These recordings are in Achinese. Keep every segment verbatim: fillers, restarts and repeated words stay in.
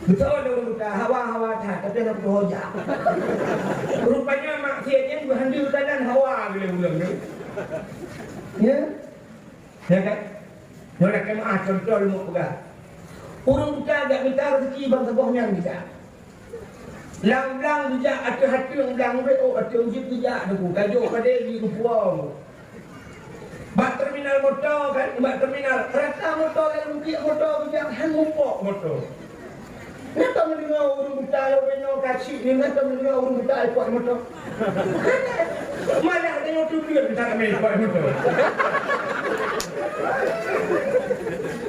Beutôi lé ureueng buta, hawa-hawa that, tapi hana peutuho jak. Rupanya maksiat nyan geuhandue tadan hawa lé ureueng nyan. Ya? Ya kan? Nyoe lakèe meu'ah contoh lôn peugah. Ureueng buta jak mita raseuki ban saboh nyan geujak. Lam blang geujak ateueh ateueng blang ubé, oh, ateueng jeuet geujak teungku, tajok padé jigeupuwoe. Bak terminal moto kan, bak terminal, rata moto lalu biek moto geujak, han mupok moto. Na tameudeungoe ureueng buta lôn binoe ka chik nyoe, na tameudeungoe ureueng buta ipok moto. Malah deungoe tupeue buta kami ipok moto.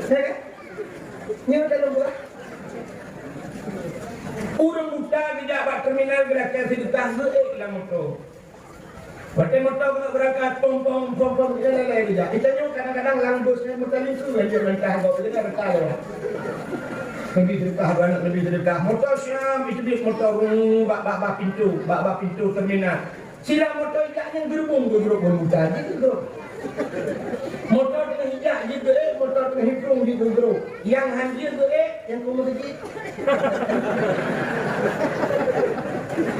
Ya kan? Nyoe dalam buah. Ureueng buta geujak bak terminal geulakèe seudeukah geuék lam moto. Watèe moto keuneuk beurangkat, pom, pom, pom, pom, ilèe-lèe geujak. Geutanyoe kadang-kadang lam bus nyan meutalingkue, hanjeuet mantah gob, jadi reuka lewat. Nabi seudeukah, aneuk Nabi seudeukah. Moto siam, iteubiet moto, rung, bak, bak, bak pintoe, bak, bak pintoe terminal. Sira moto ijak nyan geurubong, geurubong buta, jigeugrok. Moto teungoh ijak, jigeuék, moto teungoh iprong, jigeugrok. Nyang han jeuet geuék, nyang keu meuseujid.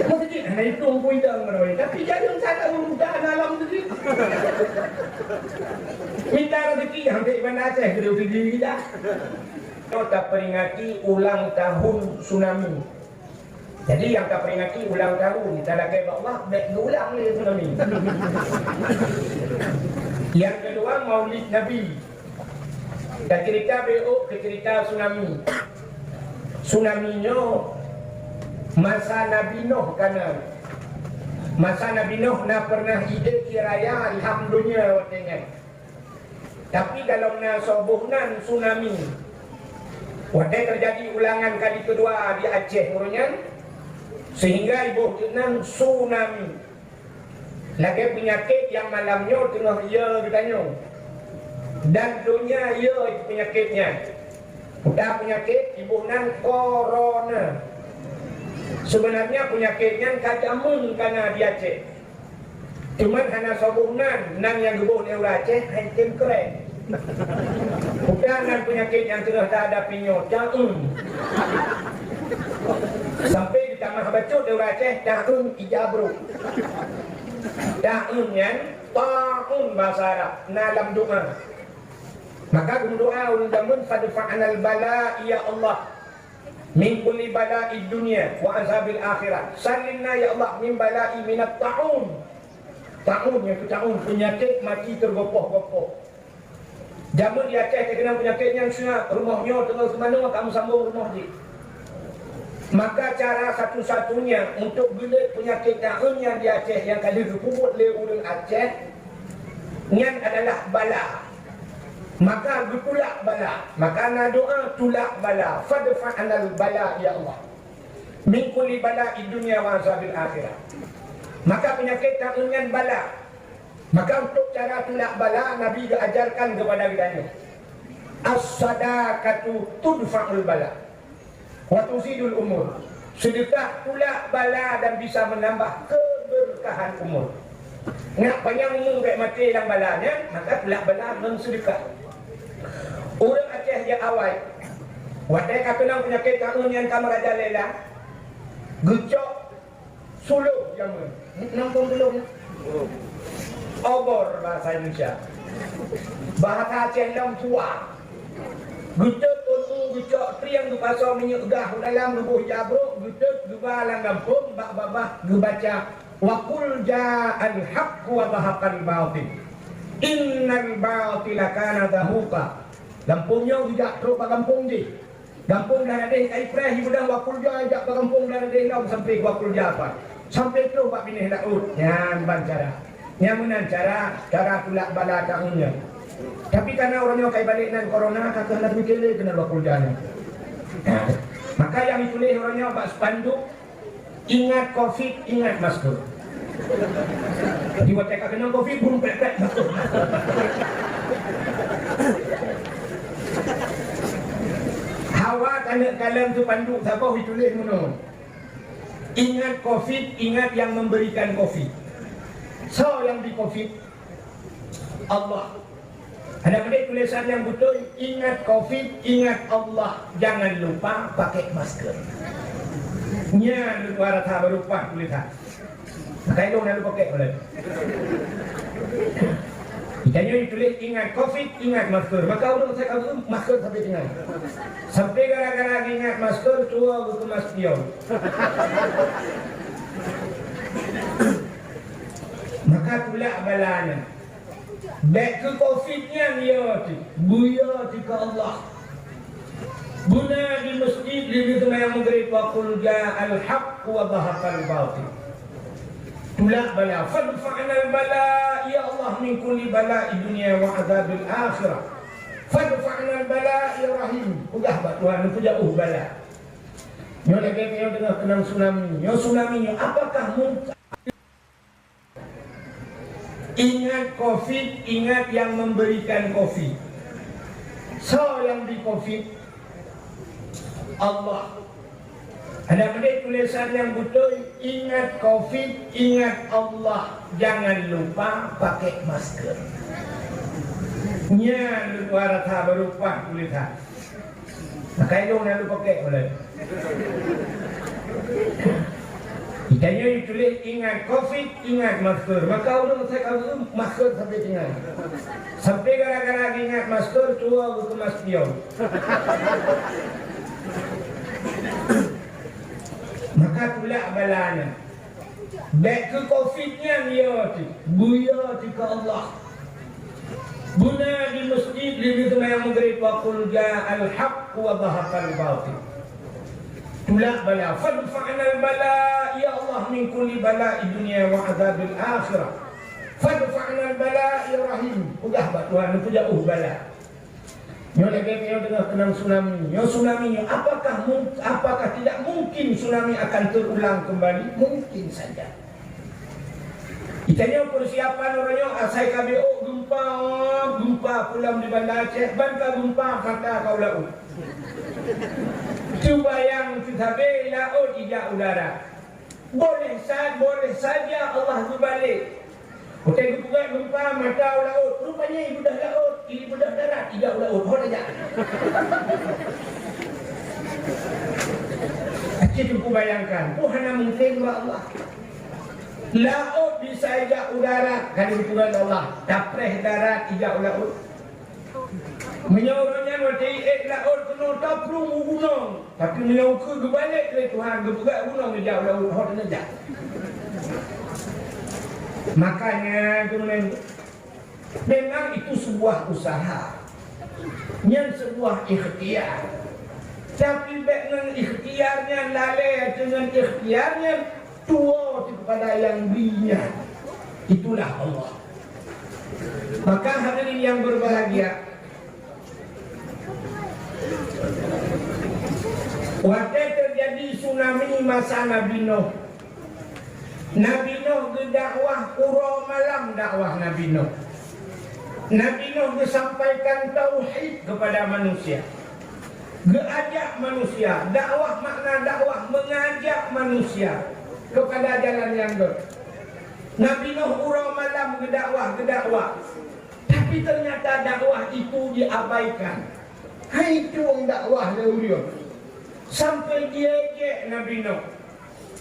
Meuseujid hana itong peue idong meuroi, tapi jareung that ureueng buta hana lam meuseujid. Mita raseuki hampéh Banda Aceh keudroe sigi dah. Taperingati ulang tahun tsunami. Jadi nyang taperingati ulang tahun, talakèe bak Allah, bèk geuulang lé tsunami. Nyang keudua, Maulid Nabi. Taceurita beuôk keu ceurita tsunami. Tsunami nyoe masa Nabi Nuh ka na. Masa Nabi Nuh na peureunah idéh ié raya ilham donya watèe nyan. Tapi golom na soe boh nan tsunami. Watèe teujadi ulangan kali keudua di Aceh uroe nyan, sehingga iboh jeuet nan tsunami. Lagèe peunyakét nyang malam nyoe teungoh ie geutanyoe. Dan donya ie peunyakét nyan. Udah peunyakét iboh nan korona. Sebenarnya peunyakét nyan ka jameun ka na di Aceh. Cuman hana soe boh nan, nan nyang geuboh lé ureueng Aceh han tem kren. Udah nan peunyakét nyang teungoh tahadapi nyoe, taeun. Sampai geutamah bacut lé ureueng Aceh, taeun ija brok. Taeun nyan, taeun bahasa Arab, na lam doa. Maka geumeudoa ureueng jameun, "Fadfa'nal bala, ya Allah, min kulli bala'id dunya wa azabil akhirah. Salimna, ya Allah, min bala'i minat ta'un." Ta'un, nyang keu ta'un, peunyakét mati teugopoh-gopoh. Jameun di Aceh teukeunong peunyakét nyan seungab, rumoh nyoe teungoh teumanoe ka meusambong rumoh jih. Maka cara satu-satunya untuk geulet peunyakét ta'un nyan di Aceh nyang ka lheueh geupeubuet lé ureueng Aceh, nyan adalah bala. Maka geutulak bala. Maka na doa tulak bala. "Fadfa'nal bala, ya Allah. Min kulli bala'id dunya wa azabil akhirah." Maka peunyakét ta'un nyan bala. Maka untuk cara tulak bala, Nabi geuajarkan keupada geutanyoe, "As-sadaqatu tudfa'ul bala." Wa tuzidul umur. Sedekah tulak bala dan bisa menambah keberkahan umur. Nak panyang umu bèk maté lam bala nyan, maka tulak bala ngon sedekah. Ureueng Aceh jak awai, watèe ka keunong peunyakét ta'un nyan ka meurajalela, geucok Suluh jameun. Nang phôn suluh nyan? Obor bahasa Indonesia. Bahasa Aceh lom tua. Geutot ôn u, geucok trieng, geupasoe minyeuk gah u dalam, geuboh ija brok, geutot, geuba lam gampông, bak babah geubaca, "Wa qul ja'al haqqu wa zahaqal batil. Innal batila kana zahuqa." Gampông nyoe geujak trok bak gampông jih. Gampông Daradeh ka ipreh, ipeudong Wa Qul Ja, jak bak gampông Daradeh lom sampoe Wa Qul Ja pat. Sampoe troh bak binéh laôt. Nyan ban cara. Nyan meunan cara, cara tulak bala ta'un nyan. Tapi kana uroe nyoe ka ibalek nan corona, ka keuh na teumikir lé keunan Wa Qul Ja nyan. Maka nyang ituléh uroe nyoe bak spanduk, "Ingat covid, ingat masker." Jadi watèe ka keunong covid, brum, prek, prek, masker. Hawa taneuk kalon spanduk saboh ituléh meunoe, "Ingat covid, ingat yang memberikan covid." Soe nyang bri covid? Allah. Ada peudeh tulisan nyang beutôi, ingat covid, ingat Allah, jangan lupa pakai masker. Nyan luar biasa beurupah tulisan. Maka ilong lalu pakai boleh. Tanyoe tulis ingat covid, ingat masker. Maka ureueng saya kagum masker sampai dengan. Sampai gara-gara ingat masker, tua buku masker. Maka tulak balanya. Bèk keu covid nyan ya ti, buya ti keu Allah. Beuna di masjid lheueh geuseumayang Maghrib, wa qul ja'al haqq wa zahaqal batil. Tulak bala, fadfa'nal bala, ya Allah, min kulli bala'i dunya wa adzabil akhirah. Fadfa'nal bala, ya Rahim. Peugah bak Tuhan, neupeujauh bala. Nyoe lagèe nyoe teungoh keunong tsunami. Nyoe tsunami nyoe, apakah mungkin Ingat covid, ingat yang memberikan covid. Soe nyang bri covid? Allah. Ada peudeh tulisan nyang beutôi, ingat covid, ingat Allah, jangan lupa pakai masker. Nyan luar biasa beurupah tulisan. Maka ilong lalu pakai boleh. Tanyoe tulis ingat covid, ingat masker. Maka ureueng saya kagum masker sampai dengan. Sampai gara-gara ingat masker, tua buku masker. Maka tulak balanya. Bèk keu covid nyan ya ti, buya ti keu Allah. Beuna di masjid lheueh geuseumayang Maghrib, wa qul ja'al haqq wa zahaqal batil. Tulak bala, fadfa'nal bala, ya Allah, min kulli bala'i dunya wa adzabil akhirah. Fadfa'nal bala, ya Rahim. Peugah bak Tuhan, neupeujauh bala. Nyoe lagèe nyoe teungoh keunong tsunami. Nyoe tsunami nyoe, apakah mung-, apakah tidak mungkin tsunami akan terulang kembali? Mungkin saja. Itanyoe persiapan uroe nyoe asai ka beuôk gempa, gempa pulam di Banda Aceh, ban ka gempa mata ka u laôt. Cuba bayang teusabe laôt ijak u darat. Boleh sa-, boleh saja Allah geubalek. Watèe geupeugah gempa mata u laôt, rupanya i beudoh laôt, i beudoh darat ijak u laôt, ho tajak. Aci teungku bayangkan, oh, hana mungkin bak Allah. Laôt bisa ijak u darat, ka geupeugah Allah, tapreh darat ijak u laôt. Meunyoe uroe nyan watèe iék laôt keunoe taplueng u gunong, tapi meunyoe ukeue geubalek lé Tuhan geupeugah gunong ijak u laôt, ho teuneuk jak. Makanya, teman, memang itu sebuah usaha. Nyan sebuah ikhtiar. Tapi bèk ngon ikhtiar nyan lalè, deungon ikhtiar nyan tuwo kepada yang bri nyan. Itulah Allah. Maka hadirin yang berbahagia, watèe teujadi tsunami masa Nabi Nuh, Nabi Nuh geudakwah uroe malam dakwah Nabi Nuh. Nabi Nuh geusampaikan tauhid kepada manusia. Geuajak manusia, dakwah makna dakwah mengajak manusia kepada jalan yang benar. Nabi Nuh uroe malam geudakwah, geudakwah. Tapi ternyata dakwah itu diabaikan. Hai tueng dakwah lé ureueng. Sampai diejek Nabi Nuh.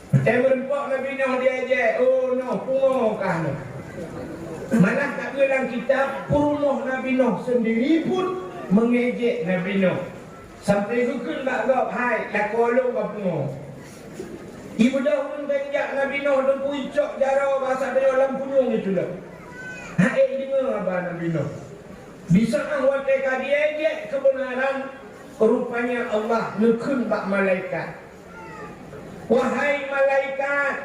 Watèe meurumpok Nabi Nuh diejek, "Oh Nuh, pungo kah Nuh." Malah ka geulang kitab, peurumoh Nabi Nuh sendiri pun mengejek Nabi Nuh. Sampai geukheun bak gob, "Hai, lakoe lôn ka pungo." Ibeudôh ureueng ka injak Nabi Nuh teungku icok jaroe basa tanyoe lam punyueng itulak. Hai, deungoe haba Nabi Nuh. Di saat watèe ka diejek keubeunaran, rupanya Allah neukheun bak malaikat, "Wahai malaikat,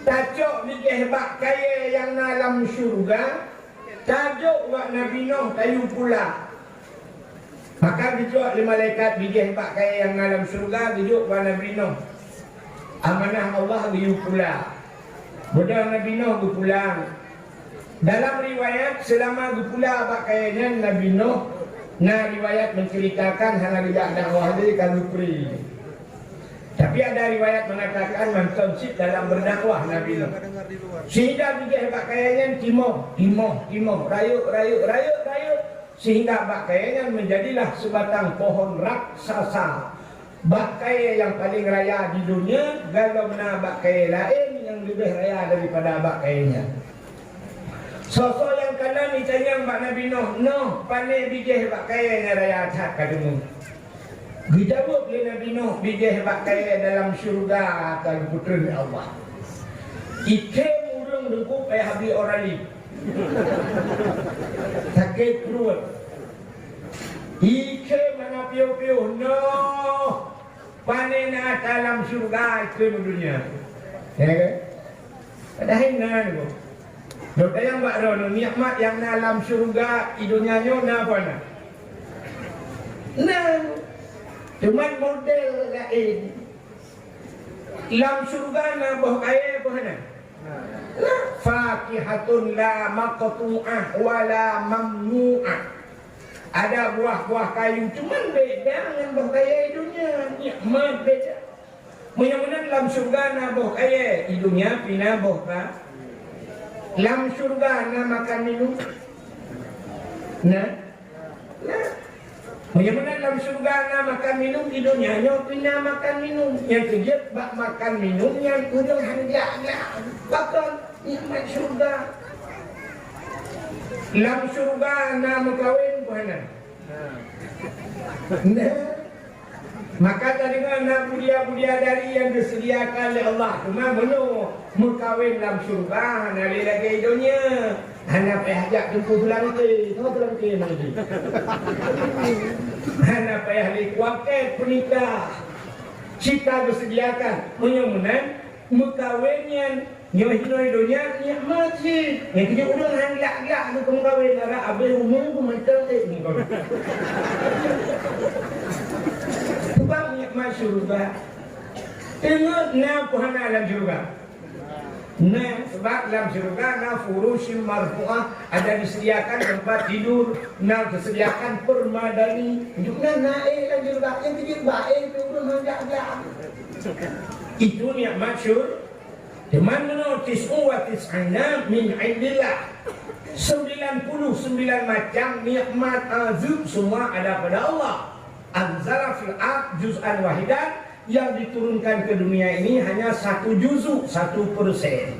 tacok bijéh bak kayèe nyang na lam syeuruga, tajok bak Nabi Nuh tayue pula." Maka geujok lé malaikat bijéh bak kayèe nyang na lam syeuruga, geujok bak Nabi Nuh. Amanah Allah geuyue pula. Beudôh Nabi Nuh geupulang. Dalam riwayat, seulama geupula bak kayèe nyan Nabi Nuh, na riwayat menceritakan hana geujak dakwah lé ka geupri. Tapi ada riwayat mengatakan mantong cit dalam berdakwah Nabi Nuh. Sehingga bijéh bak kayèe nyan timoh, timoh, timoh, rayeuk, rayeuk, rayeuk, rayeuk. Sehingga bak kayée nyan menjadilah sebatang pohon raksasa. Bak kayée nyang paleng raya di dunia, galom na bak kayée laén nyang leubeh raya daripada bak kayée nyan. Soe-soe nyang kalon jitanyong bak Nabi Nuh, "Nuh, pane bijéh bak kayée nyang raya that ka deungoe?" Geujaweueb lé Nabi Nuh, "Bijéh bak kayée dalam syeuruga ka geupeutrön lé Allah." Item ureuëng deungon payah bri Oralin. Sakét pruet. Item hana piôh-piôh, "Nuh, pane na dalam syeuruga item donya?" Ya kan? Padahai na nyoe. Lôn tanyong bak droeneuh, nikmat nyang na lam syeuruga i donya nyoe na peue na? Na. Cuman model laén. Lam syeuruga na boh kayée peue hana? Na. Fakihatun la maqtu'ah wa la mamnu'ah. Ada buah-buah kayu, cuman beda ngon boh kayée i donya. Nikmat beda. Meunyoe meunan lam syeuruga na boh kayée, i donya pih na boh ka. Lam syeuruga na makan minum? Na? Na. Meunyoe meunan lam syeuruga na makan minum, i donya nyoe pih na makan minum. Nyang keujeuet bak makan minum nyan ureuëng han jak-jak. Pakon? Nikmat syeuruga. Lam syeuruga na meukawen peue hana? Na. Maka tadeungoe na budia-budia dari nyang geuseudiakan lé Allah. Teuma meunyoe meukawen lam syeuruga, hana lé lagée donya. Hana payah jak teungku seulangké. Soe seulangké nyan lagée? Hana payah lé kuakét peunikah. Cit ka geuseudiakan. Meunyoe meunan, meukawen nyan Nyoe hinoe donya nikmat cit. Nyang keujeuet ureuëng han glak-glak keu meukawen, arak abéh umu keu mantong ék meukawen. Sebab nikmat syeuruga. Teungeut na peue hana lam syeuruga? Na, sebab lam syeuruga na furusyun marfu'ah, ada disediakan tempat tidur, na disediakan permadani. Untuk na, na éh lam syeuruga, nyang keujeuet ba éh tu ureuëng han glak-glak. Itu nikmat syur-, Teuma meunoe, tis'u wa tis'ina min indillah. Sembilan puluh sembilan macam nikmat azab semua ada pada Allah. Anzala fil ard juz'an wahidan, yang diturunkan ke dunia ini hanya satu juzuk, satu persen.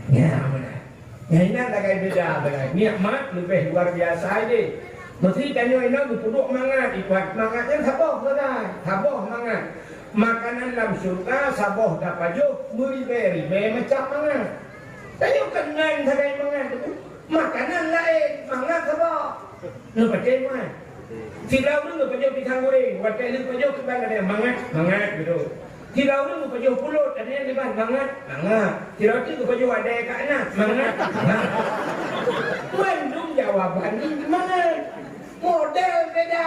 Ya, benar. Nyan inan lagée beda, lagée nikmat leubeh luar biasa idéh. Meusi tanyoe inan geupeuduek mangat, ipat mangat nyan saboh sagai, saboh mangat. Makanan lam syeuruga saboh tapajoh meuribée-ribée macam mangat. Tanyoe kan nyan sagai mangat tu, makanan laén, mangat saboh. Neupatéh mangat. Sidroe ureuëng geupajoh pisang goreng, watée lheueh pajoh kiban ada mangat, mangat gitu. Sidroe ureuëng geupajoh pulot, ada nyang kiban mangat, mangat. Sidroe teuk geupajoh ada ka na, mangat, mangat. Mandum jawaban jih mangat. Model beda.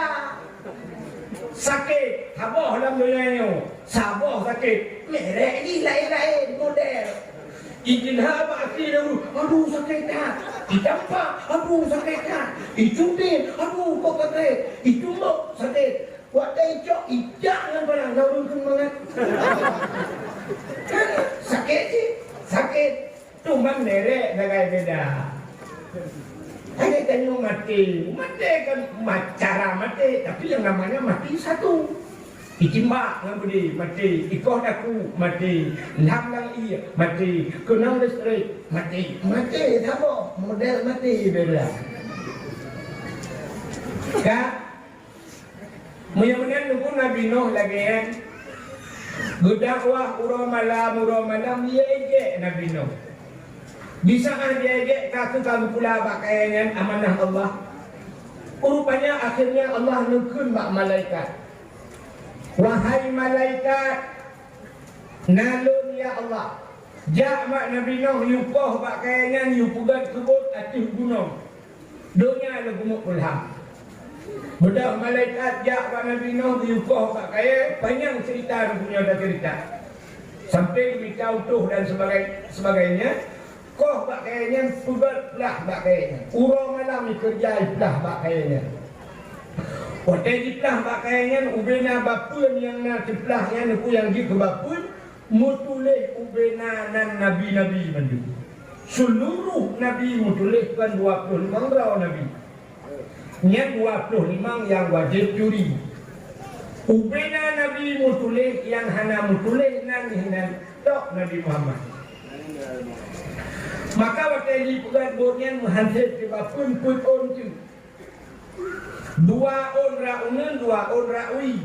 Sakét, saboh lam donya nyoe. Saboh sakét, merek jih laén-laén model. Ijeulha bak até dahulu, aduh sakét that. Itampak, aduh sakét that. Icutit, aduh kok sakét. Itumbok sakét. Watée icok, ijak ngon parang, na ureuëng kheun mangat. Kan sakét jih, sakét. Cuman merek sagai beda. Hanya tanyoe maté. Maté kan ma-, cara maté, tapi yang namanya mati satu. Itimbak ngon beudé, maté. Ikoh daku, maté. Lam lam ié, maté. Keunong listrik, maté. Maté saboh, model maté beda. Ka Meunyoe meunan teungku Nabi Nuh lagée nyan, geudakwah uroe malam, uroe malam, lhée jeuet Nabi Nuh. Di saát lhée jeuet ka keuh ka geupula bak kayée nyan amanah Allah. Rupanya akhirnya Allah neukheun bak malaikat, "Wahai malaikat, na lôn ya Allah, jak bak Nabi Nuh, yue koh bak kayée nyan, yue peugét keu buet ateueh gunong." Donya lôn keumeuk peulham. Beudôh malaikat jak bak Nabi Nuh, geuyue koh bak kayée, panyang ceurita lôn keunoe taceurita. Sampai geumita utoh dan sebagai-, sebagainya, koh bak kayée nyan, peugét plah bak kayée nyan. Uroe malam ikeureuja iplah bak kayée nyan. Watée jiplah bak kayée nyan, ubena bapeuen nyang na teuplah nyan, neukuyang jeuet keu bapeuen, meutuléh ubena nan nabi-nabi mandum. Seuluruh nabi meutuléh, kon dua ploh limong droe nabi. Nyan dua ploh limong nyang wajéb curi. Ubena Nabi meutuléh, nyang hana meutuléh nan hinan tok Nabi Muhammad. Maka watée jipeugét buet nyan meuhan sép sibapeuen peuet ôn teuk. Dua ôn rot uneuen, dua ôn rot wie.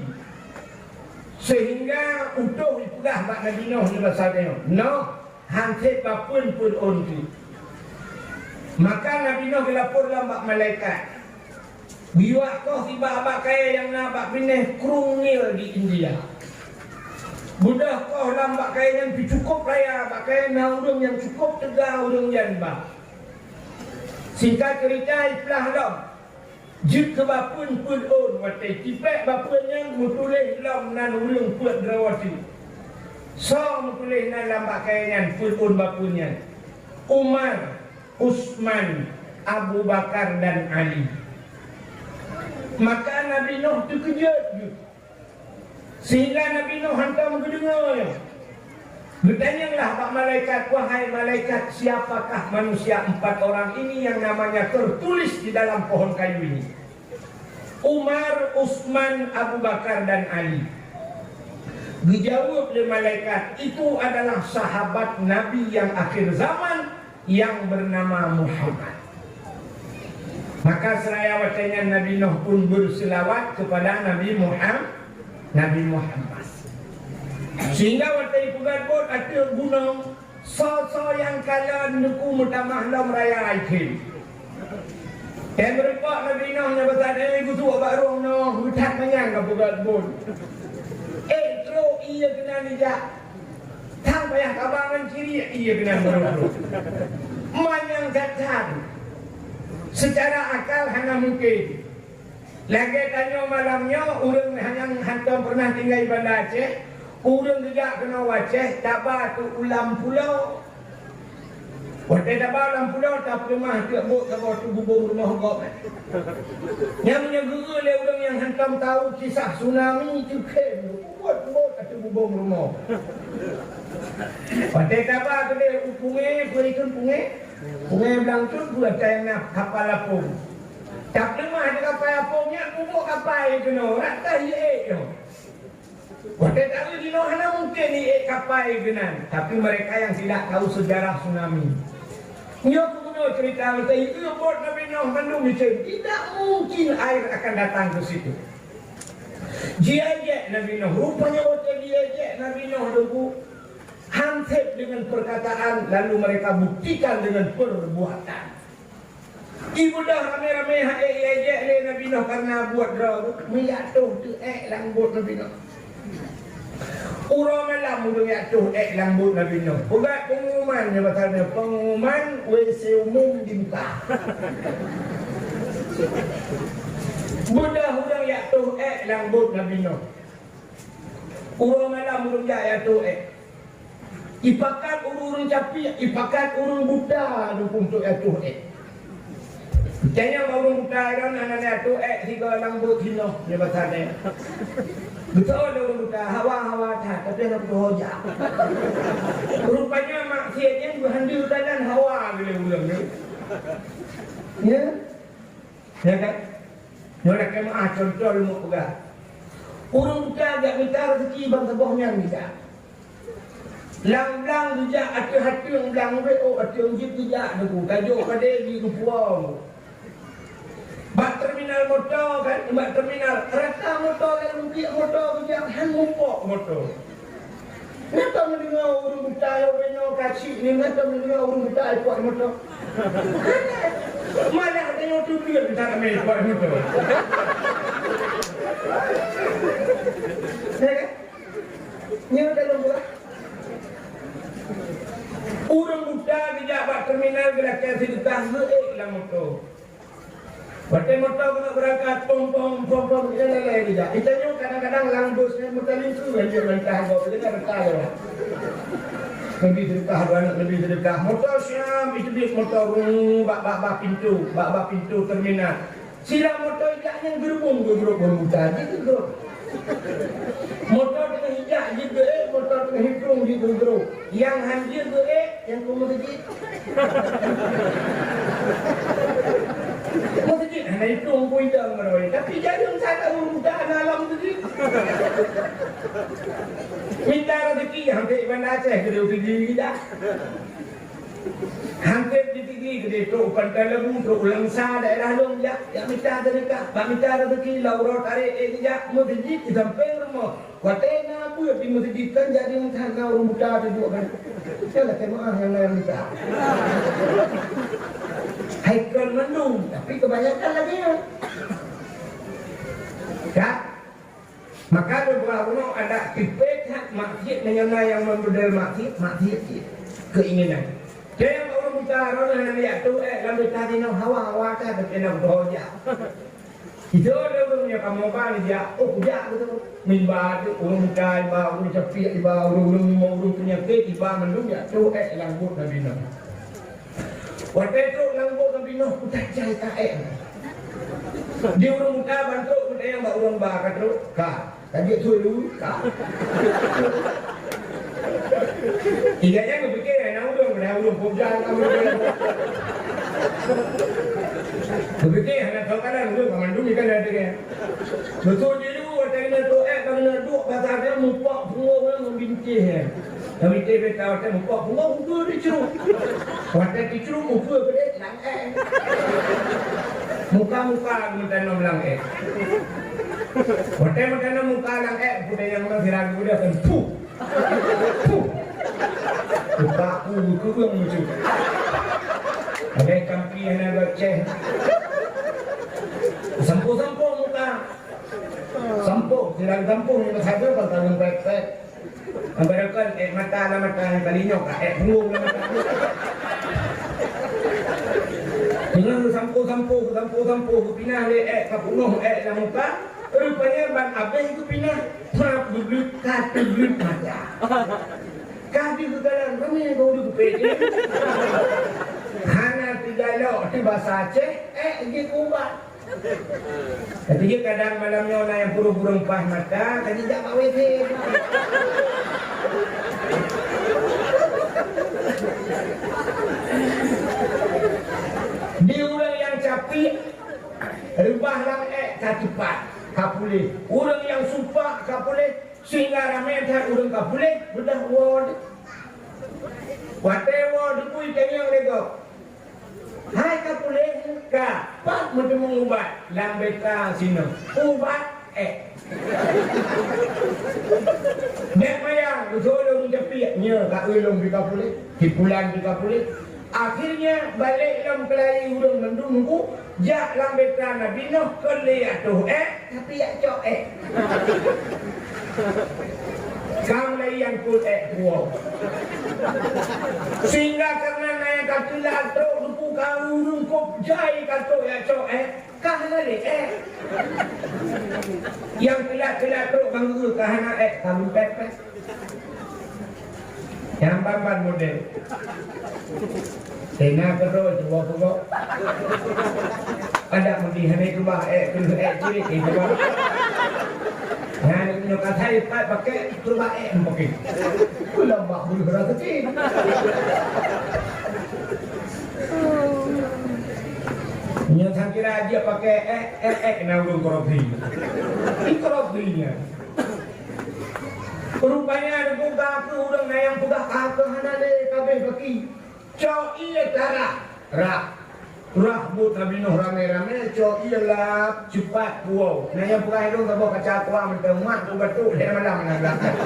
Sehingga utôh jipeugah bak Nabi Nuh nibak saboh, "Nuh, han sép bapeuen peuet ôn teuk." Maka Nabi Nuh geulapor lom bak malaikat, "Biwak koh sibak bak kayée nyang na bak binéh Krueng Nil di India. Beudôh koh lam bak kayée nyan pih cukôp raya, bak kayée na ureuëng nyang cukôp teuga ureuëng nyan ba." Singkat ceurita, iplah lom. Jeuet keu bapeuen peuet ôn, watée tipék bapeuen nyan meutuléh lom nan ureuëng peuet droe teuk. Soe meutuléh nan lam bak kayée nyan peuet ôn bapeuen nyan? Umar, Utsman, Abu Bakar dan Ali. Maka Nabi Nuh teukeujot geuh. Sehingga Nabi Nuh hantom geudeungoe nyoe. Geutanyonglah bak malaikat, "Wahai malaikat, siapakah manusia empat orang ini yang namanya tertulis di dalam pohon kayu ini?" "Umar, Utsman, Abu Bakar, dan Ali." Geujaweueb lé malaikat, "Itu adalah sahabat Nabi yang akhir zaman yang bernama Muhammad." Maka seuraya watée nyan Nabi Nuh pun beuseulawat keupada Nabi Muham-, Nabi Muhammad. Sehingga watée jipeugét buet ateueh gunong, soe-soe nyang kalon neuku meutamah lom raya ikheun. Teumeureumpok Nabi Nuh nyang basa deungon geusuek bak rueng nyoe, geuthat manyang ka peugét buet. Eh, trok ié keunan ijak. Sang payah kaba ngon ciriek ié keunan meureumpok. Manyang that-that. Seucara akal hana mungken. Lagée tanyoe malam nyoe, ureuëng nyang hantom peureunah tinggai di Banda Aceh, ureuëng geujak keunoe u Aceh, taba teuk u Lam Pulo. Watée taba u Lam Pulo, tapeuleumah teuk bot saboh teuk bubông rumoh gob. Nyan meunyoe geu-eu lé ureuëng nyang hantom tahu kisah tsunami, teukhém, bot-bot ateueh bubông rumoh. Watée taba keudeh u Pungée, peue ikheun Pungée? Pungée Blang Cut, peue ata nyang na kapal apong. Tapeuleumah di kapal apong nyan, bubôk kapal keunoe, rata ié-ék nyoe. Watée taeu jinoe hana mungken ié-ék kapal keunan, tapi mereka yang tidak tahu sejarah tsunami. Nyoe keunoe cerita masa ié bot Nabi Nuh mandum licén, tidak mungkin air akan datang ke situ. Jiék-ék Nabi Nuh, rupanya watée jiék-ék Nabi Nuh deungon hansép dengan perkataan, lalu mereka buktikan dengan perbuatan. Ibeudôh ramé-ramé hai ék lé Nabi Nuh kareuna buet droe, meujak toh teuék lam bot Nabi Nuh. Uroe malam ureuëng jak toh ék lam bot Nabi Nuh. Peugah peungumuman nyoe pasal nyoe, peungumuman W C umum dibuka. Beudôh ureuëng jak toh ék lam bot Nabi Nuh. Uroe malam ureuëng jak jak toh ék. Ipakat ureuëng-ureuëng capiek, ipakat ureuëng buta dukung tok atoh ék. Tanyong bak ureuëng buta nyan, hana atoh ék sigoe lam bot sinoe, nyoe basa nyan. Beutôi lé ureuëng buta, hawa-hawa that, tapi hana putôh hoja. Rupanya maksiat nyan beuhandeue tadan hawa lé ureuëng nyan. Ya? Ya kan? Nyoe lakée meuah contoh lôn peugah. Ureuëng buta jak mita rezeki ban saboh nyan geujak. Lam blang geujak ateueh ateueng blang ubé, oh, ateueng jeuet geujak deungon tajok padé di geupuwoe. Bak terminal moto kan, bak terminal rata moto lalu biek moto geujak han mupok moto. Nyan ka meudeungoe ureuëng buta yoh binoe ka chik nyan, nyan ka meudeungoe ureuëng buta ipok moto. Malah tanyoe teubiet buta ramé ipok moto. Ya kan? Nyoe dalam buah. Ureuëng buta geujak bak terminal geulakée seudeukah geuék lam moto. Watée moto keuneuk beurangkat, pom, pom, pom, pom, ilée-ilée geujak. Geutanyoe kadang-kadang lam bus nyan meutalingkue hanjeuet mantah gob, teudeungoe reuka lewat. Nabi seudeukah, dua aneuk Nabi seudeukah. Moto siab, iteubiet moto rung bak, bak, bak pintoe, bak, bak pintoe terminal. Sira moto ijak nyan geurubong geugrôp ngon buta, jeuet geugrôp. Moto teungoh ijak jeuet geuék, moto teungoh iprong jeuet geugrôp. Nyang han jeuet geuék, nyang keu meuseujid. Meuseujid. Hana itong pun idang meuroi, tapi jareueng that ureueng buta hana lom teugi. Mita rezeki hampir Banda Aceh keudeh teugi dah. Hampir di teugi keudeh trok Pantai Labu, trok Langsa daerah lôn jak, jak mita sedekah, bak mita rezeki lam uroe tarek ék jak meuseujid di sampéng rumoh. Watée na beuet di meuseujid kan jadi meuhan na ureueng buta teuduek kan. Nyan lakée meu'ah nyang na nyang buta. Hai kon mandum, tapi kebanyakan lagée nyan. Ka? Maka lôn peugah bunoe adak tipée that maksiet meunyoe na nyang meubedel maksiet, maksiet cit. Keinginan. Teuh nyang ureueng buta droeneuh hana jak teuh ék lam mita jinoe hawa-hawa ka teuh keunoe donya. Itu ada ureueng nyang kamoe ba jak, oh, kujak beutôi. Mimba tu ureueng muda iba, ureueng capiek iba, ureueng-ureueng limong ureueng peunyakét iba mandum jak trok ék lam buet Nabi Nuh. Watée trok lam buet Nabi Nuh, kutat jai ka ék. Di ureueng muda bantuk, meuteuyang bak ureueng ba ka trok, ka. Ka jeuet su dulu, ka. Ingat nyan geupike hana ureueng, hana ureueng peugah, hana ureueng. Geupike hana soe kalon ureueng, ka mandum ikan ada kan. Beutôi jih watée keuneuk trok ék, ka keuneuk duek basa dia mupok punggong nyan ngon bintéh nyan. Ngon bintéh beta watée mupok punggong ukeue dicruk. Watée dicruk ukeue geude lam ék. Muka-muka geumeutanam lam ék. Watée meutanam muka lam ék, peue nyang na sira geude kan puh. Puh! Upak ku geukeubeung lucu. Ada kampi hana goceh. Sampoe-sampoe muka. Sampoe, sidang sampoe nyang sabe bak taneueng pet-pet. Ambai kon ék mata lam mata nyang kali nyoe ka ék punggong lam mata. Deungon sampoe-sampoe, sampoe-sampoe geupinah lé ék ka pungoh ék lam muka. Rupanya ban abéh geupinah, trap geubleut, ka teubleut mata. Ka di geugalan ramé geuh di gupé jih. Hana teujalok teuh basa Aceh, ék jih keu ubat. Tapi jih kadang malam nyoe na nyang purôh burông paih mata, ka jijak bak W C. Di ureueng nyang capiek, reubah lam ék ka teupat, ka puléh. Ureueng nyang supak ka puléh, sehingga ramé that ureueng ka puléh, beudah woe. Watée woe geupui tanyong lé gob. Hai ka puléh ka, pat meuteumé ubat lam beta sinoe. Ubat ék. Bék maya, beutôi lôn teupiek nyoe ka ulôn pih ka puléh, si pulan pih ka puléh. Akhirnya balek lom keulayi ureueng mandum ku, jak lam beta Nabi Nuh kon lé atôh ék, tapi jak cok ék. Ka mulai nyang peuet ék puwoe. Sehingga karena na nyang ka teulat trok lupu ka ureueng kop jai ka trok jak cok ék, ka hana lé ék. Nyang teulat-teulat trok bang geu ka hana ék, ka lumpet péh. Nyang ban-ban model. Tena keudroe cuba peugoe. Adak meudi hana keubah ék, keuneuk ék cirit, eh, keubah. Nyan nyoe ka sai pat pakai keubah ék mungkin. Keu lambah beureuleuh raseuki. Nyoe saya kira dia pakai ék, ék, ék kena ureueng korupsi. Ini korupsinya. Rupanya ada buka ke ureueng na nyang peugah ka keu hana lé kabeh baki. Cok ié tarah, rah. Rah buet Nabi Nuh ramé-ramé, cok ié lap, cupat puwoe. Na nyang peugah idong saboh kaca aqua mantong mak tu batuk lhèe malam na belakang.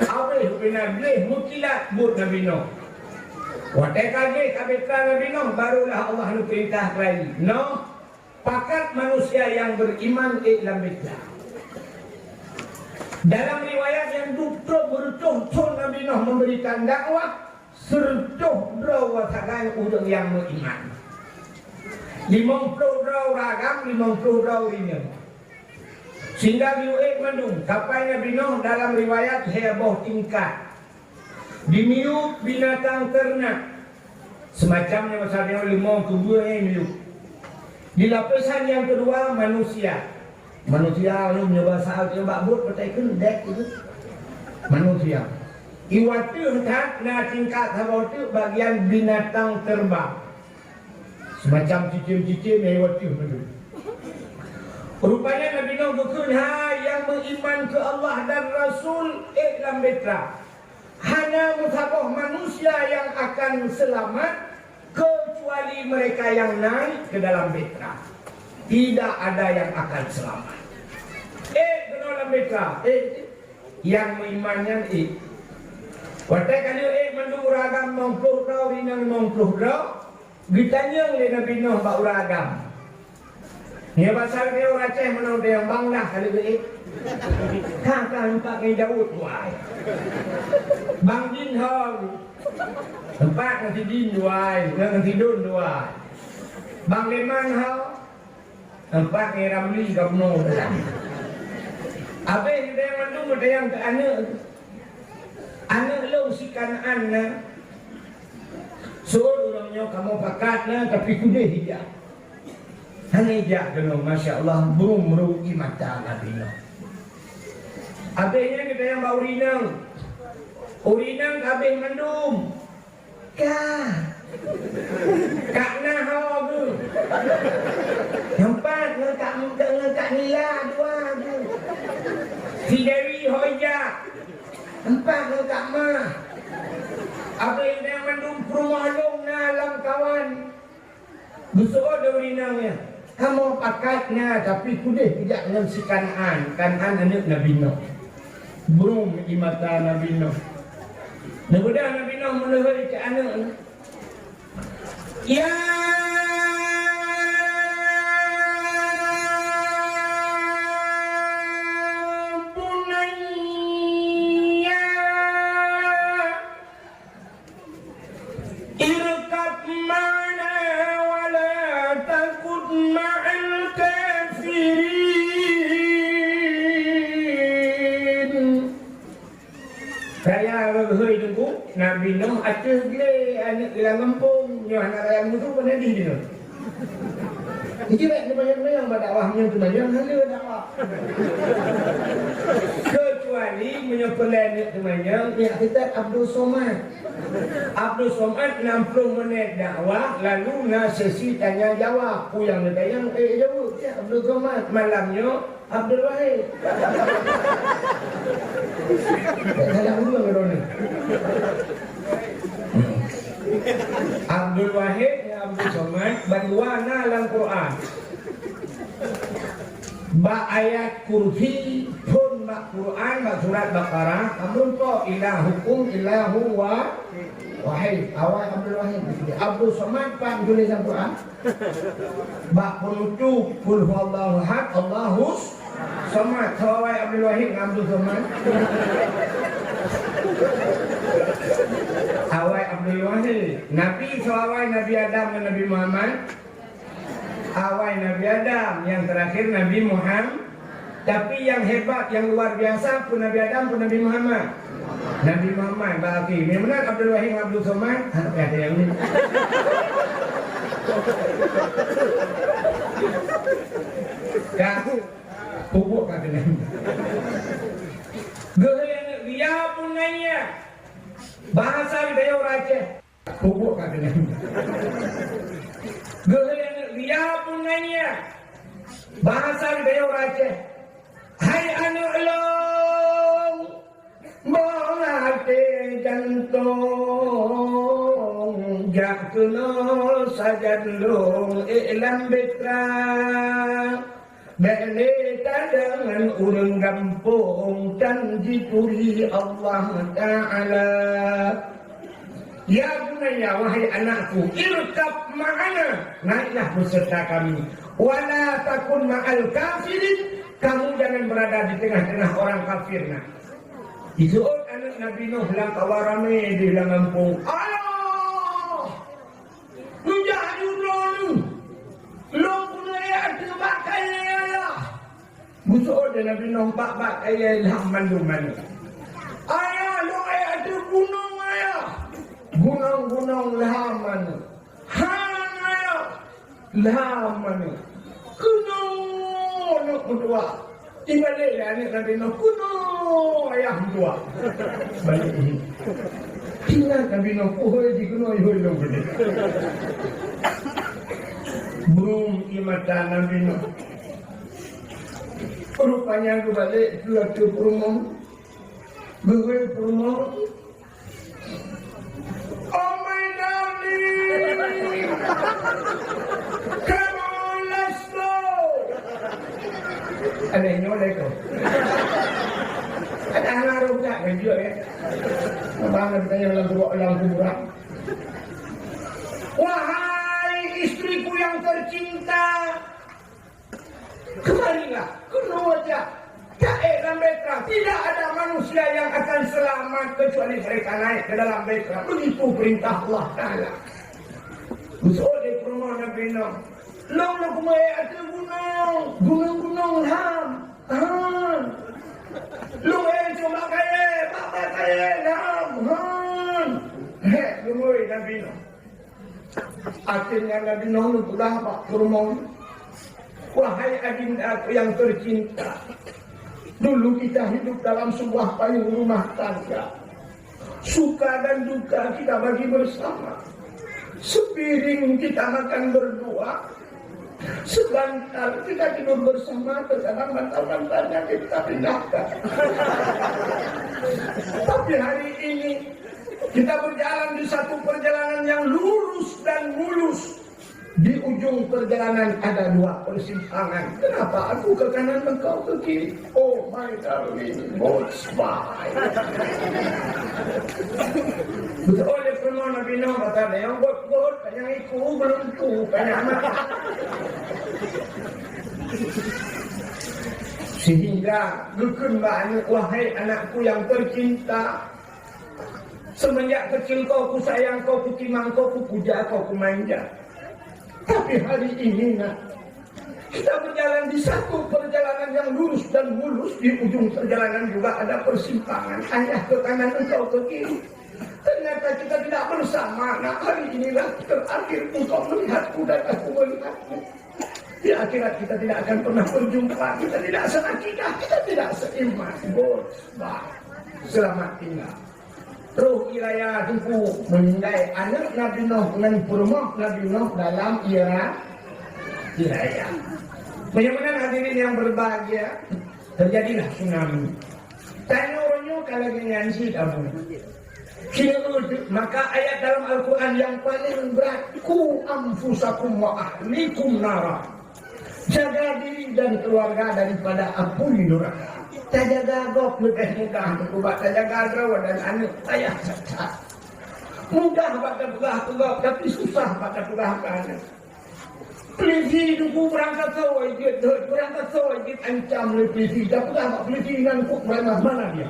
Abéh binan bleh meukilat buet Nabi Nuh. Watèe ka jih ka beta Nabi Nuh, barulah Allah neupeurintah keu Nabi Nuh, Pakat manusia nyang beriman ék lam beuet. Dalam riwayat nyang duek trok beureutôh thon Nabi Nuh memberikan dakwah, seureutôh droe sagai ureueng nyang meuiman. Limong ploh droe ureueng agam, limong ploh droe ureueng inong. Sehingga geuyue ék mandum, sampai Nabi Nuh dalam riwayat lhèe boh tingkat. Dimiyueb binatang ternak, semacam nyang masa nyoe limong keubeueng nyang miyueb. Di lapisan nyang keudua, manusia. Manusia nyoe meunyoe basa nyoe bak buet, peue teukheun, dek itu. Manusia. Iwa teuh that na tingkat saboh teuk bagian binatang terbang. Semacam cicém-cicém nyang iwa teuh mandum. Rupanya Nabi Nuh geukheun, "Hai nyang meuiman keu Allah dan Rasul, ék lam bahtera. Hana meusaboh manusia nyang akan seulamat keucuali mereka nyang naik ke dalam bahtera. Tidak ada nyang akan seulamat. Ék keunoe lam bahtera, ék." Nyang meuiman nyan ék. Watée ka lheueh ék mandum ureuëng agam limong ploh droe, ureuëng inong limong ploh droe, geutanyong lé Nabi Nuh bak ureuëng agam. Nyoe basa geutanyoe ureuëng Aceh meunan tanyong, "Bang lah ka lheueh ék?" "Ka, ka, empat ngon Daud tuai." "Bang Jin ho?" "Empat ngon si Jin tuai, ngon si Dun tuai." "Bang Leman ho?" "Empat ngon Ramli ka bunoe." Abéh geutanyoe mandum geutanyong keu aneuëk. "Aneuëk lôn si Kanaan na." Seuôt ureuëng nyoe, "Kamoe pakat na, tapi kudeh ijak." Hana ijak keunoe, masya Allah, brung-brung ie mata Nabi Nuh. Abéh nyan geutanyong bak ureuëng inong. Ureuëng inong ka abéh mandum. "Ka. Kak na ho geuh. Empat ngon Kak, ngon Kak Nila dua geuh. Si Dewi ho ijak. Empat ngon Kak Mah. Abéh nyan mandum peurumoh lôn na lam kawan." Geuseuôt lé ureuëng inong nyan. "Kamoe pakat na, tapi kudeh ijak ngon si Kanaan." Kanaan aneuëk Nabi Nuh. Brung ie mata Nabi Nuh. Neubeudôh Nabi Nuh meuleuhôi keu aneuëk nyan. "Ya bunayya, irkab ma'ana wa la takun ma'al kafirin." Raya reuhôi teungku, Nabi Nuh ateueh glé aneuëk lam gampông, nyoe hana raya mutu pun Nabi Nuh. Jadi bèk teumanyong-manyong bak dakwah, meunyoe teumanyong hana dakwah. Kecuali meunyoe peulai aneuëk teumanyong, ya kita Abdul Somad. Abdul Somad enam puluh menit dakwah, lalu na sesi tanya jawab. Peue nyang neutanyong, eh, jaweueb. Ya, Abdul Somad, malam nyoe Abdul Wahid. Salah ureuëng droeneuh. Abdul Wahid ngon Abdul Somad bandua na lam Quran. Bak ayat kursi, phon bak Quran, bak surat Baqarah, amun po ilahukum ilahu wa-, wahid. Awai Abdul Wahid. Abdul Somad pat tulésan Quran. Bak penutup, Qul huwallahu ahad, Allahus somad. Soe awai Abdul Wahid ngon Abdul Somad? Awai Abdul Wahid. Nabi soe awai, Nabi Adam ngon Nabi Muhammad? Awai Nabi Adam, nyang teurakhir Nabi Muhammad. Tapi nyang hebat, nyang luar biasa, peue Nabi Adam, peue Nabi Muhammad? Nabi Muhammad, berarti. Nyang meunan Abdul Wahid, Abdul Somad, ha, ka ada nyang ni. Ka, pupuk ka keunan. Geuh, ya bunayya. Bahasa geutanyoe ureuëng Aceh. Pupuk ka keunan. Geuh, ya bunayya. Bahasa geutanyoe ureuëng Aceh. Hai aneuëk lôn, boh até jantông, jak keunoe sajan lôn ék lam bahtera. Bèk lé tadeungon ureuëng gampông tan jituri Allah Taala. Ya bunayya, wahai anakku, irkab ma'ana, naiklah beserta kami. Wa la takun ma'al kafirin, kamu jangan berada di tengah-tengah orang kafir, nak. Jiseuôt aneuëk Nabi Nuh lam kawan ramé di lam gampông. Allah! Neujak judô lôn. Lôn keuneuk ék ateueh bak kayèe ayah. Geuseuôt lé Nabi Nuh bak-bak kayèe lham mandum manok. Ayah, lôn ék ateueh gunong, ayah. Gunong-gunong lham manok. Han, ayah. Lham manok. Keunoe neuk meutuah. Ibalek lé aneuk Nabi Nuh, "Keunoe ayah meutuah." Balek jih. Ingat Nabi Nuh, "Puhôi jih keunoe, ihôi lôn keudeh." Brung ie mata Nabi Nuh. Rupanya geubalek keu ateueh peurumoh. Geuhôi peurumoh. Oh my darling, come on, let's go. Ada yang nyolek tu. Ada anak roh tak kejut ya. Abang ada tanya dalam kubur, dalam kuburan. Wahai istriku yang tercinta, kemarilah, keunoe jak. Taék lam baitram. Tidak ada manusia yang akan selamat kecuali mereka naik ke dalam baitram. Begitu perintah Allah Taala. Beutôi lé peurumoh Nabi Nuh. Lôn lôn keumeue ateueh gunong, gunong-gunong lham. Han. Lôn éh cuma kayèe, bak-bak kayèe lham. Han. Hék, keumeue Nabi Nuh. Akhirnya Nabi Nuh geupeugah bak peurumoh, "Wahai adindaku yang tercinta, dulu kita hidup dalam sebuah payung rumah tangga. Suka dan duka kita bagi bersama. Sepiring kita makan berdua. Sebantal kita tidur bersama, terkadang bantal-bantalnya kita pindahkan. Tapi hari ini kita berjalan di satu perjalanan yang lurus dan mulus. Di ujung perjalanan ada dua persimpangan. Kenapa aku ke kanan, engkau ke kiri? Oh my darling, bots bhai." Beutôi lé peurumoh Nabi Nuh, kata dia, "Yang bot-bot, nyang iku belum tu, tanya amat." Sehingga geukheun bak aneuk, "Wahai anakku yang tercinta, semenjak kecil kau kusayang, kau kutimang, kau kupuja, kau kumanja. Tapi hari ini, Nak, kita berjalan di satu perjalanan yang lurus dan mulus, di ujung perjalanan juga ada persimpangan. Ayah ke kanan, engkau ke kiri. Ternyata kita tidak bersama, Nak. Hari inilah terakhir engkau melihatku dan aku melihatmu. Di akhirat kita tidak akan pernah berjumpa. Kita tidak seakidah, kita tidak seiman." Bos, bah. Selamat tinggal. Roh ie raya teungku meuninggai aneuk Nabi Nuh ngon peurumoh Nabi Nuh dalam ie ra-, ie raya. Bagaimana hadirin yang berbahagia? Terjadilah tsunami. Tanyoe uroe nyoe ka lagèe nyan cit, Abu. Kira maka ayat dalam Al-Quran yang paling berat, "Qu anfusakum wa ahlikum nara." Jaga diri dan keluarga daripada apui neraka. Tajaga gob leubeh mudah bak tajaga droe dan aneuk payah that-that. Mudah bak tapeugah keu gob, tapi susah bak tapeugah keu aneuk. Pulisi teungku beurangkasoe jeuet, beurangkasoe jeuet ancam lé pulisi. Tapeugah bak pulisi nyan kok preman, mana dia?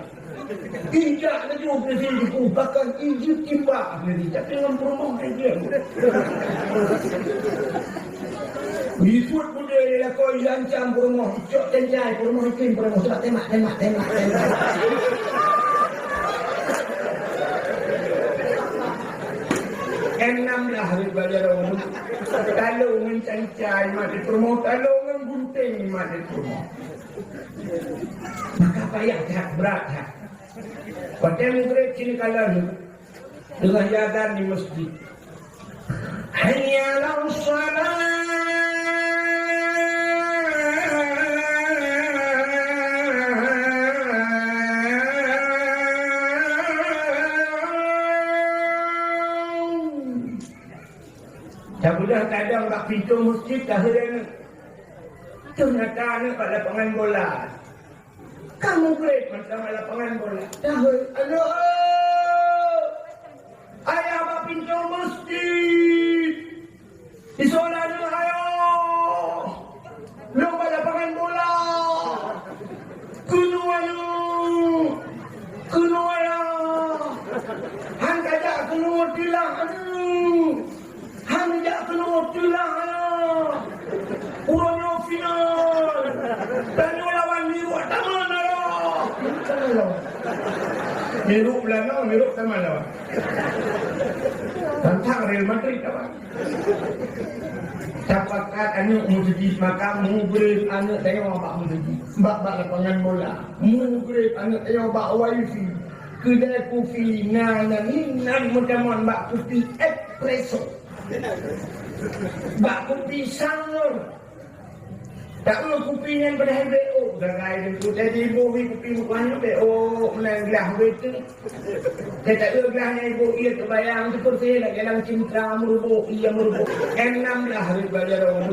Injak laju pulisi teungku, bahkan injak timbak pulisi. Tapi ngon peurumoh hai dia. Isuet peudeh lé lakoe, iancam peurumoh, icok cancai peurumoh, item peurumoh, sudah tembak, tembak, tembak, tembak. Enam lah hari belajar orang. Talong ngon cancai mat di peurumoh, talong ngon gunting mat di peurumoh. Maka payah that, brat that. Watèe mugreb sini kalon, teungoh jiazan di meuseujid. Hayya 'alas shalah. Tapeugah kadang bak pintoe meuseujid, taheu aneuk. Teuh nyata aneuk bak lapangan bola. Ka mugreb mantong lapangan bola. Taheu, "Aneuk, ayah bak pintoe meuseujid. Isoe aneuk ayah. Lôn bak lapangan bola. Keunoe aneuk. Keunoe ayah. Han kajak keunoe tilah aneuk." Han jak keunoe tilah aneuk. Uroe nyoe final. Tanyoe lawan Mirot Taman aneuk. Miruk Belanda, miruk sama lawan. Tantang Real Madrid apa? Tapakat aneuk meuseujid maka mugreb aneuk tanyoe bak meuseujid, bak, bak lapangan bola. Mugreb aneuk tanyoe bak wifi. Keudai kupi na, na, ni, nan meutamon bak kupi espresso. Bak kupi sangor. Tak eu kupi nyan padahai B O. Gagai Teungku, jadi ibu kupi meukuah nyan B O, meunan glah beutôi. Saya tak eu glah nyan ibu, iya teubayang, teupeurasai lagèe lam cinta meurubuk, iya meurubuk. Enam glah ribèe jaroe.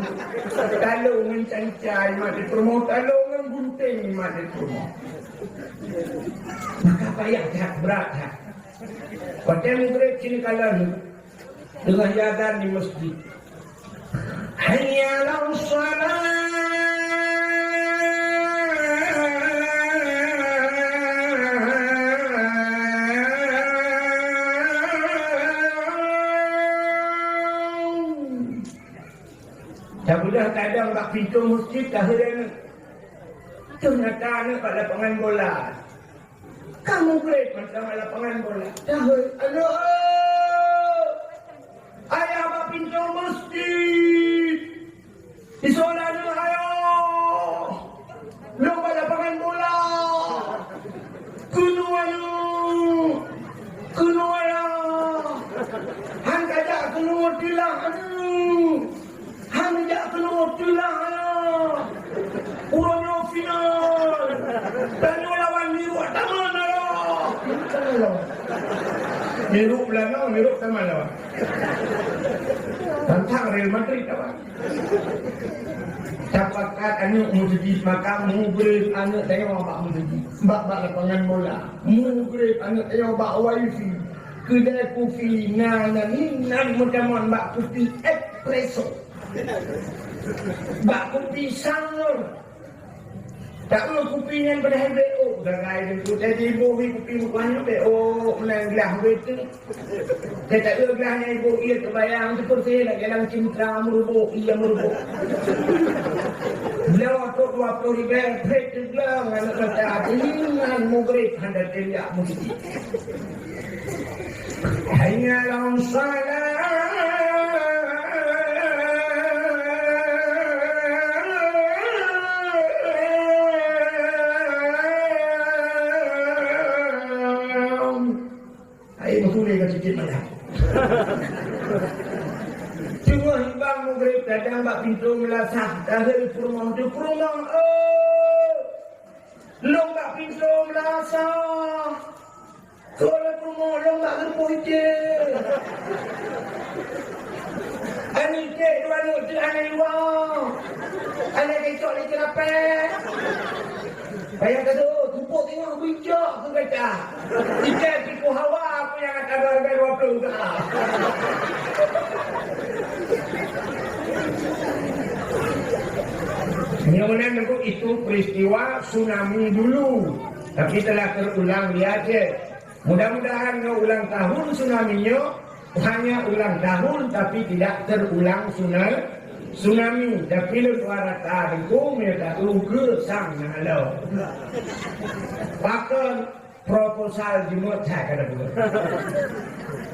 Talô ngon cai-cai mat di peurumoh, talô ngon gunting mat di peurumoh. Maka payah that, brat that. Watèe mugreb sini kalon, teungoh jiazan di meuseujid. Hayya 'alas shalah. Tabeudôh kadang bak pintoe meuseujid, taheun aneuk. Teuh nyata aneuk bak lapangan bola. Ka mugreb mantong lam lapangan bola. Taheun, "Aneuk, ayah bak pintoe meuseujid. Isola aneuk ayah. Lôn bak lapangan bola. Keunoe aneuk. Keunoe ayah. Han kajak keunoe tilah aneuk." Han jak keunoe teulah ayah. Uroe nyoe final. Tanyoe lawan Miruk Taman ayah. Miruk Belanda, Miruk Taman lawan. Tantang Real Madrid apa? Tapakat aneuk meuseujid maka mugreb aneuk tanyoe bak meuseujid, bak, bak lapangan bola. Mugreb aneuk tanyoe bak wifi. Keudai kupi na, na, ni, nan meutamon bak kupi espresso. Bak kupi sangor. Tak eu kupi nyan padahai B O. Gagai Teungku, jadi ibu kupi meukuah nyan B O, meunan glah beutôi. Saya tak eu glah nyan ibu, iya teubayang, teupeurasai lagèe lam cinta meurubuk, iya meurubuk. Bloe trok dua ploh ribèe, trép teugleng aneuk mata, teungoh mugreb hana teuliak meuseujid. Hayya 'alas shalah. Hai, beutôi ka cicit malam. Cuma hibang mugreb kadang bak pintoe meulasah, taheun peurumoh tu peurumoh, oh. Lôn bak pintoe meulasah. Keu lôn peurumoh lôn bak geureuboh iték. Aneuk iték dua aneuk teuh aneuk luwa. Aneuk kecok lé ceurapek. Payah teudôh, tupok teungoh beujok keu gata. Iték tipu hawa aku nyang ata hareuga dua ploh juta. Nyoe meunan Teungku, itu peristiwa tsunami dulu, tapi telah terulang di Aceh. Mudah-mudahan nyoe ulang tahun tsunami nyoe hanya ulang tahun, tapi tidak terulang tsuna-, tsunami. Tapi lôn harap Teungku meunyoe taeu geusang na lom. Pakon proposal jimeuet that ka tapeugah.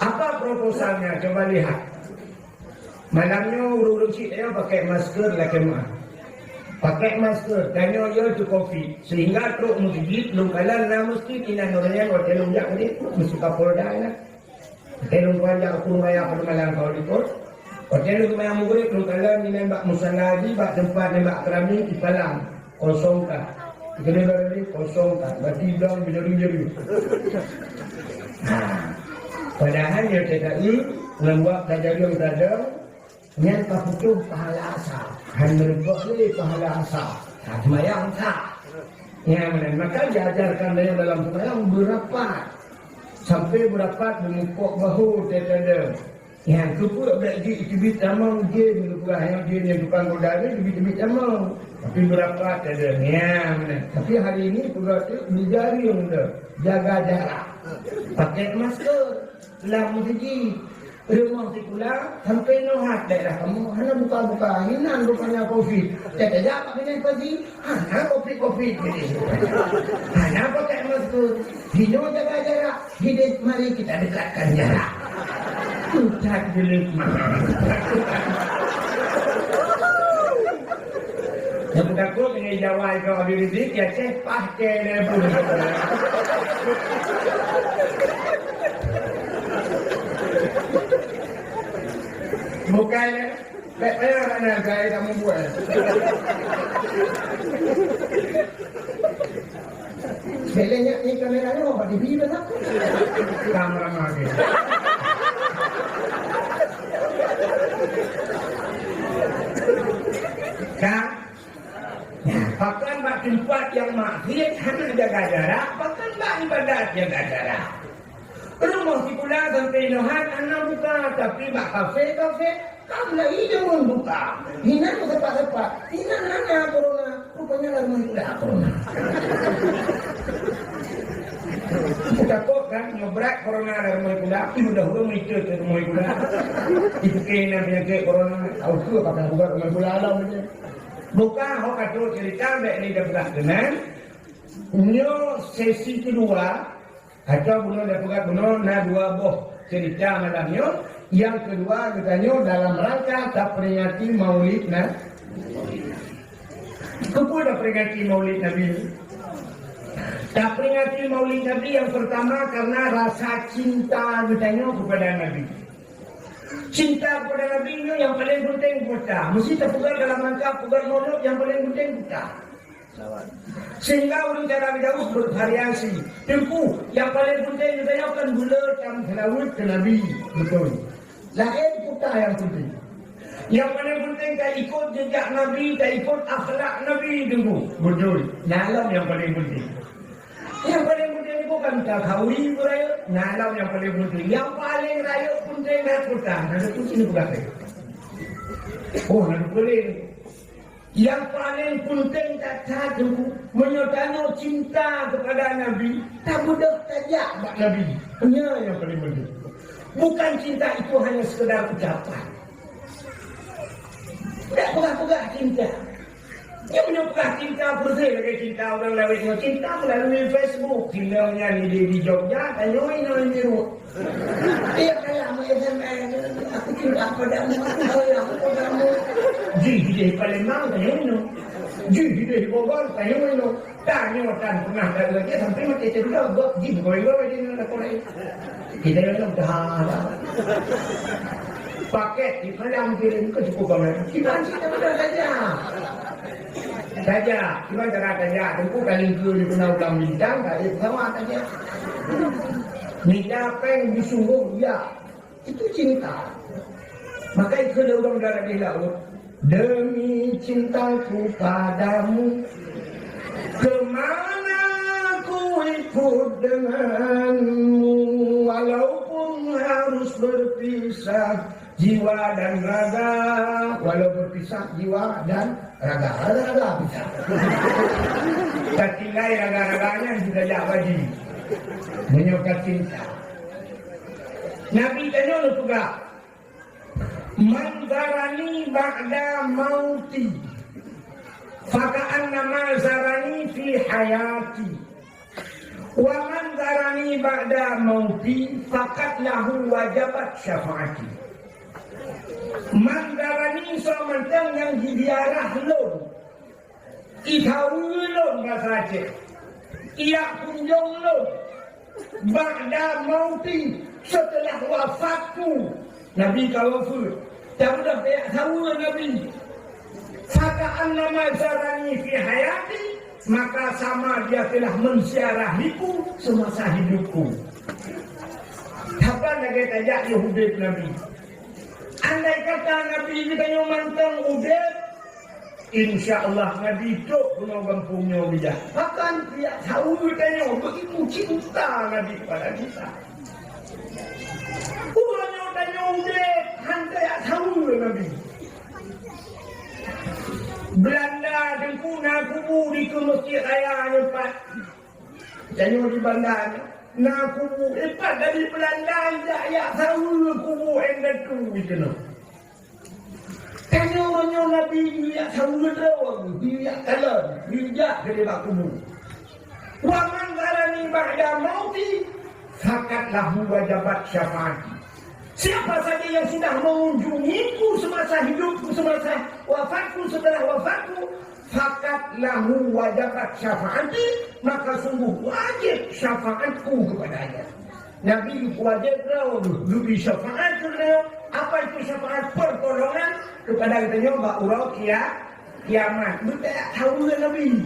Apa proposalnya? Coba lihat. Malam nyoe ureueng-ureueng syiek nyoe pakai masker lakèe meu'ah. Pakai masker, tanyoe yo teu covid. Sehingga trok meuseujid, lôn kalon na meuseujid inan ureueng nyan watèe lôn jak udép, meuseujid Kapolda inan. Watèe lôn tuan jak u Kurung Raya pada malam ka likot. Watèe lôn seumayang mugreb, lôn kalon inan bak musala jih, bak teumpat nibak keramik, ipalang. Kosong that. Keudéh barô nyoe kosong that. Berarti dong beujari-jari. Ha. Padahai nyoe teuka i, ngon wak tajari nyang tadong, nyan ka putôh pahala asa. Han meureumpok lé pahala asa. Ha, seumayang that. Nyan meunan. Maka diajarkan dalam seumayang beurapat. Sampai beurapat meumupok bahu teuka dong. Nyang keupeue bèk jeuet teubiet tamong jén, geupeugah nyan jén nyang tukang goda nyan teubiet-teubiet tamong. Tapi beurapat ka deuh, nyan. Tapi hari ini peugah teuk beujareung deuh, jaga jarak. Pakai masker lam meuseujid. Rumoh sikula sampoe nyoe hat daerah kamoe hana buka-buka, hinan rupanya covid. Tajak bak binéh pasi, hana covid-covid binéh. Hana pakai masker. Hino jaga jarak, hidup mari kita dekatkan jarak. Ustaz Juluk mah. Nyang takot dengan Jawa itu Habib Rizik, ya ceh pah ke dia pun. Bukan, eh? Baik payah nak nak saya tak membuat. Sekali nyak ni kamera ni apa di bibi dah? Kamera mati. Kan? Nah, bahkan bak tempat yang maksiat hana jaga jarak, bahkan bak ibadat jaga jarak. Rumoh sikula sampoe nyoe hat hana buka, tapi bak kafe-kafe ka mulai deungon buka. Hinan sapat-sapat, hinan hana corona, rupanya lam rumoh sikula corona. Takot kan, nyoe brat corona lam rumoh sikula, tapi mudah-mudahan itu ke rumoh sikula. Itu kena penyakit corona, tahu ke apa buat rumoh sikula alam ni. Bukan, ho ka trok cerita, bèk ni dah peugah keunan. Nyoe sesi kedua, atau bunoe dah peugah bunoe na dua boh cerita malam nyoe. Yang kedua, geutanyoe dalam rangka taperingati Maulid Na-, Keupeue taperingati Maulid Nabi? Taperingati Maulid Nabi yang pertama karena rasa cinta geutanyoe kepada Nabi. Cinta kepada Nabi nyoe nyang paling penting buet ta. Mesti tapeugah dalam rangka peugah Maulid nyang paling penting buet ta. Sehingga ureueng cara geujaweueb bervariasi. Teungku, nyang paling penting geutanyoe kan buleuen tam seulaweuet keu Nabi. Beutôi. Laén peue nyang penting. Nyang paling penting ka ikot jejak Nabi, ka ikot akhlak Nabi, Teungku. Beutôi. Nyan lom nyang paling penting. Nyang paling penting bukan ka khauri keu rayeuk, nyan lom nyang paling penting. Nyang paling rayeuk penting adalah peue? Nah, itu sini peugah. Oh, nah, itu paling. Nyang paling penting that-that, Teungku, meunyoe tanyoe cinta kepada Nabi, tabeudôh tajak bak Nabi. Nyan nyang paling penting. Bukan cinta itu hanya sekedar ucapan. Dak peugah-peugah cinta. Nyoe meunyoe peugah cinta, beureuséh lagèe cinta ureueng lawét nyoe. Cinta melalui Facebook. Cinta nyan di, di Jogja, tanyoe inoe di Rot. Iya, kayak mau S M S, aku cinta padamu, aku sayang padamu. Jih di Palembang, tanyoe inoe. Jih di Bogor, tanyoe inoe. Tanyoe tan pernah gagal dia sampai mati cedera, buat jih goyang-goyang dia nak korek. Kita yang dah dah. Paket di Padang kirim ke cukup banget. Kita sih tak pernah saja. Saja, cuma cara saja. Tengku kali ke di kena ulang bintang, tak ada pesawat saja. Minta peng di sungguh, ya. Itu cinta. Maka ikut dia orang darat di laut. Demi cintaku padamu, kemana ku ikut denganmu, walaupun harus berpisah jiwa dan raga, walau berpisah jiwa dan raga, raga, raga pisah. Tatinggai raga-raganya sudah jak baji. Meunyoe ka cinta. Nabi tanya lé peugah, "Man zarani ba'da mauti, faka'annama zarani fi hayati. Wa man zarani ba'da mauti, faqad lahu wajabat syafa'ati." Man zarani soe mantong nyang jiziarah lôn. Ithaweue lôn basa Aceh. Ijak kunjong lôn. Ba'da mauti, setelah wafatku. Nabi ka wafeuet. Tapeugah ijak thaweue Nabi. Faka'annama zarani fi hayati, maka sama dia telah menziarahiku semasa hidupku. Kapan lagèe tajak yoh udép Nabi? Andai kata Nabi geutanyoe mantong udép, insya Allah Nabi trok keunoe gampông nyoe bijah. Bahkan tiep thaweue tanyoe begitu cinta Nabi kepada kita. Uroe nyoe tanyoe udép, han tajak thaweue Nabi. Belanda Teungku na kubu dikeue Mesjid Raya nyoe pat. Tanyoe di Banda nyoe. Na kubu, ipat dari Belanda jak, jak saweue kubu indatu keunoe. Tanyoe uroe nyoe Nabi geuyue jak saweue droe, geuyue jak kalon, geuyue jak keu nibak kubu. Wa man zarani ba'da mauti, faqad lahu wajabat syafaati. Siapa saja yang sudah mengunjungiku semasa hidupku, semasa wafatku, setelah wafatku, faqad lahu wajabat syafaati, maka sungguh wajib syafaatku kepadanya. Nabi wajib droe geubri syafaat keu geutanyoe. Apa itu syafaat? Pertolongan kepada geutanyoe bak uroe kia-, kiamat. Beuteuak thaweue Nabi.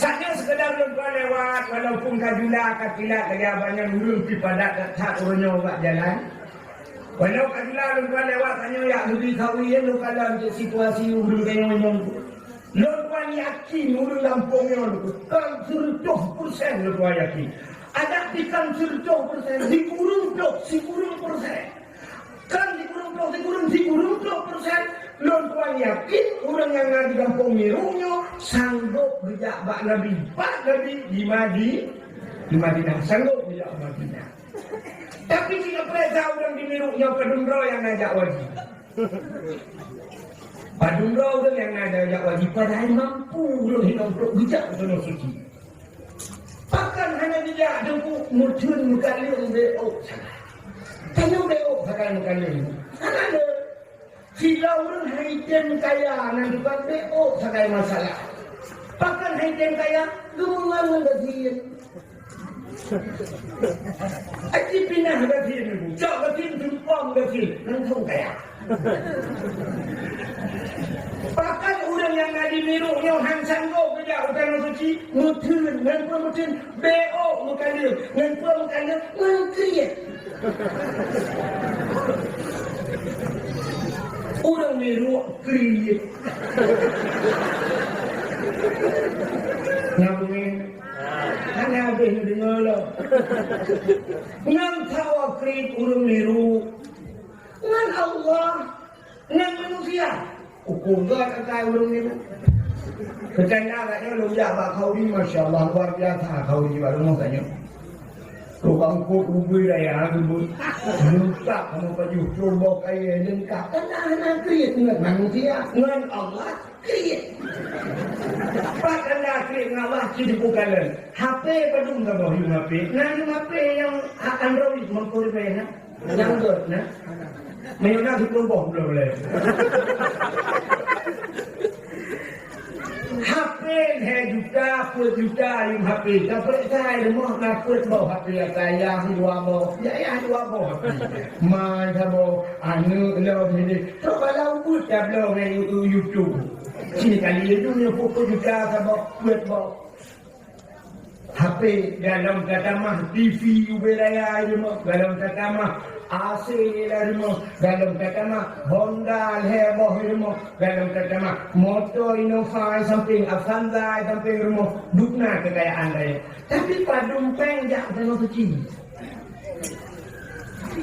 Saat nyoe sekedar lôn tuan lewat, walaupun ka jula, ka kilat lagèe abang nyan ureueng pi padat that uroe nyoe bak jalan. Walau ka jula lôn tuan lewat, tanyoe jak leubeh kawin, lôn kalon cit situasi ureueng tanyoe nyoe. Lôn tuan yakin ureueng gampông nyoe, kan seureutôh persen lôn tuan yakin. Adak pi kan seureutôh persen, sikureueng ploh, sikureueng persen. Kan sikureueng ploh, sikureueng, sikureueng ploh persen, lôn tuan yakin ureueng nyang na di gampông Miruk nyoe sanggob geujak bak Nabi, bak Nabi di Madi-, di Madinah, sanggob geujak bak Madinah. Tapi cit neupeuriksa ureueng di Miruk nyoe padum droe nyang na jak haji. Padum droe ureueng nyang na jak haji, padahai mampu ureueng hinan trok geujak u Tanoh Suci. Pakon hana geujak, Teungku? Meutheun meukaleueng beu ôk sagai. Tanyoe beu ôk sagai meukaleueng. Hana lé. Sidroe ureueng hai tem kaya nan teupat beu ôk sagai masalah. Pakon hai tem kaya? Geumeungon ngon gasien. Aci pinah gasien, cok gasien, tumpom gasien, langsung kaya. Pakon ureueng nyang na di Miruk nyoe han sanggob geujak u Tanoh Suci? Meutheun, ngon peue meutheun? Beu ôk meukaleueng, ngon peue meukaleueng? Ngon kriet. Ureueng Miruk kriet. Nyambung, eh? Hana habéh neudeungoe lom. Ngon sawa kriet ureueng Miruk. Ngon Allah, ngon manusia. Ukur gét akai ureueng Miruk. Keucanda gata nyoe lôn jak bak khauri, masya Allah, luar biasa khauri bak rumoh gata nyoe. Tukang kot ubé raya geubeuet. Leungkap kamoe pajoh, cul boh kayèe leungkap. Kan hana kriet ngon manusia, ngon Allah kriet. Pat tanda kriet ngon Allah, ci dibuka lé. H P padum saboh yum H P. Na yum H P nyang Android meukeureubeuen na. Nyang gét na. Meunyoe na siploh boh bloe lé. H P lhèe juta, peuet juta yum H P. Tapeuriksa i rumoh na peuet boh H P, ata yah dua boh. Ya, yah dua boh H P. Mai saboh, aneuk lom hini. Trok bala ubeuet tabloe ngon You-, YouTube. Sini kali itu nyoe peuet juta saboh, peuet boh. H P, galom tatamah T V ubé raya i rumoh, galom tatamah A C lam rumoh, galom tatamah Honda lhèe boh i rumoh, galom tatamah moto Innova i sampéng, Avanza i sampéng rumoh, dum na keukayaan rayeuk. Tapi padum péng jak u Tanoh Suci.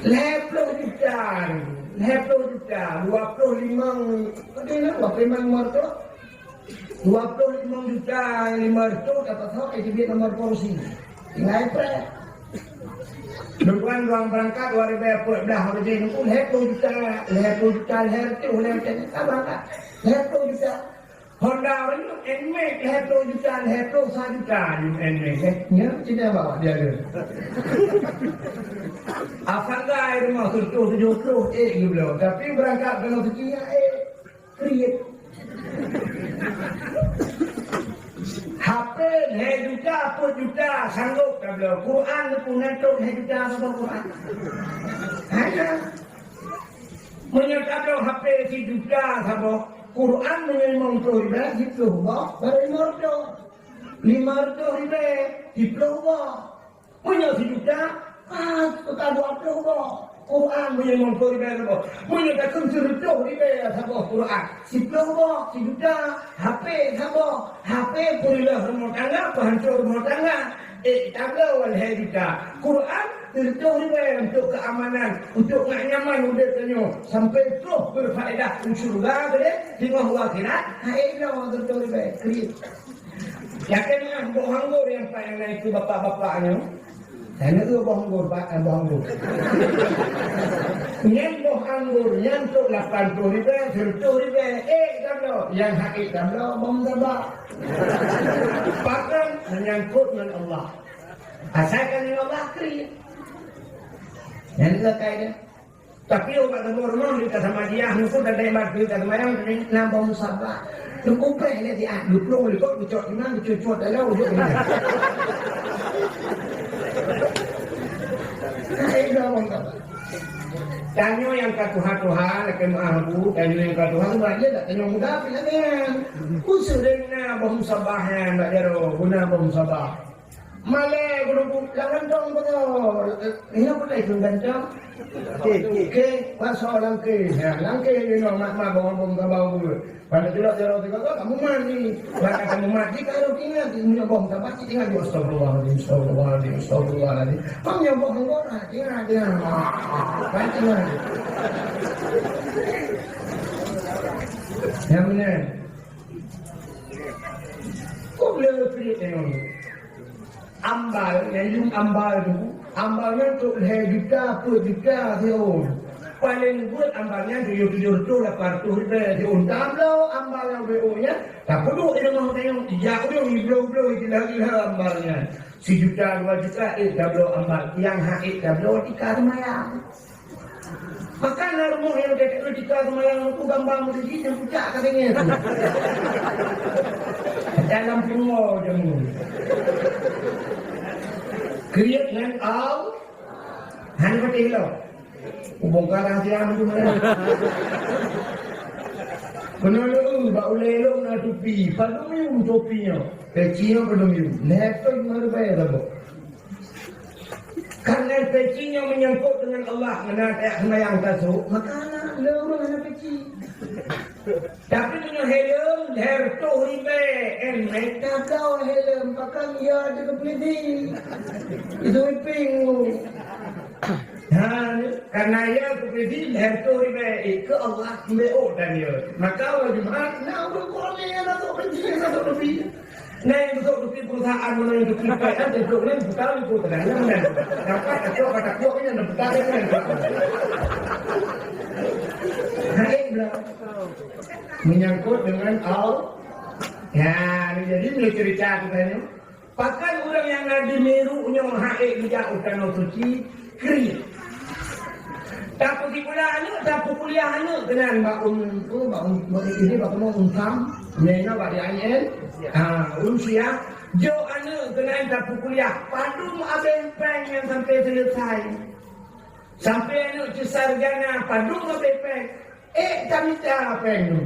Lhèe ploh juta, lhèe ploh juta, dua ploh limong, padum na, dua ploh limong moto. Dua ploh limong juta limong reutôh dapat hok, eh, teubiet nomor polisi. Tinggai preh. Lôn tuan, lôn beurangkat dua ribèe peuet blah, lôn jih nunggu lhèe ploh juta, lhèe ploh juta, lhèe reutôh, lhèe reutôh, ka beurangkat. Lhèe ploh juta. Honda ureueng nyoe Nmax lhèe ploh juta, lhèe ploh sa juta nyoe Nmax, eh. Nyoe cina bawa dia tu. Avanza i rumoh seureutôh tujoh ploh, eh, geubloe. Tapi beurangkat keunoe seukian, eh. Kriet. H P lhèe juta, peuet juta, sanggob tabloe. Quran neupeunan trok lhèe juta saboh Quran. Hana. Meunyoe tabloe H P sijuta saboh, Quran meunyoe limong ploh ribèe, siploh boh, barô limong reutôh. Limong reutôh ribèe, siploh boh. Meunyoe sijuta, ah, ka dua ploh boh Quran meunyoe limong ploh ribèe saboh. Meunyoe takheun seureutôh ribèe saboh Quran, siploh boh, sijuta, H P saboh, H P peureuloh rumoh tangga, peuhancô rumoh tangga. Eh, tabloe lhèe juta. Quran seureutôh ribèe untuk keamanan, untuk ngat nyaman udép tanyoe, sampai troh berfaedah u syeuruga keudéh, singoh u akhirat, hai inoe seureutôh ribèe, kriet. Yakin lah boh anggô nyang paih na keu bapak-bapak nyoe. Hana eu boh anggô, ba-, eh, boh anggô. Nyan boh anggô nyan trok lapan ploh ribèe, sireutoh ribèe, ék tabloe, nyang han ék tabloe boh meusabah. Pakon? Menyangkut ngon Allah. Asai ka ngon Allah kriet. Nyan keukai dia. Tapi ubat tabor rumoh di tasama dia, musuh dan dai batu tasama yang na boh meusabah. Teungku preh lé dia, dua puluh likot geucok iman, geucok-cok dalam ujok iman. Hai dah boh meusabah. Tanyoe nyang ka tuha-tuha, lakèe meu'ah bu, tanyoe nyang ka tuha, tu bak dia tak tanyoe muda pih lagèe nyan. Khusus deh na boh meusabah nyan, bak jaroe, guna boh meusabah. Malèe geurumpok lam gantong beutôi. Eh, inoe peureulèe keu gantong? Oke, oke. Oke, masuk lam ke. Ya, lam ke inoe mak-mak bawang-bawang ka bau. Pada tulak jalan tiga kali, kamu mandi. Maka kamu mandi, kalau ingat, ingat boh, tak pasti ingat, astagfirullahaladzim, astagfirullahaladzim, astagfirullahaladzim. Kamu yang boh, enggak, ingat, ingat. Baik, ingat. Yang benar. Kok boleh kriet tengok? Ambal, nyang lôn ambal tu, ambal nyan trok lhèe juta, peuet juta siôn. Paleng beuet ambal nyan tujoh, tujoh reutôh, lapan reutôh ribèe siôn. Tabloe ambal nyang B O nyan, tapeuduek di rumoh tanyoe, jak ureueng jibloe-bloe, jilha-jilha ambal nyan. Sijuta, dua juta, ék tabloe ambal. Nyang han ék tabloe tika seumayang. Maka na rumoh nyang teuka seumayang, ku gambar meuseujid nyang pucak ka deungö tu. Dalam pungo jameun. Kriet ngon Allah. Han patéh lom. Kubongkar rahsia tu. Keunoe lôn bak ulèe lôn na tupi. Padum yum tupi nyoe. Peci nyoe padum yum. Lhèe ton lima ribèe saboh. Karena peci nyang menyangkut dengan Allah, meunan tajak seumayang tasôk, maka hana lé ureueng hana peci. Tapi meunyoe helm, lhèe reutôh ribèe, helmet, tabloe helm, pakon ya di keupeulisi. Itu iping. Ha, karena ya keupeulisi, lhèe reutôh ribèe, eh, keu Allah, B O dan ya. Maka hari Jumat, na ureueng kolé, na sok peci, na sok tupi. Nah, yang betul-betul perusahaan mana yang betul-betul kan, betul kan, bukan itu, kadang-kadang mana. Dapat atau kata kuat kan, yang betul kan. Naik belah. Menyangkut dengan Allah. Ya, jadi bila cerita tu kan, pakon ureueng nyang na di Meru nyoe han ék geujak u Tanoh Suci, kriet. Tapeusikula aneuk, tapeukuliah aneuk keunan bak un-, tu, bak un-, bak ini, bak keunoe Unsam, nyan bak di I N. Ha, Unsia, jok aneuk keunan tapeukuliah. Padum abéh péng nyang sampai selesai. Sampai aneuk cit sarjana, padum abéh péng. Ék tamita péng tu.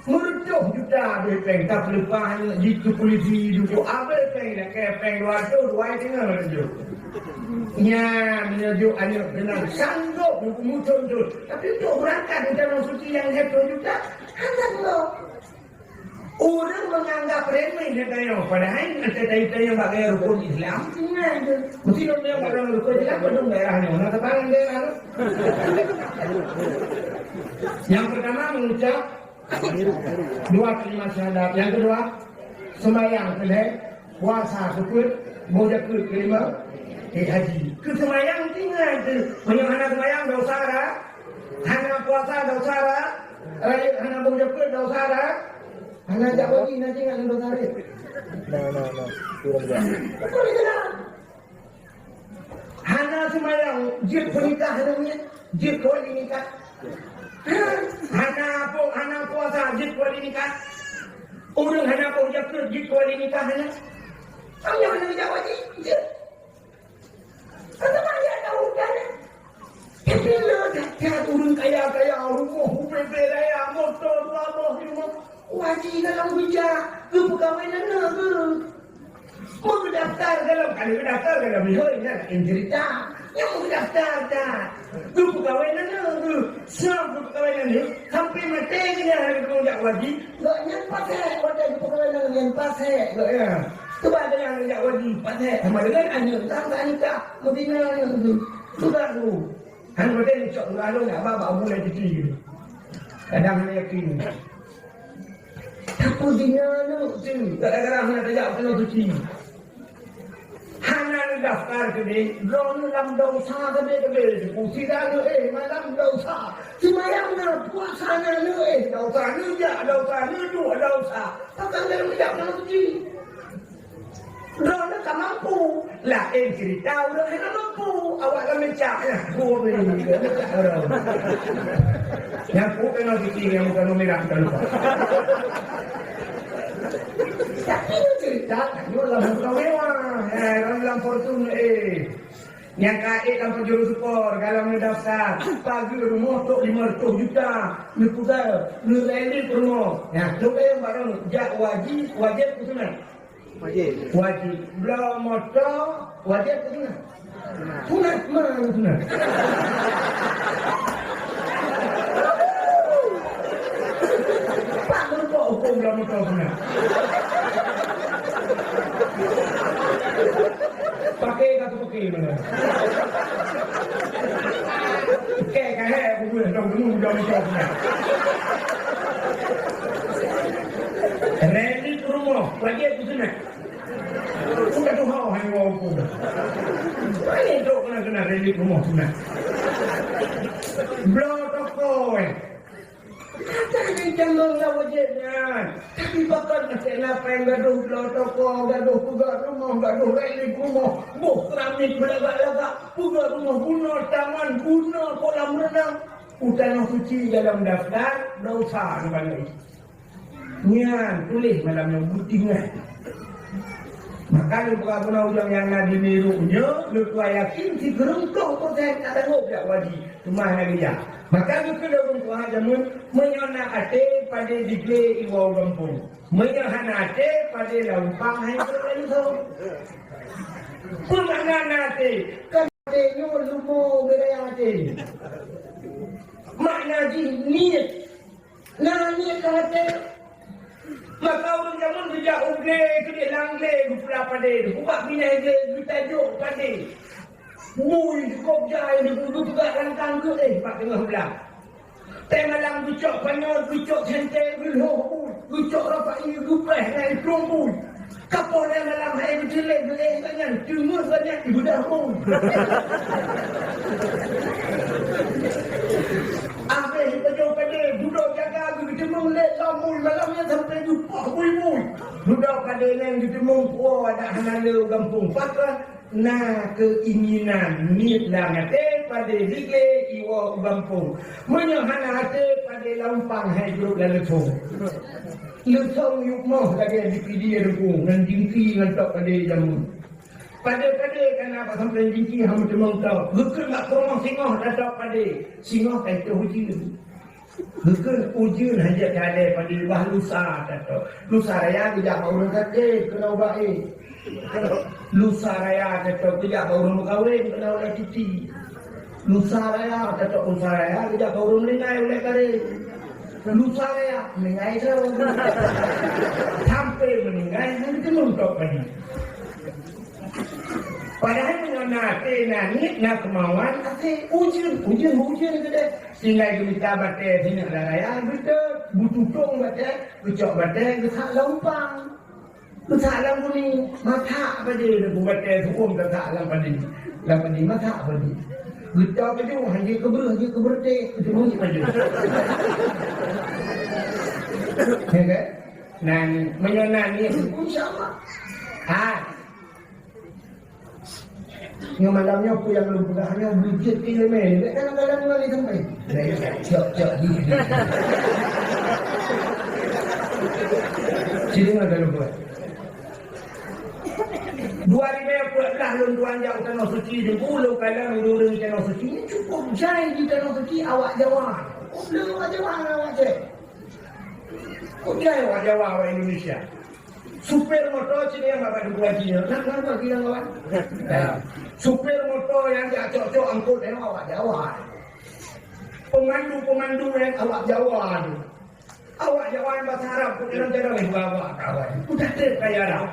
Meureutôh juta abéh péng, tapeuleupah nyoe jih keu polisi jukuk abéh péng, lakèe péng dua reutôh, dua teungoh laju. Nyan, meunyoe jok aneuk keunan sanggob muthon-thon, tapi untuk beurangkat u Tanoh Suci nyang lhèe plôh juta, hana sanggob. Ureueng menganggap remeh lé tanyoe, padahai antara tanyoe bak gaya rukun Islam, tinggai tu. Mesti lôn tanyoe bak gaya rukun Islam, padum daerah nyoe, na teutangan daerah tu. Yang pertama mengucap dua kalimat syahadat. Yang kedua, sembahyang keulhèe, puasa keupeuet, boh jakeuet keulima, eh, haji. Keu sembahyang tinggai tu. Meunyoe hana sembahyang, dosa dah. Hana puasa, dosa dah. Rayeuk hana boh jakeuet, dosa dah. Hana jak haji, na tinggai dosa dah. Nah, nah, nah. Kurang dah. Betul itu dah. Hana seumayang, jeuet peunikah aneuk nyan, jeuet keu wali nikah. Hana po-, hana puasa, jeuet keu wali nikah. Ureueng hana boh jakeuet, jeuet keu wali nikah nyan. Hana, hana jak haji, jeuet. Kata banyak tahu kan? Tapi le that-that ureueng kaya-kaya, rumoh ubé-bé raya, moto dua boh, lima boh. Wajib dalam bijak, geupeugawé nanggroe geuh. Meudaftar dalam, ka lheueh daftar dalam lihôi nyan laén ceurita. Nyang meudaftar that. Geupeugawé nanggroe geuh. Soe geupeugawé nanggroe, sampai maté geuh nyan hana geuteupeue jak wajib. Gobnyan pasék, watèe geupeugawé nanggroe nyan pasék gobnyan. Cuba tanyong jak wajib, pasék sama dengan aneuk tang ka nikah, meubina aneuk geuh. Sudah geuh. Hana watèe neucok geuh, aneuk nyan ba bak buleuen titi geuh. Kadang hana yakin. Peue jih nyan tu? Gara-gara hana tajak keunoe suci. Hana neudaftar keudeh, droeneuh lam desya sabe-sabe. Sira neuéh malam desya. Seumayang na, puasa na, neuéh desya, neujak desya, neuduek desya. Pakon lé neujak keunoe suci? Droeneuh ka mampu. Laén cerita ureueng hana mampu. Awak lam meucak nyan. Gurèe. Nyan pun keunoe suci nyang muka nyoe mirah, bukan lupa. Tapi nyoe cerita, nyoe lam muka mewah. Eh, lam, lam Fortuner, eh. Nyang ka ék lam Pajero Sport, galak meudaftar. Pageue rumoh trok lima ratus juta. Neupeugah, neureli rumoh. Nyan, trok lé barang jak wajib, wajib keu sunat. Wajib. Wajib. Bloe moto wajib keu sunat? Sunat, mana sunat? Pak meureumpok hukôm bloe moto sunat. Pakai ka tu pakai mana? Pakai ka hai aku boleh dong dong dong dong. Reli rumoh wajib keu sunat? Udah tu hau hai wau pun. Mana tu kena-kena reli rumoh sunat? Bloe toko, eh. Kata ni jangan lah wajib nyan. Tapi pakon asék lapang gadoh bloe toko, gadoh peugah rumoh, gadoh reli rumoh, boh keramik beulagak-lagak, peugah rumoh guna taman, guna kolam renang. U tanoh suci dalam daftar dosa nibak. Nyan tuléh malam nyoe beutinggai. Maka lôn peugah keunoe ureueng nyang na di Meuruk nyoe, lôn tuan yakin sikureueng ploh persen ka tanggôp jak wajib, teuma hana geujak. Maka geukheun lôn tuan jameun, meunyoe na até padé diglé iwoe gampông. Meunyoe hana até padé lam umpang hai keu lalu thon. Peue makna na até? Kan até nyoe leumo geuraya até. Makna jih niet. Na niet lam até. Maka ureueng jameun geujak u glé, keudéh lam glé, geupula padé, geubak binéh glé, geutajok padé. Bui cukôp jai, geu-, geupeugah rangkang geuéh bak teungoh blang. Teumalam geucok panyöt, geucok sentée, geulhoh bui, geucok rapai, geupéh ngon plueng bui. Ka poh lhèe malam hai geucélék geuéh gobnyan, teungeut gobnyan ibeudah bui. Abéh ipajoh padé, dudoe jaga geuteumèe lé lom bui malam nyan sampoe geupoh bui-bui. Dudoe padé nyan geuteumèe puwoe adak hana le u gampông. Pakon na keuinginan niet lam até padé diglé iwoe u gampông. Meunyoe hana até padé lam umpang hai jrôk lam leuphông. Leuphông yup moh lagèe di Pidie Teungku ngon jingki ngon tok padé jameun. Padé-padé ka na bak sampoe jingki hana meuteumèe tok. Geukheun bak peurumoh singoh tatôk padé. Singoh ka itôh ujeuen. Geukheun ujeuen hana jeuet talèe padé bah lusa tatôk. Lusa raya geujak bak ureueng sakét keunoe ubat éh. Lusa raya tatôk geujak bak ureueng meukawen keunoe ubat cuti. Lusa raya tatôk lusa raya geujak bak ureueng meuninggai ubat karét. Lusa raya meuninggai terus. Sampoe meuninggai hana geuteumeung tok padé. Padahai meunyoe na até, na niet, na keumauan, até ujeuen, ujeuen, ujeuen keudéh. Tinggai geumita batèe sineuk lam raya, geutot, geututông batèe, geucok batèe, geusak lam umpang. Geusak lam bumi, masak padé, batèe su'um geusak lam padé. Lam padé, masak padé. Geucok baju, hana jeuet keu breuh, jeuet keu beureuté, geuteumèe baju. Ya kan? Na niet, meunyoe na niet, insya Allah. Ha. Nyoe malam nyoe peue nyang lôn peugah nyoe beujeuet keu ileumèe. Bèk kadang-kadang ngon lé sampai. Bèk cok-cok di. Sini ada lôn buat. Dua ribu empat belas lôn tuan jak u Tanoh Suci, di Pulo Kalang, ureueng Tanoh Suci. Ini cukup jai di Tanoh Suci awak Jawa. Awak Jawa, awak Aceh. Cukup jai awak Jawa, awak Indonesia. Supir moto cit nyang bak Teungku Haji nyoe. Nah, nah, nah, bilang kawan. Nah, supir moto nyang jak cok-cok angkot nyoe awak Jawa. Pemandu-pemandu nyang awak Jawa tu. Awak Jawa nyang bahasa Arab pun dalam jalan lagi bawa kawan. Udah terkaya dah.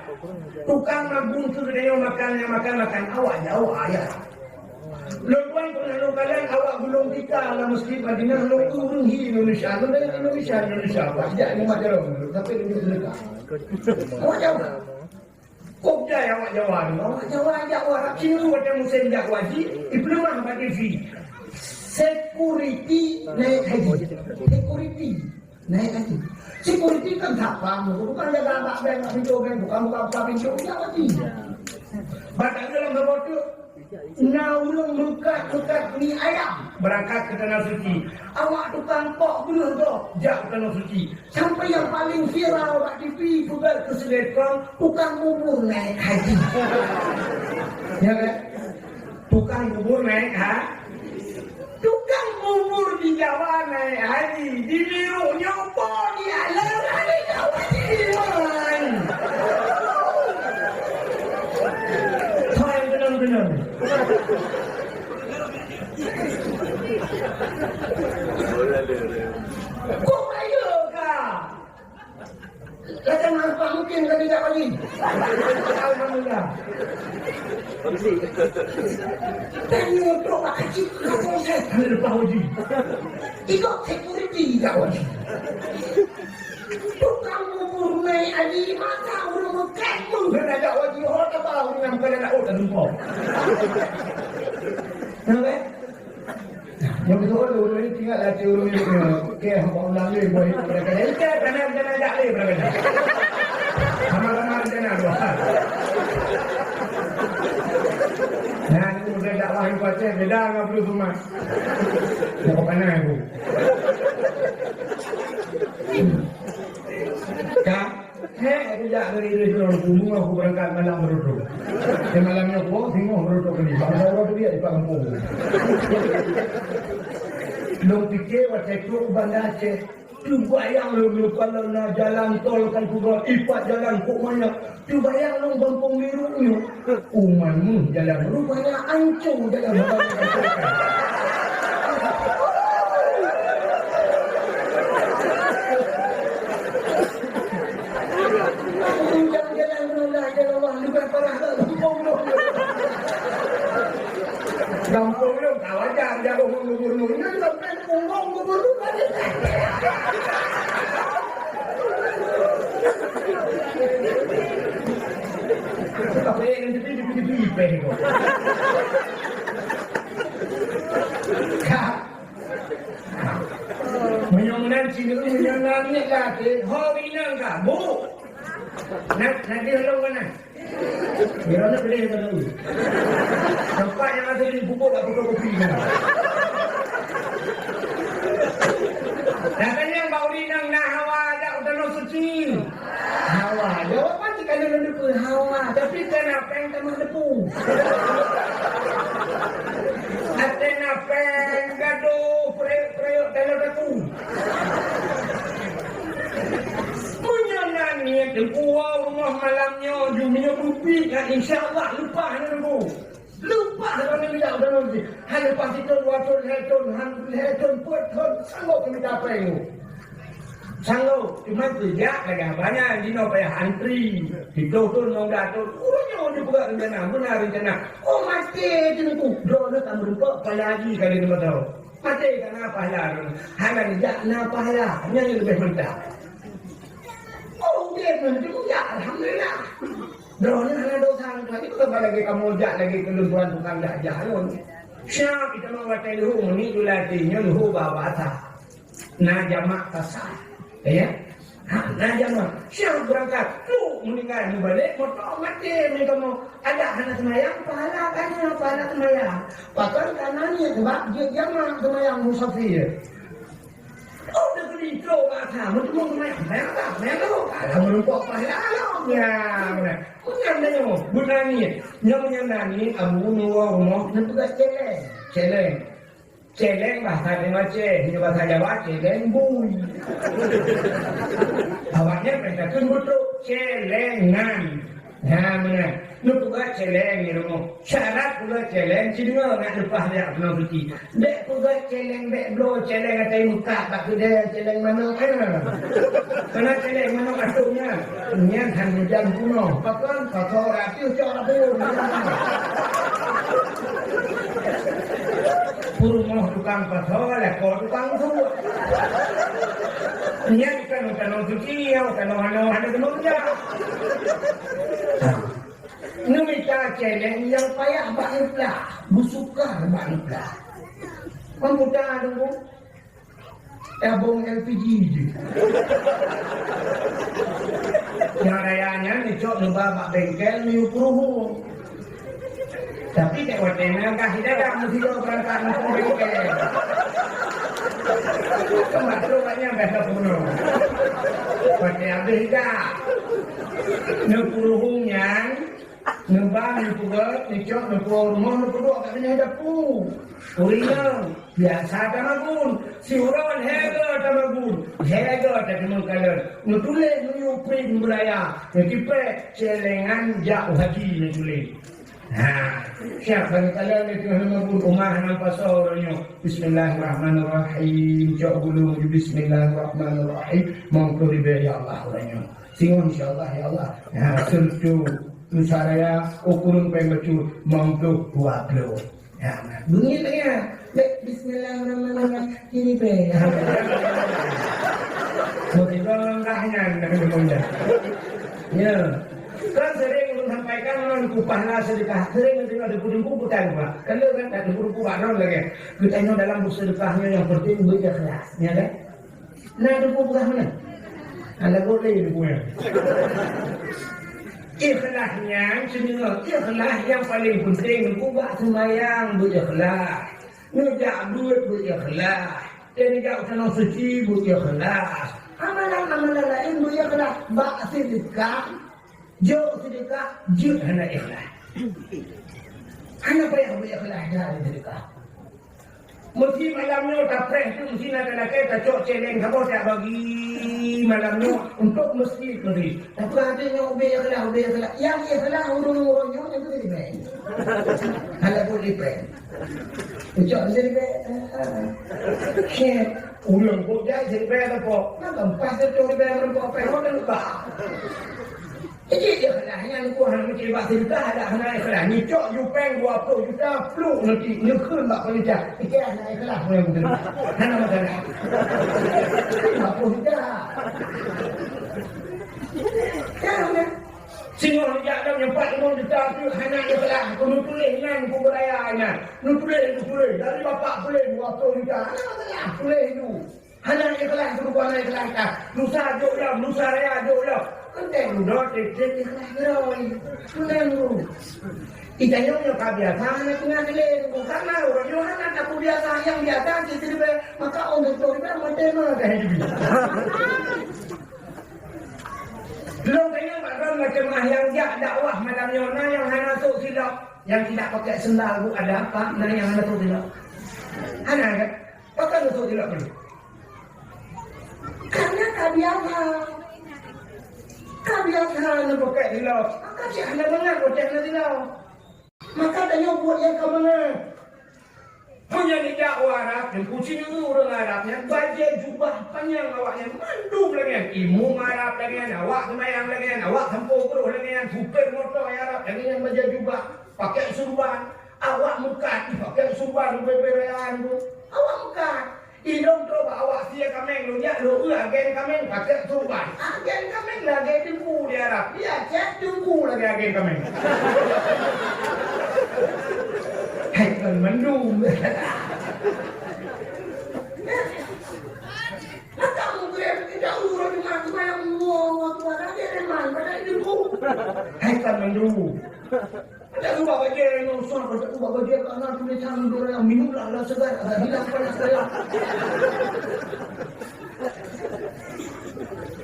Tukang magun tu dia makan, yang makan, makan awak Jawa ya. Lôn tuan pernah lôn kalon awak gulong tikar lam Mesjid Madinah, lôn ureueng hi Indonesia, lôn tanyong Indonesia, Indonesia, awak jak nyoe mat jaroe, tapi lôn seudeukah. Awak Jawa. Kok jai awak Jawa ni? Awak Jawa jak u Arab Saudi watèe musém jak haji, ipeuleumah bak T V. Security naik haji. Security naik haji. Security kan satpam, bukan jaga abak bank, pintu bank, bukan buka-buka pintu, jak haji. Bak dalam saboh teuk, na ureueng meukat-meukat mi ayam beurangkat keu Tanah Suci. Awak tukang pok gleh gob jak u Tanah Suci. Sampai nyang paleng viral bak T V peugah keu sinetron, tukang bubur naik haji. Ya kan? Tukang bubur naik ha? Tukang bubur di Jawa naik haji, di Miruk nyoe po di alam ada Jawa di Iman. Hai, tenang-tenang. Kok ayo kah? Lagèe mana mungkin ka dijak haji? Alhamdulillah. Dan nyoe trok bak haji, ka proses hana leupah haji. Ikot security jak haji. Tukang bubur naik haji, masa ureueng meukat pun hana jak haji, ho taba ureueng nyang bukan aneuk oh teudumpok. Nampak? Nyang beutôi ureueng ni ingat lagèe ureueng ni, eh, keh bak ulang lé buah itu pada kena. Ikan, kena rencana jak lé pada kena. Sama-sama rencana dua. Nah, ini udah dakwah yang kuat, beda dengan Abdul Somad. Nak panas aku. Kak, Hek, aku jak dari Indonesia, aku bunga, aku berangkat malam berutuk. Dan malam nyoe, aku singoh berutuk ni. Bangsa orang tu dia di kampung. Lôn pikir, watèe trok u Banda Aceh, teubayang lôn, lôn kalau na jalan tol kan kuba, ipat jalan kok manyak. Teubayang lôn gampông Miruk nyoe. Uman meuh jalan, rupanya ancô jalan. Ujan jalan meulalah jalan Allah, leubeh parah lom gampông lôn. Gampông lôn ka wajar, jaroe ngon gubernur. Nyan sampai punggong gubernur. Tapi yang jadi di, di, di, di, di, Ka. Meunyoe meunan cit, meunyoe nangis lah, teuh, ho inong ka, bu. Nak, nak dia lawan mana? Dia nak beli mana dulu? Tempat yang ada di pupuk tak fotokopi mana? Dah tanya Bang Uri nang na hawa ada u Tanoh Suci. Hawa, jawapan cit ka lôn neupeu hawa, tapi kana péng tamah neupeu. Até na péng gadoh prayek-prayek dalam daku. Meunyoe na niet Teungku woe rumoh malam nyoe, ju meunyoe beubiet, na insya Allah leupah na Teungku. Leupah droeneuh jak u Tanoh Suci. Han leupah sithon, dua thon, lhèe thon, han lhèe thon, peuet thon, sanggob keu mita péng. Sanggob, cuma teujak lagèe haba nyan, jinoe payah antri. Siploh thon, limong blah thon. Ureueng nyoe jipeugah rencana, beuna rencana. Oh, maté Teungku. Droeneuh ka meurumpok, payah lagi kali lima thon. Maté ka na pahala droeneuh. Hana jak na pahala. Nyan leubeh mantap. Oh, udép nyan Teungku, ya, alhamdulillah. Droeneuh hana dosa, Tuhan. Itu kan lagèe kamoe jak lagèe keu lôn tuan tukang dah jah lôn. Siap, kita mau watèe leuhô, meunik lôn latih nyoe leuhô bak basa. Na jamak kasah. Ya? Ha, na jamak. Siap beurangkat. Trok meuninggai, meubalek, moto maté, meukamoe. Adak hana seumayang, pahala ka na, pahala seumayang. Pakon ka na niet, sebab jeuet jamak seumayang musafir. Oh, dah beli trok bak sa, meuteumé seumayang, seumayang tak, seumayang tu. Alah, meurumpok pahala lom. Ya, beuna. Meunyan nyoe, beuna niet. Nyoe meunyan na niet, Abu, neuwoe rumoh, neupeugah cèlèng. Cèlèng. Cèlèng bahasa Aceh, nyoe bahasa Jawa, cèlèng bui. Awaknyan peugah kheun beutrok, cèlèngan. Nyan meunan. Neupeugah cèlèng di rumoh. Syarat peugah cèlèng, sideungoe ngat leupah jak Tanoh Suci. Bèk peugah cèlèng, bèk bloe cèlèng asai meukat bak keudè, cèlèng manok, eh. Keunan cèlèng manok asong nyan. Nyan han meujan bunoe. Pakon? Pakon ratus cok ratus. Peurumoh tukang pasoe, lakoe tukang suet. Nyan kan tanoh suci, nyan tanoh hana, hana teumeung jak. Neumita céléng nyang payah bak neuplah, beusukar bak neuplah. Komputer tu, tabong L P G jih. Nyang raya nyan neucok neuba bak bengkel miyueb peuruhueng. Tapi dak watèe nyan gah idada meusidroe beurangkat ngon bengkel. Keumat trok bak nyan beh ka peurunoe. Watèe habéh ida. Neupeuruhueng nyan, neuba, neupeugöt, neucok, neupeurumoh, neupeuduek kat binéh dapu. Ureueng inong biasa tamagun, siuroe lhèe goe tamagun, lhèe goe tateumeung kalon. Neutuléh meuyueb print beuraya, neutipék céléng nyan jak u haji neutuléh. Ha, siap bagi kalon neutuléh tamagun, uma hana pasoe uroe nyoe. Bismillahirrahmanirrahim. Cok bulu, bismillahirrahmanirrahim. Mong ploh ribèe ya Allah uroe nyoe. Singoh insya Allah ya Allah. Ha, seureutoh Nusa Raya, ukeureueng péng bacut, mong ploh dua ploh. Ya, beungèh lagèe nyan. Baik, bismillahirrahmanirrahim. Kiri pe. Ya. Begitu langkahnya, nak kena punya. Ya. Kan sering ulun sampaikan, ulun kupah lah sedekah. Sering nanti ada pun bukan, Pak. Kalau kan ada pun bukan, lagi. Kita dalam bersedekahnya yang penting berikhlas, ya kan? Na teupeu peugah meunan? Alah boleh teupeu nyan. Ikhlas nyan, seudeungoe ikhlas nyang paleng peunteng, teupeu bak seumayang beu ikhlas, neujak beuet beu ikhlas, dan neujak u tanoh suci beu ikhlas. Amalan-amalan laén beu ikhlas, bak seudeukah, jok seudeukah, jeuet hana ikhlas. Hana payah beu ikhlas dari seudeukah. Meusi malam nyoe tapreh tu, meusi na lakèe tacok céléng saboh tabagi malam nyoe untuk meuseujid meusi. Tapi ada nyoe ubé ikhlas, ubé ikhlas. Nyang ikhlas ureueng-ureueng nyoe nyang tu jadi bèk. Hana pun dipèng. Ucok jadi bèk. Syekh, ureueng kok jai jadi bèk apa? Nak empas tu jadi bèk, ureueng kok pèng, ureueng lupa. Ijih ikhlas nyan ku hana meucebak seudeukah, adak hana ikhlas. Neucok ju pèng dua ploh juta, pluek neuti, neukheun bak panitia. Ijih hana ikhlas, hana masalah. Dua ploh juta. Kan, kan? Singoh jak dong nyang pat limong juta tu hana ikhlas. Ku neutuléh nyan, ku beuraya nyan. Neutuléh, neutuléh. Dari bapak tuléh dua ploh juta. Hana masalah, tuléh tu. Hana ikhlas, teungku, hana ikhlas. Lusa jok lom, lusa raya jok lom. Entah dudoe tiep-tiep ikhlas keudroe. Meunan tu. Geutanyoe nyoe ka biasa hana tinggai lé, teungku. Karena ureueng nyoe hana tapeubiasa, nyang biasa cit siribèe, maka ureueng tutoe ribèe maté meuh ka hidup. Lôn tanyong bak droen macam mana nyang jak dakwah malam nyoe, na nyang hana sôk silop, nyang tidak pakai sendal bu ada, Pak, na nyang hana sôk silop. Hana kan? Pakon neusôk silop nyoe? Karena ka biasa. Ka biasa neupakèk silop. Maka cit hana mangat watèe hana silop. Maka tanyoe buet nyang ka mangat. Meunyoe neujak u Arab, teungku, ci ureueng Arab nyan bajèe jubah panyang awak nyan mandum lagèe nyan. Imum Arab lagèe nyan, awak seumayang lagèe nyan, awak sampoe groh lagèe nyan, supir moto Arab lagèe nyan bajèe jubah, pakèk surban. Awak meukat, pakèk surban, ubé-ubé rayaan tu. Awak meukat. Ilôn trok bak awak sie kaméng, lôn jak lôn eu agen kaméng pakèk surban. Agen kaméng lagèe teungku di Arab. Di Aceh teungku lagèe agen kaméng. Hai, kon mandum. Maka mungkin tidak urut di mata yang, Allahu Akbar, agen kaméng pada teungku. Hai, kon mandum. Ada ubah bajèe, nyoe usah, ada ubah bajèe, karena tulisan Indonesia, minumlah, lah segar, agar hilang panas daya.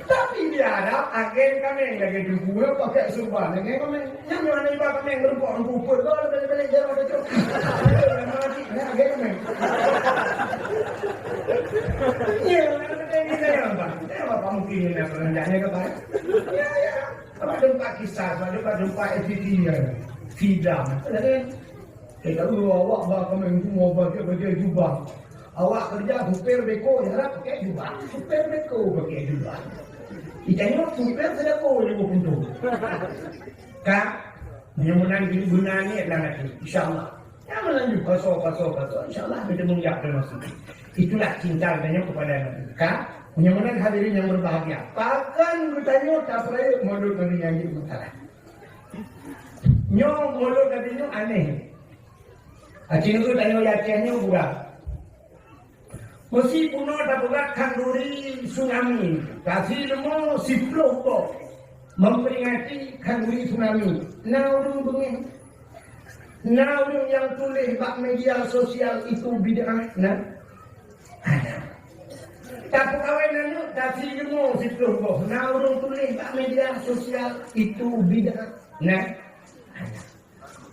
Tapi di Arab, agen kaméng lagèe teungku, pakèk surban, agen kaméng. Nyang mana iba kaméng, meureumpok, meureumpok, kalau balik-balik, jangan ada tu. Agen kaméng. Ya, ada kaméng, ya, Pak. Ya, Bapak mungkin ini, apa, rendahnya ke, Pak? Ya, ya. Apa tempat kisah, apa tempat, tempat F T T ya. Sidang. Apa dah kan? Kita dulu awak bah kaméng semua pakai, pakai jubah. Awak kerja supir beko, ya lah pakai jubah. Supir beko pakai jubah. Kita ni supir sedako je pun tu. Kak, nyoe meunan guna ni lah nanti, insya Allah. Jangan lanjut, paso, paso, paso. Insya Allah, kita mengiak termasuk. Itulah cinta geutanyoe kepada Nabi. Ka? Meunyoe meunan hadirin yang berbahagia. Pakon geutanyoe tapeurayeuk Maulud Nabi nyan jeuet meusalah. Nyoe Maulud Nabi nyoe aneh. Aci nyoe tanyoe di Aceh nyoe gura. Meusi bunoe tapeugah khanduri tsunami, kasi leumo siplôh boh memperingati khanduri tsunami. Na ureuëng beungéh? Na ureuëng nyang tuléh bak media sosial itu bid'ah? Na? Ada. Tapeukawen aneuk kasi leumo siplôh boh. Na ureuëng tuléh bak media sosial itu bid'ah? Na? Ada.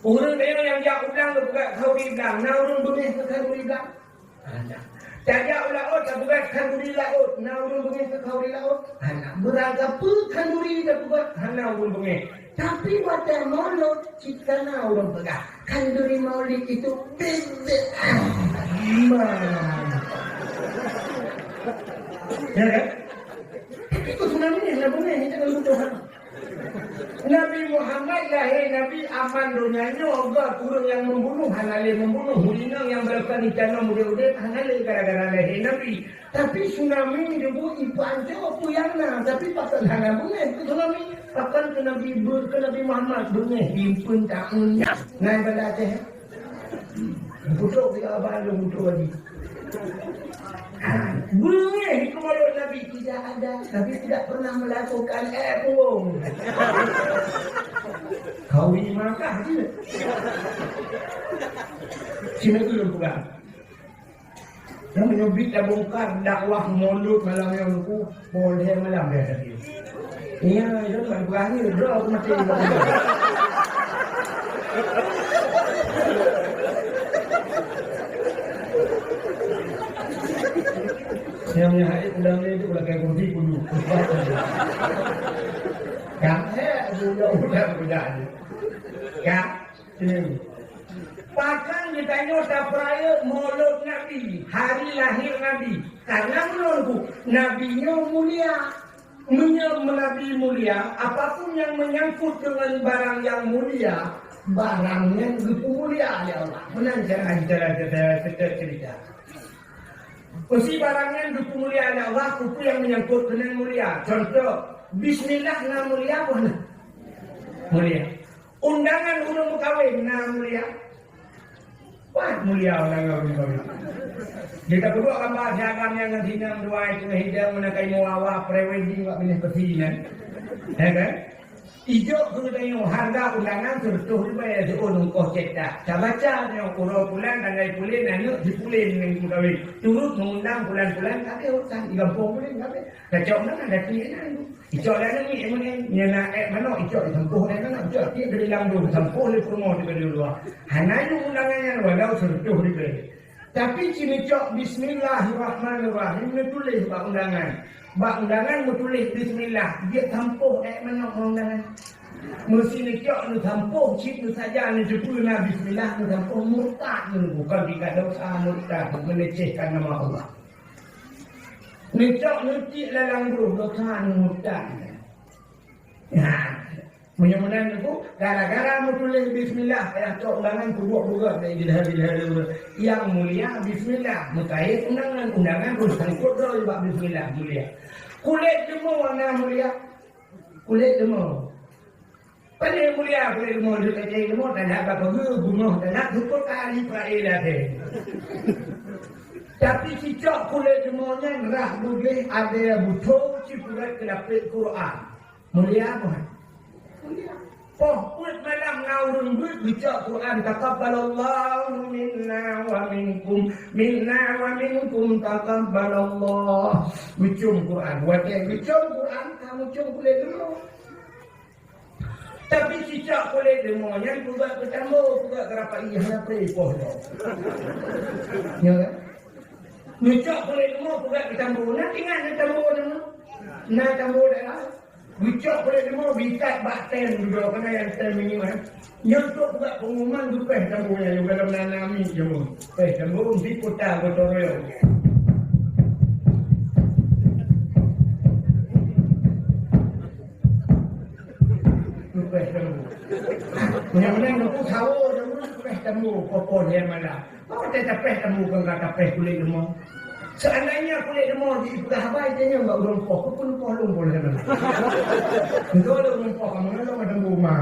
Ureuëng nyoe nyang jak u blang geupeugah khanduri blang, na ureuëng beungéh keu khanduri blang? Hana. Tajak u laôt tapeugah khanduri laôt, na ureuëng beungéh keu khanduri laôt? Hana. Beuragam peue khanduri tapeugah, hana ureuëng beungéh. Tapi watée Maulud, cit ka na ureuëng peugah, khanduri Maulid itu bid'ah. Man. Ya kan? Tapi kok tsunami hana beungéh, jangan tuduh. Nabi Muhammad lahé Nabi aman donya nyoe, göt ureuëng nyang membunuh hana lé membunuh, ureuëng nyang beureukan itanong udeb-udeb hana lé gara-gara lahé Nabi. Tapi tsunami dibuet ipeuanco peue nyang na, tapi pakon hana beungéh keu tsunami, pakon keu Nabi, keu Nabi Muhammad beungéh diimpeuen taun nyan. Na ibadah Aceh. Pucok tiga abang ada pucok lagi. Beungéh keu Maulud Nabi tidak ada. Nabi tidak pernah melakukan, eh, puwong. Khanduri Makkah je. Sini tu yang pegang. Nyang meunyoe bit tabongkar dakwah Maulud malam nyoe Teungku, poh lhèe malam dia tadi. Iya, itu kan berani droe aku mati. Nyang nyan hai udang ni tu lagèe kunci kudu. Kan, eh, budak-budak budak ni. Kan? Pakon geutanyoe tapeurayeuk Maulud Nabi, hari lahir Nabi? Karena menurutku, Nabi nyoe mulia. Meunyoe Nabi mulia, apapun yang menyangkut dengan barang yang mulia, barang nyan geupeumulia lé Allah. Meunan cara, cara, cara, cara cerita. Pasti barang nyan geupeumulia lé Allah, peue yang menyangkut dengan mulia. Contoh, bismillah na mulia apa na? Mulia. Undangan ureueng meukawen na mulia. Wah, mulia undangan ureueng meukawen. Di tapeuduek gambar si agam nyang ngon si inong dua itu ngon hidang meunan kai muawa pre-wedding bak binéh peusi nyan. Ya kan? Ijok keu geutanyoe hareuga undangan seureutôh ribèe siôn ongkoh cetak. Tabaca nyoe uroe pulan tanggai pulen aneuk si pulen nyang meukawen. Turut meuundang pulan-pulan ka abéh urusan di gampông pulen ka abéh. Tacok undangan dati nyan. Icok lé aneuk miet meunan, nyan na èk manok, icok disampôh lé manok, icok tiek dari lam dum, disampôh lé peurumoh di balik luwa. Hana yum undangan nyan walau seureutôh ribèe. Tapi ci neucok bismillahirrahmanirrahim neutuléh bak undangan. Bak undangan meutuléh bismillah, jeuet sampôh èk manok ngon undangan. Meusi neucok neusampôh cit neusaja neuteupeu na bismillah neusampôh murtad nyan, bukon tingkat dosa murtad, melecehkan nama Allah. Neucok neutiek lalang groh dosa nyan murtad. Nah, meunyoe meunan Teungku, gara-gara meutuléh bismillah, payah cok undangan peubuet beugöt dari jilha-jilha ureueng. Nyang mulia bismillah, meukayém undangan, undangan pun sangkot droe bak bismillah mulia. Kulét leumô na mulia. Kulét leumô. Pane mulia kulét leumô, jeuet kacai leumô, tanak bak peue, beungoh tanak, syukur kali Israel akhé. Tapi cicok kulét leumô nyan rhah beugléh, adèe butho, ci peuet keu lapék Quran. Mulia apa? Mulia. Poh peuet malam na ureueng beuet geucok Quran, "Taqabbalallahu minna wa minkum, minna wa minkum taqabbalallah." Geucom Quran. Watèe geucom Quran, ka meucom kulét leumô. Tapi cicok kulét leumô nyan peugah keu tambo, peugah keu rapai, hana pré poh nyoe. Nyo kan? Neucok kulét leumô peugah keu tambo. Na ingat na tambo nyoe? Na tambo dalam? Geucok kulét leumô geuikat bak tem dudoe, kana nyang tem minyeuk, eh. Nyoe trok bak pengumuman geupéh tambo nyan, nyoe galom na nami nyoe. Péh tambo di kota gotong royong. Geupéh tambo. Nyang meunan nungku sawo nyang meunan peh tambu popon nyang malam. Apa teh tapeh tambu keu ka tapeh kulét leumô? Seandainya kulét leumô dipeugah haba, tanyong bak ureueng poh, "Peue poh lôn poh lagèe nyan?" Beutôi lôn poh, kamoe ngon lôn tambu ma.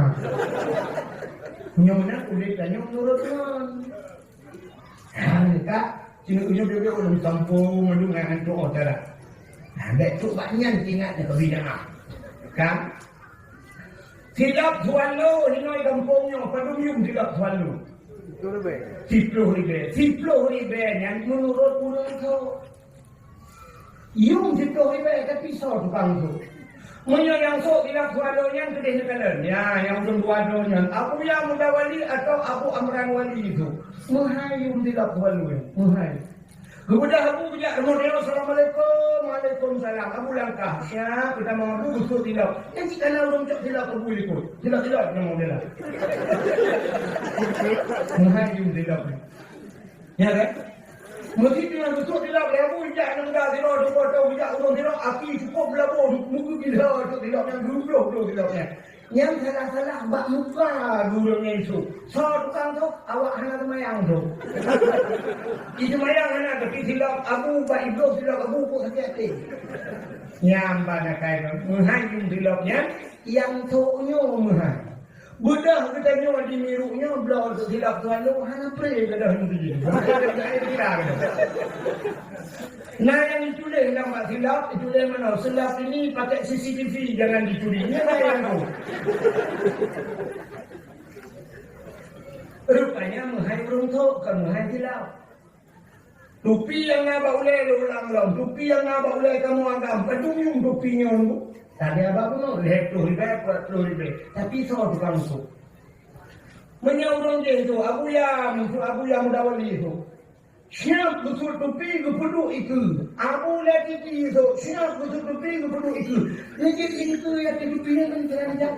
Nyang meunan kulét tanyong nurot ngon. Ha, ka, sinoe ujoe beu-beu ureueng kampung mandum ngon hantu utara. Ha, bèk trok bak nyan ingat nyan keu bid'ah. Kan? Silop swallow hinoe gampông nyoe, padum yum silop swallow? Siploh ribèe. Siploh ribèe nyan meunurot ureueng thô. Yum siploh ribèe, tapi soe tukang thô? Meunyoe nyang thô silop swallow nyan keudeh neukalon. Ya, nyang ulôn dua droe nyan, Abuya Muda Wali atau Abu Amran Wali thô. Meuhai yum silop swallow nyan, meuhai. Geubeudôh Abu geujak rumoh nyoe, "Assalamualaikum." "Waalaikumsalam." Abu langkah. Siap, geutamong Abu geusuet silop. Nyan cit kana ureueng cok silop Abu likot. Silop-silop nyoe model lah. Meuhai yum silop nyan. Ya kan? Meusti teungoh geusuet silop lé Abu, jak nangga sidroe, dua thôn, jak ureueng sidroe, api cukôp beulaboh, meugeugila cok silop nyan, geubloh-bloh silop nyan. Nyang salah-salah bak muka ureueng nyan su. Soe tukang thô, awak hana seumayang thô. Jiseumayang hana, tapi silop Abu, bak ibloh silop Abu, kok sakét até. Nyan ban akai meuhai yum silop nyan, nyang thô nyoe meuhai. Beudôh geutanyoe di Miruk nyoe bloe silop swallow hana pré gadôh nyoe jih. Na nyang dituléh lam bak silop, dituléh meunoe, "Silop ini pakai C C T V, jangan dicuri." Nyan na nyang tu. Rupanya meuhai ureueng thô, kon meuhai silop. Tupi nyang na bak ulèe lôn ulang lom, tupi nyang na bak ulèe kamoe agam, padum yum tupi nyoe. Tadi abah bunoe, lhèe ploh ribèe, peuet ploh ribèe. Tapi soe tukang su? Meunyoe ureueng jih tu, Abuya, Abuya Muda Wali tu. Siap geusuet tupi geupeuduek ikeue. Abu Latiti esok siap geusuet tupi geupeuduek ikeue. Neujeuet ikeue nyang tupi nyan kan cara jak.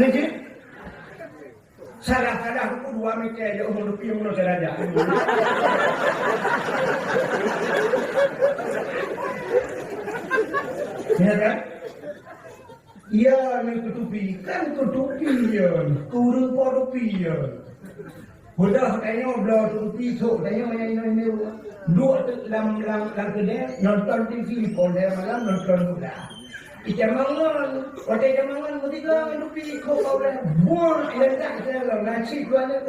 Neujeuet. Salah-salah buku dua meter je umur tupi umur cara jak. Ya kan? Ya, ni keu tupi, kan keu tupi ya. Keu ureueng po tupi ya. Beudôh tanyoe bloe tupi sôk tanyoe nyang inoe-inoe. Duek teuk lam, lam, lam keudè, nonton T V, poh lhèe malam nonton bola. Itamong ngon, watèe itamong ngon, meusigoe ngon tupi, kok bak ulèe. Buang, iledak, iledak, nasi dua aneuk.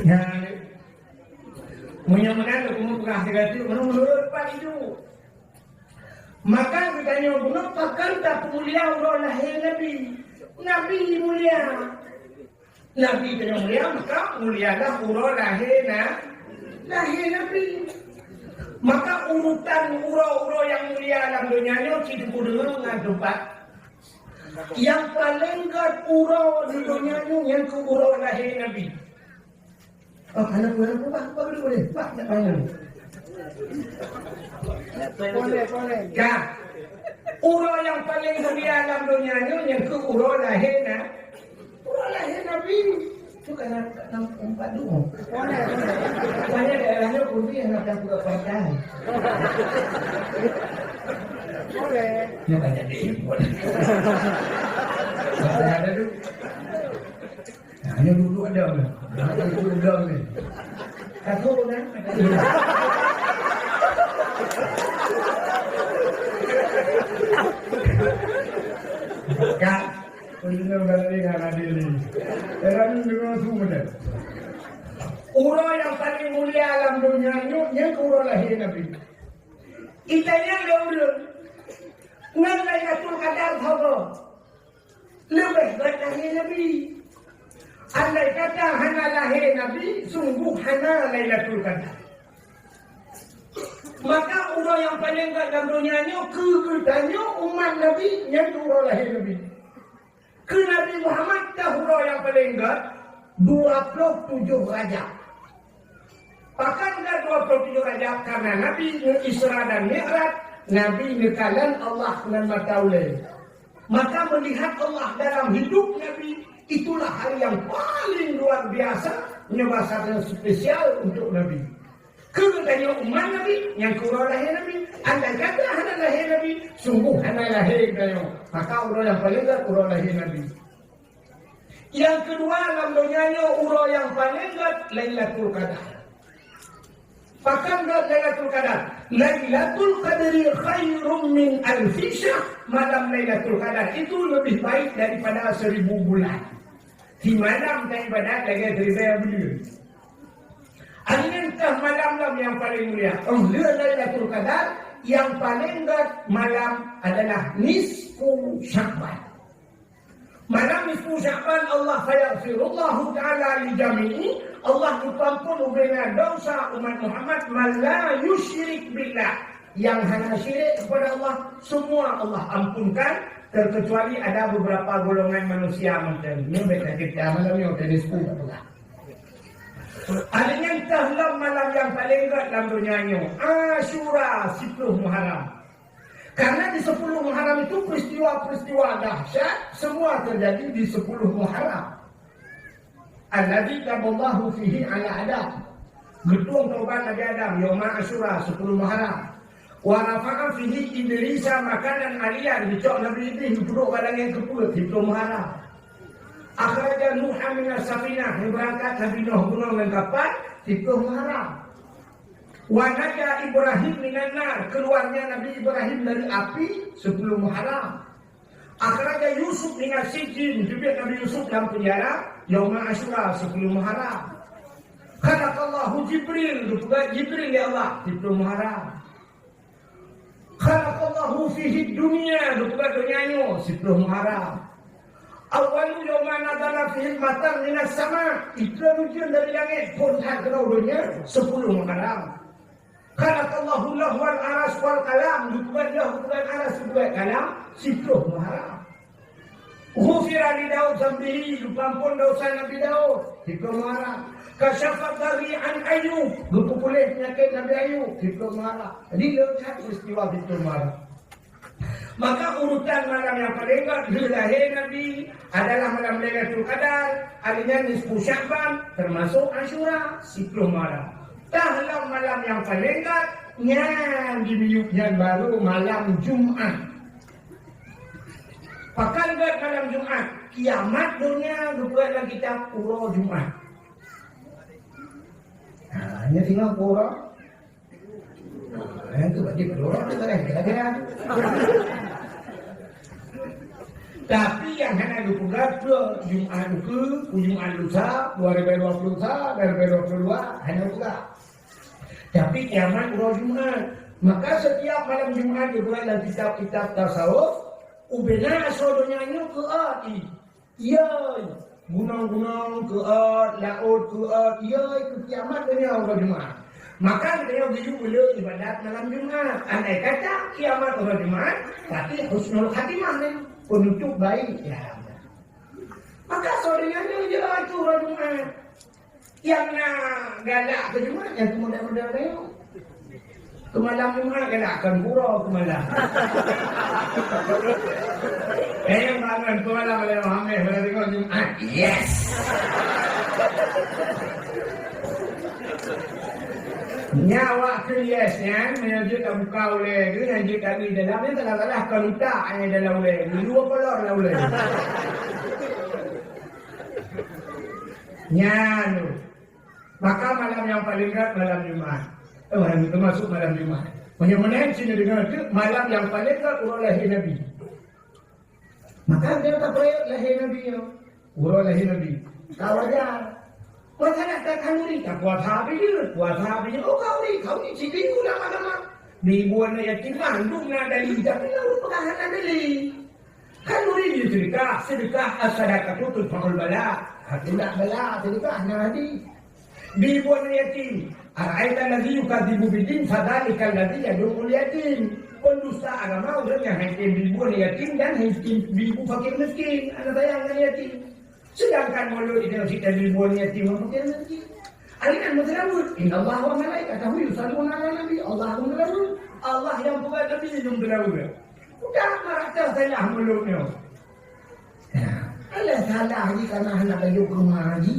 Nyan, meunyoe meunan lôn peugah sigoe teuk, meunurot pat iduek. Maka geutanyoe bunoe pakon tapeumulia uroe lahé Nabi. Nabi mulia. Nabi tanyoe mulia, maka mulialah uroe lahé na, lahé Nabi. Maka urutan uroe-uroe nyang mulia lam donya nyoe cit teupeudeungoe ngon teumpat. Nyang paleng gèt uroe di donya nyoe nyang keu uroe lahé Nabi. Oh, hana peue, hana peue, bah, bah, boleh, boleh. Bah, nak tanya. Boleh, boleh. Ya. Uroe nyang paleng mulia lam donya nyoe nyang keu uroe lahé na. Uroe lahé Nabi. Tu kan nak, nak empat dua. Boleh, boleh. Banyak daerah nyoe pun dia nak buka partai. Boleh. Nyoe banyak deh. Boleh. Ada tu. Nah, nyoe duek-duek dong. Nah, duek-duek dong ni. Takut kan? Kak, peue nyoe balik dengan adil ni. Era ni dengar semua dah. Uroe nyang paleng mulia lam donya nyoe, nyan keu uroe lahé Nabi. Itanyong lé ureueng, ngon Lailatul Qadar saboh. Leubeh gèt lahé Nabi. Andai kata hana lahé Nabi, sungguh hana Lailatul Qadar. Maka uroe nyang paleng gèt lam donya nyoe keu geutanyoe umat Nabi, nyan keu uroe lahé Nabi. Keu Nabi Muhammad ka uroe nyang paleng gèt, Dua ploh tujoh Rajab. Pakon ka dua ploh tujoh Rajab? Karena Nabi neu-Isra dan Mi'raj, Nabi neukalon Allah ngon mata ulée. Maka melihat Allah dalam hidup Nabi, itulah hari yang paling luar biasa, nyoe sangat spesial untuk Nabi. Keu geutanyoe umat Nabi, nyang keu uroe lahé Nabi, andai kata hana lahé Nabi, sungguh hana lahé geutanyoe. Maka uroe nyang paleng gét uroe lahé Nabi. Nyang keudua, lam donya nyoe uroe nyang paleng gét Lailatul Qadar. Pakon gét Lailatul Qadar? Lailatul Qadri khairum min alfi syahr. Malam Lailatul Qadar itu lebih baik daripada seribu bulan. Di malam taibadat lagée seribu buleuen. Aneuëk tah malam lam nyang paleng mulia. Oh, le Lailatul Qadar nyang paleng gét malam adalah nisfu Sya'ban. Malam nisfu Sya'ban, Allah fayaghfirullahu ta'ala li jami'i, Allah geupeuampon ubena dosa umat Muhammad, man la yusyrik billah, nyang hana syirik kepada Allah, semua Allah ampunkan, terkecuali ada beberapa golongan manusia mungkin. Nyoe beda kita malam nyoe, dan nisfu tak peugah. Aneuëk tah lam malam nyang paleng gét lam donya nyoe, Asyura, siploh Muharram. Karena di sepuluh Muharram itu peristiwa-peristiwa dahsyat semua terjadi di sepuluh Muharram. Alladzi taballahu fihi ala Adam. Geutueng taubat Nabi Adam, yauma Asyura, sepuluh Muharram. Wa rafa'a fihi Idrisa makanan aliyan, geucok Nabi Idris geupeuduek bak langét keu peuet, siploh Muharram. Akhraja Nuha minas safinah, geubeurangkat Nabi Nuh gunong ngon kapan, siploh Muharram. Wa naja Ibrahim minan nar, keluarnya Nabi Ibrahim dari api, sepuluh Muharram. Akhraja Yusuf minas sijjin, teubiet Nabi Yusuf lam penjara, yauma Asyura, sepuluh Muharram. Khalaqallahu Jibril, geupeugah Jibril lé Allah, siploh Muharram. Khalaqallahu fihi dunya, geupeugah donya nyoe, siploh Muharram. Awwalu yauma nazala fihil matar minas sama, ikheun ujeuen dari langét phon that keunoe donya, siploh Muharram. Khalaqallahu lahwal aras wal qalam, geupeugah loh, geupeugah aras, geupeugah kalam, siploh Muharram. Ghufira li Daud dzambihi, geupeuampon dosa Nabi Daud, siploh Muharram. Kasyafa dhurra an Ayyub, geupeupuléh peunyakét Nabi Ayyub, siploh Muharram. Jadi, le that peristiwa siploh Muharram. Maka urutan malam nyang paleng gét lheueh lahé Nabi adalah malam Lailatul Qadar, alheuh nyan nisfu Sya'ban, termasuk Asyura, siploh Muharram. Tah lam malam nyang paleng gét, nyan di miyueb nyan baru malam Jumat. Pakon gét malam Jumat? Kiamat donya geupeugah lam kitab uroe Jumat. Ha, nyan singoh uroe. Ha, nyan tu berarti uroe tu barang kira-kira. Tapi nyang hana geupeugah tu Jumat ukeue, Jumat lusa, dua ribu dua puluh satu, dua ribu dua puluh dua, hana geupeugah. Tapi kiamat uroe Jumat. Maka setiap malam Jumat geupeugah lam kitab-kitab tasawuf, ubena asoe donya nyoe keu ati. Yoi, gunong-gunong keu ot, laôt keu ot, yoi, keu kiamat donya uroe Jumat. Maka geutanyoe geuyue le ibadat malam Jumat. Andai kata kiamat uroe Jumat, berarti husnul khatimah ni, penutup baik. Ya. Maka asoe donya nyoe yoi uroe Jumat. Nyang na galak keu Jumat, nyang keu model-model nyoe. Keu malam Jumat galak, kon uroe keu malam. Eh, bangon keu malam, malam Hamis, malam Jumat. Yes! Nyan awak keu yes nyan, meunyoe jeuet tabuka ulée geuh, nyang jeuet tabi dalam nyan, salah-salah kon utak nyang dalam ulée. Di luwa kolor lah ulée. Nyan. Maka malam nyang paleng gét malam Jumat. Eh, malam, termasuk malam Jumat. Meunyoe meunan cit neudeungoe teuk, malam nyang paleng gét uroe lahé Nabi. Maka dia tapeurayek lahé Nabi nyoe. Uroe lahé Nabi. Ka wajar. Maka nak ka khanuri, ka puasa habéh jeuet, puasa habéh jeuet. Oh, khanuri, khanuri cit lingu lam agama. Meuhibur aneuk yatim mandum na dalil, tapi na ureueng peugah hana dalil. Kan ureueng nyoe seudeukah, seudeukah as-sadaqatu tudfa'ul bala. Hati nak bala seudeukah na hadis. Bibon yatim. Ara'aita allazi yukadzibu biddin fadzalika allazi yad'ul yatim. Pendusta agama ureueng nyang hantom bibon yatim dan hantom bibu fakir miskin. Hana sayang ngon yatim. Sedangkan mulod di dalam sitan ribuan yatim yang pakai rezeki. Hari kan meuseulaweuet, "Innallaha wa malaikatahu yusalluna 'alan nabi." Allah meuseulaweuet. Allah nyang peugah Nabi nyang meuseulaweuet. Udah marah teuh salah mulod nyoe. Alah salah ji kana hana bayeue keu ma ji.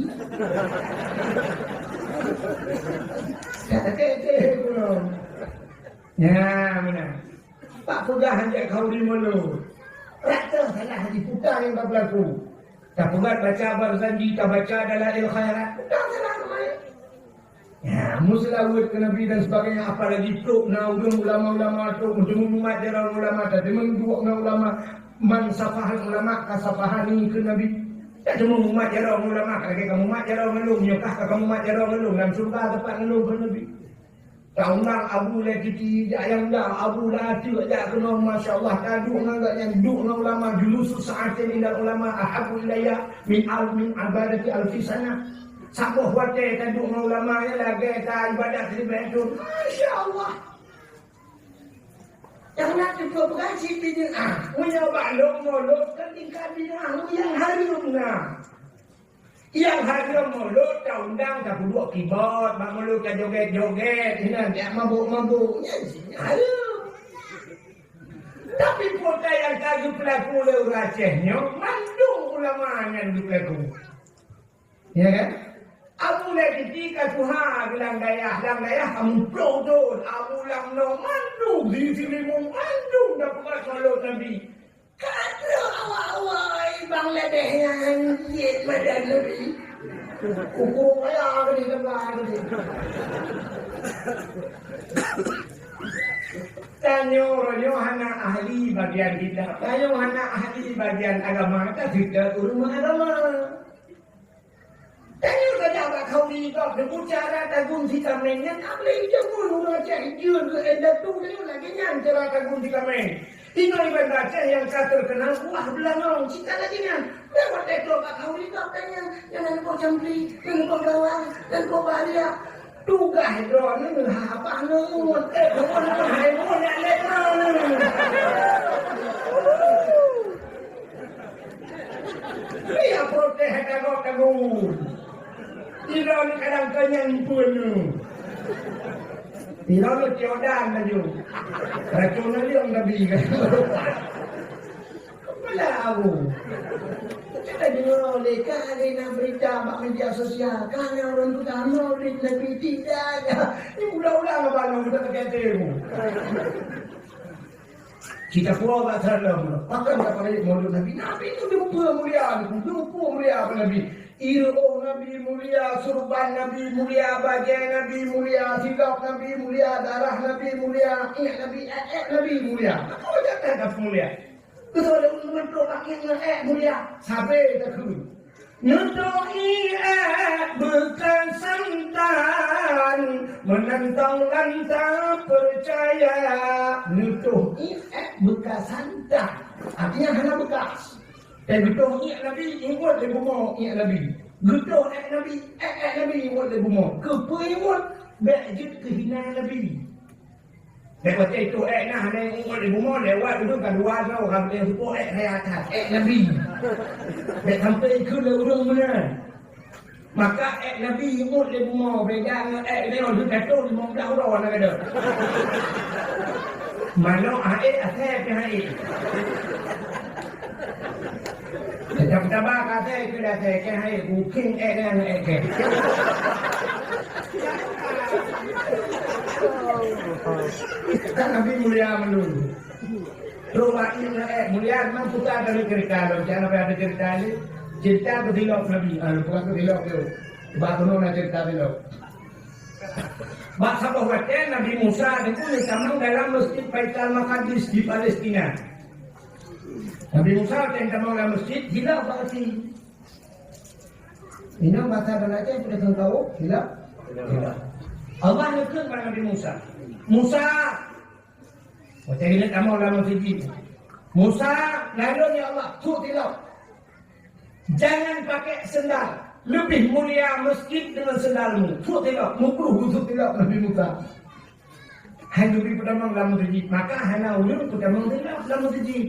Tak teuke-teuke pun. Ya, beuna. Pak peugah hanjeuet khauri mulod. Rata salah ji puta nyang ka beulaku. Tapeugah baca Barzanji, tabaca Dalail Khairat. Puta salah keumae. Ya, meuseulaweuet keu Nabi dan sebagainya, apalagi trok na ureueng ulama-ulama trok, meuteumeung umat jaroe ulama, tateumeung duek na ulama, man safahal ulama ka safahani keu Nabi. Tateumeung umat jaroe ulama, ka lagèe kamu umat jaroe ngon lôn, nyoe kah ka kamu umat jaroe ngon lôn, lam syeuruga teumpat ngon lôn keu Nabi. Taundang Abu Lé Titi, jak nyang da, Abu Lé Titi, jak keunoe, masya Allah, taduek ngon gobnyan, duek ngon ulama, julusu sa'atin indal ulama, ahabbu ilayya min al-, min ibadati alfi sanah. Saboh watèe taduek ngon ulama nyan lagèe taibadat siribèe thon. Masya Allah. Nyang na teupeu peugah cit bid'ah. Meunyoe bak lôn mulod kan tingkat bid'ah nyang hareuem na. Nyang hareuem mulod taundang tapeuduek kibot, bak mulod tajogét-jogét, inan jak mabök-mabök. Nyan cit hareuem. Tapi peue nyang ka geupeulaku lé ureueng Aceh nyoe, mandum ulama nyan geupeulaku. Ya kan? Abu Lé Titi ka tuha geulang dayah, lam dayah ka muplôh thon. Abu lam noe mandum, di Silimeum mandum tapeugah mulod Nabi. Ka trok awai-awai bang leubeh nyan jeuet madan Nabi. Ukur kaya tadi, tengah tadi. Tanyoe nyoe hana ahli bagian kitab, tanyoe hana ahli bagian agama, ka seutôt ureueng agama. Tanyoe saja bak khauri gob, neubu cara tagun vitamin nyan, ableh jameun ureueng Aceh jeuet keu indatu, tanyoe lagèe nyan cara tagun vitamin. Inoe Banda Aceh nyang ka teukeunal kuah beulanong, cita lagèe nyan. Lewat watèe trok bak khauri gob, tanyoe, nyan neuboh campli, nyan neuboh bawang, nyan neuboh bariak. Tugaih droeneuh haba ngon, eh, ngon, ngon, hai ngon, nyan lé ngon. Dia protes hai tagok-tagok. Droeneuh kadang kenyang pun. Droeneuh tiodan laju. Racun laju Nabi kan. Kepala aku. Kita dengar leka ada nak berita bak media sosial. Kan orang tu dah mau di Nabi tidak. Ini ulang-ulang abang kita kata. Kita pulang bak salam. Pakon ka parit mulod Nabi. Nabi tu dumpeue mulia, dumpeue mulia bak Nabi. Ireuoh Nabi mulia, surban Nabi mulia, bajèe Nabi mulia, silop Nabi mulia, darah Nabi mulia, iék Nabi, ék-ék Nabi mulia. Pakon ka mulia? Beutôi lé ulôn meutrok bak iék ngon ék mulia. Sabe takheun. Neutoh iék beuka santan, meunan tong lanta peucaya. Neutoh iék beuka santan, artinya hana beukas. Tapi geutoh iék Nabi, ingat lé bumoe iék Nabi. Geutoh ék Nabi, ék-ék Nabi, ingat lé bumoe. Keupeue ingat? Bèk jeuet keuhina Nabi. Bèk watèe itu ék na hana ingat lé bumoe, lewat ureueng ka dua droe, ka beude seupôt ék raya that, ék Nabi. Bèk sampai ikheun lé ureueng meunan. Maka ék Nabi ingat lé bumoe, beda ngon ék lewat jeuet ka toh limong blah uroe na gada. Manok hait, asèe pih hait. Teutab-teuba ka asèe keu dasèe, keu hai, bukeng ék nyan ék kèe. Kan Nabi mulia mandum. Trok bak iék ngon ék mulia, memang bukan dari cerita lom. Jangan sampai ada cerita ni. Cerita keusilop Nabi. Ah, bukan keusilop tu. Bak keunoe na cerita silop. Bak saboh watèe Nabi Musa teungku neutamong dalam Mesjid Baitul Maqdis di Palestina. Nabi Musa watèe tamong lam mesjid, hilaf bak até. Inong basa dan Aceh sudah tahu, hilaf? Hilaf. Allah neukheun bak Nabi Musa. Musa, watèe geuneuk tamong lam mesjid. Musa, lalu ya Allah, tu tilap. Jangan pakai sendal. Lebih mulia masjid dengan sendalmu. Sut tilok, mukruh sut tilok Nabi Musa. Hai Nabi peutamong lam masjid, maka hana ulôn peutamong tilok lam masjid.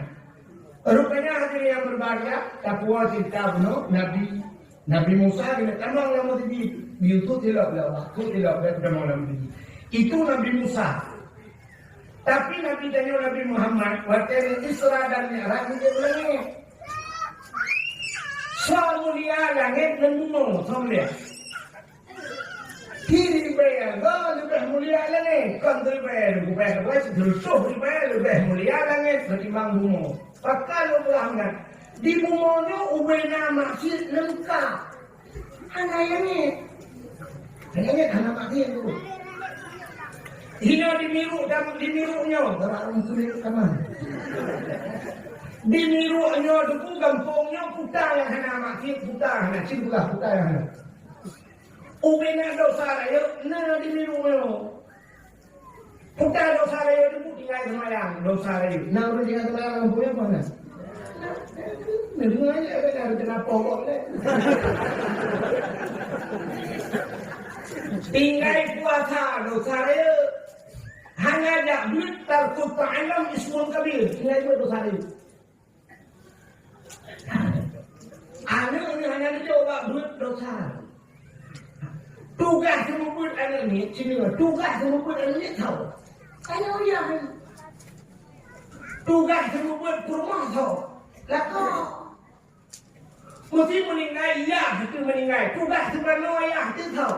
Rupanya hadirin yang berbahagia, tapuwoe cerita bunoe Nabi, Nabi Musa keuneuk tamong lam meuseujid. Yusuf tilok lé Allah, ku tilok lé tamong lam meuseujid. Itu Nabi Musa. Tapi Nabi tanyoe Nabi Muhammad, watèe Isra dan Mi'raj, geujak u langèt. Soe mulia langèt ngon bumoe, soe mulia? Siribèe goe leubèh mulia langèt, kon siribèe, leubèh, leubèh, siribèe leubèh mulia langèt ketimbang bumoe. Pakon lôn peugah meunan? Di bumoe nyoe ubé na maksiet leungkap. Hana nyang nyet. Hana nyet, hana maksiet tu. Hino di Miruk dan di Miruk nyoe, orang tuléh kaman. Di Miruk nyoe, Teungku, gampông nyoe, peue nyang hana maksiet, peue hana, cit peugah, peue nyang hana. Ubé na desya rayeuk na di Miruk nyoe. Peue desya rayeuk, Teungku, tinggai seumayang, desya rayeuk. Na ureueng tinggai seumayang lam gampông nyoe, peue hana? Deungoe lé, bèk na keuneuk pokok lé. Tinggai puasa, desya rayeuk. Hana jak beuet, tarkut ta'allum ismun kabir. Tinggai beuet, desya rayeuk. Aneuk nyoe hana neujok bak beuet, desya. Tugaih seumeubeuet aneuk nyoe, sinoe, tugaih seumeubeuet aneuk nyoe tho. Tanyoe yah. Tugaih seumeubeuet peurumoh tho. Lakoe. Meusé meuninggai, yah teuh meuninggai. Tugaih seumanoe yah teuh tho.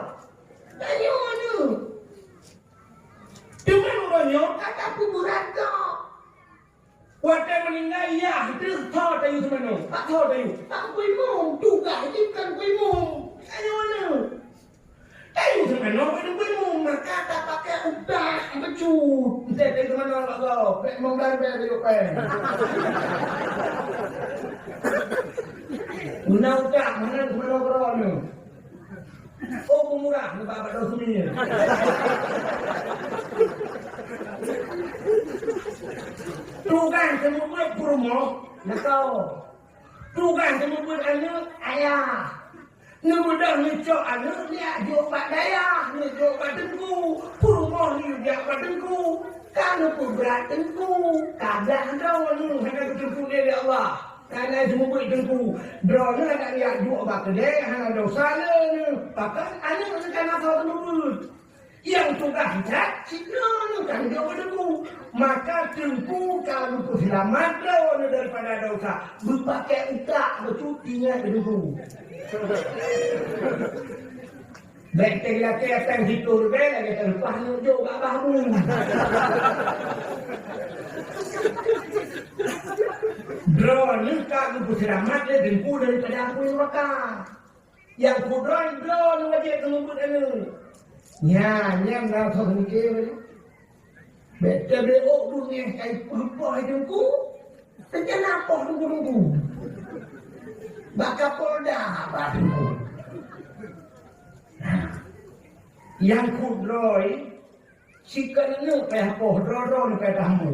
Tanyoe aneuk. Teuma uroe nyoe ka tapeubeurat gob. Watèe meuninggai, yah teuh tho tayue seumanoe. Pat tho tayue? Pat Teungku Imum, tugaih jih kon Teungku Imum. Tanyoe aneuk. Tayue seumanoe bak Teungku Imum, maka tapakèe utak bacut. Enteuk tayue seumanoe bak gob, bèk meunan bèk tayue pèng. Guna utak, meunan seumanoe keudroe nyoe. Oh, peumurah, nibak bak Daud Sumie. Tugaih seumeubeuet peurumoh, lakoe. Tugaih seumeubeuet aneuk, ayah. Neubeudôh neucok aneuk, neujak jok bak dayah, neujok bak teungku. Peurumoh neujak bak teungku. Ka neupeubeurat teungku. Ka blah droe nyoe hana geuteupeue lé Allah. Ka na seumeubeuet teungku, droeneuh adak jak duek bak keudè, hana desya lé neuh. Pakon aneuk neuh ka na soe seumeubeuet. Nyang tugaih that, sidroe nyoe kan jok keu Teungku. Maka Teungku ka geupeuseulamat droeneuh daripada desya. Beupakèk utak, bacut ingat keu Teungku. Bèk teulatèe akan siploh ribèe lagèe teuleupah neuk jok bak bahu. Droeneuh ka geupeuseulamat lé Teungku daripada apui neuraka. Nyang kudroe droeneuh wajéb keuneubeuet aneuk. Nyan, nyan na soe peumiké. Bèk teubilék ôk beungéh kai peue-peue Teungku. Rencana poh Teungku-Teungku. Bak Kapolda, bak Teungku. Nyang kudroe, sikeuneuk payah poh, droe-droe payah tamu.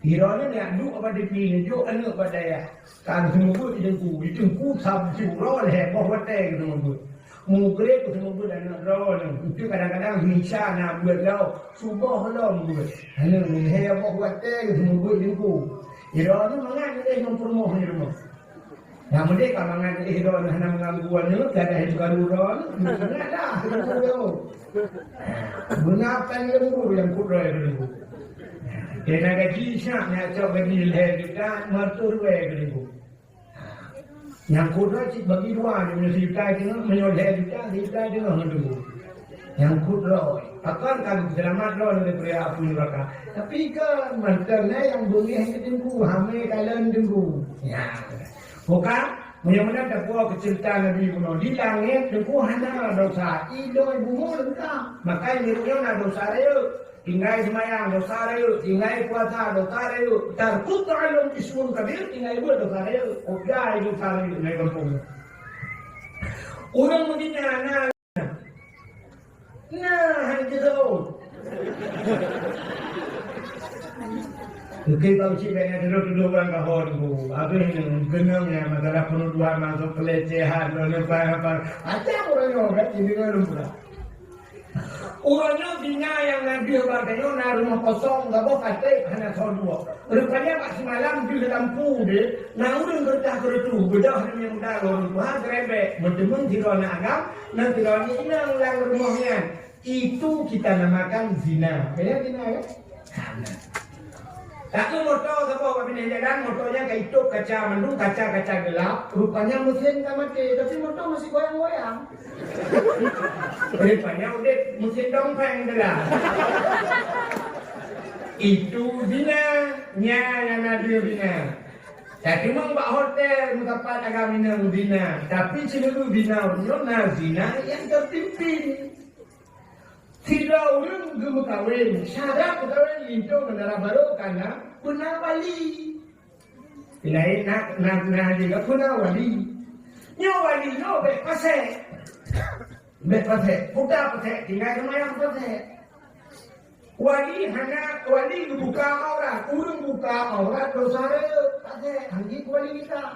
Droeneuh nyak duek bak dipie, jok aneuk bak dayah. Ka geuseumeubeuet di Teungku, di Teungku sabé uroe lhèe boh watèe geuseumeubeuet. Mugreb geuseumeubeuet aneuk droeneuh. Itu kadang-kadang Isya na beuet lom, suboh lom beuet. Aneuk lhèe boh watèe geuseumeubeuet di Teungku. Droeneuh mangat neuéh ngon peurumoh di rumoh. Nyang meudeh ka mangat neuéh droeneuh hana meuganggu aneuk, gadôh itu karu droeneuh, ingat dah, Teungku tu. Beuna tan leumbur nyang kudroe Teungku. Kena gaji siap, nyak cok gaji lhèe juta, lhèe reutôh ribèe Teungku. Nyang kudroe cit bagi dua, meunyoe sijuta teungoh, meunyoe lhèe juta, sijuta teungoh ngon Teungku. Nyang kudroe, pakon ka geuseulamat droeneuh daripada apui neuraka. Tapi kan mantong na nyang beungéh keu Teungku, hamé kalon Teungku. Ya. Bukan, meunyoe meunan tapuwoe keu ceurita Nabi bunoe, di langét Teungku hana desya, i donya bumoe lengkap. Maka nyoe na desya rayeuk. Tinggai seumayang, desya rayeuk. Tinggai puasa, desya rayeuk. Tarkut ta'allum ismun kabir, tinggai beuet desya rayeuk. Peugah desya rayeuk, tinggai gampông. Ureueng Madinah na, na, hana jeuet. Oke, bang cik banyak dulu-dulu orang kahor tu. Habis ni, genang ya, masalah penuduhan masuk pelecehan, apa, apa. Macam orang nyoe kan, ini kan belum pernah. Uroe nyoe dina nyang na deuh bak tanyoe na rumoh kosong, saboh ka trép hana soe duek. Rupanya bak simalam deuh lampu deh, na ureueng geureutah-geureutôh, beudôh nyan nyang muda lom tuha geurebek, meuteumèe sidroe na agam, na sidroe inong lam rumoh nyan. Itu kita namakan zina. Beuna zina, ya? Hana. Takheun moto saboh bak binéh jalan, moto nyan ka itôp kaca mandum, kaca-kaca geulap, rupanya meusén ka maté, tapi moto masih goyang-goyang. Rupanya udép meusén dongpeng geulap. Itu zina, nyan nyang na deuh zina. Tapi memang bak hotel meusapat agam inong zina, tapi sineulheueh zina nyoe na zina nyang teupimpin. Sidroe ureueng geumeukawen, syarat meukawen linto Menara Barô kana beuna wali. Laén na, na, na jih beuna wali. Nyoe wali nyoe bèk pasék. Bèk pasék. Peugah pasék, tinggai seumayang pasék. Wali hana, wali geubuka aurat. Ureueng buka aurat desya rayeuk. Pasék, hanjeuet wali kita.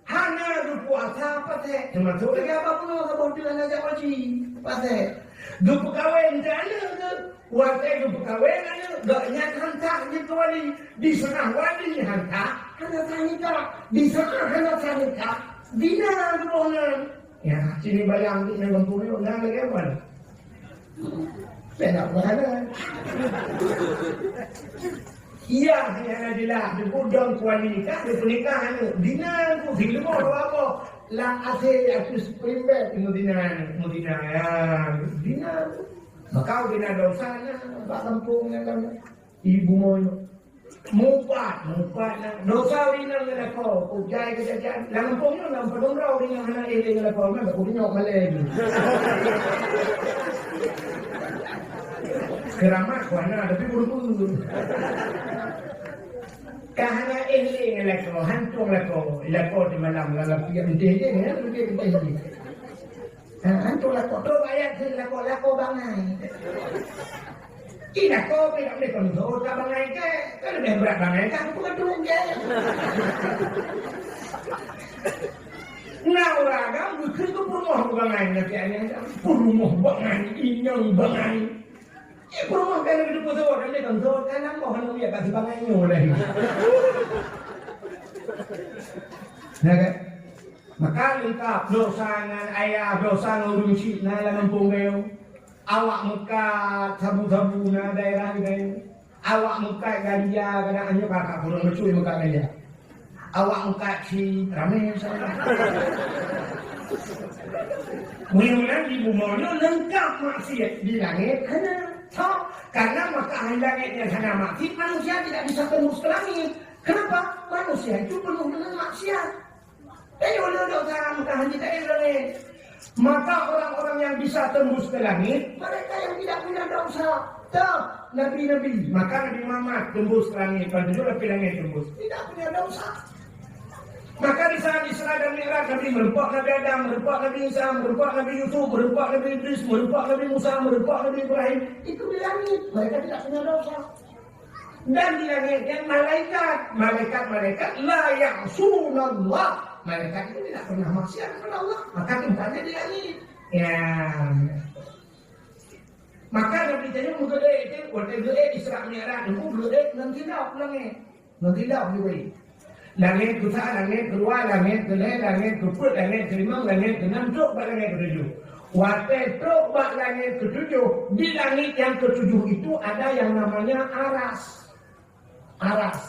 Hana geupuasa pasék, teumasok lagèe abah bunoe saboh teuk hana jak haji, pasék. Geupeukawen keu aneuk geuh, watèe geupeukawen aneuk, gobnyan han sah jeuet keu wali. Diseunah wali han sah, hana sah nikah. Diseunah hana sah nikah, zina geuboh nyan. Ya, sini bayang di nyan gampông nyoe na lagèe mana? Saya nak berhala. Iya, hana jeulaih, digudong kuali nikah, dipeunikah aneuk. Zina tu, di leumo dua boh. Lam asé aku spring bed, meuzina aneuk, meuzina, ya, zina tu. Maka zina desya nyan, bak gampông nyan kan. Ibu moyo. Mupat, mupat na. Desya ureueng inong ngeulakoe. Ujai keujajan. Lam gampông nyoe, lam padum droe ureueng inong hana éh lé ngeulakoe. Meunan bak ureueng nyoe malèe nyoe. Keuramat ku hana, tapi buru-buru. Ka hana éh lé ngeulakoe, hantom lakoe. Lakoe di malam, lam lapiak, enteh je, ya, enteh, enteh je. Ha, antu lakoe, trok ayat keu lakoe, lakoe bangai. Ih, lakoe pih nak boleh kontrol ka bangai kèe. Kan leubeh brat bangai ka peue tu kèe. Na ureueng agam geukheun keu peurumoh bangai, nyan kèe nyan. Peurumoh bangai, inong bangai. Ih, peurumoh kan leubeh teupeuseuôt, kan boleh kontrol, kan lakoe hana uyak ka sibangai nyoe lagi. Nah, kan? Maka leungkap dosa ngon ayah, dosa ngon ureueng syik na lam gampông gayong. Awak meukat sabu-sabu na daerah gayong. Awak meukat ganja, kadang nyoe kakak kurang lucu meukat ganja. Awak meukat cit ramé sana. Meunyoe di bumoe nyoe leungkap maksiat, di langét hana. Sabab karena maka ahli langét nyang hana maksiat, manusia tidak bisa tembus ke langit. Kenapa? Manusia itu penuh dengan maksiat. Tapi oleh dosa maka hana taék langét. Maka orang-orang yang bisa tembus ke langit, mereka yang tidak punya dosa. Toh, nabi-nabi. Maka Nabi Muhammad tembus ke langit, pada tujuh lapis langit tembus. Tidak punya dosa. Maka di saat Isra dan Mi'raj, Nabi meureumpok Nabi Adam, meureumpok Nabi Isa, meureumpok Nabi Yusuf, meureumpok Nabi Idris, meureumpok Nabi Musa, meureumpok Nabi Ibrahim. Itu di langit. Mereka tidak punya dosa. Dan di langit nyan malaikat. Malaikat-malaikat la ya'sunallah. Malaikat itu tidak pernah maksiat kepada Allah. Maka tempatnya di langit. Ya. Maka Nabi tanya meugeudek itu, watèe geudek Isra Mi'raj itu geudek ngon tilok langit. Ngon tilok juga. Langit keusa, langit keudua, langit keulhèe, langit keupeuet, langit keulimong, langit keunam, trok bak langit keutujoh. Watèe trok bak langit keutujoh, di langit nyang keutujoh itu ada yang namanya aras. Aras.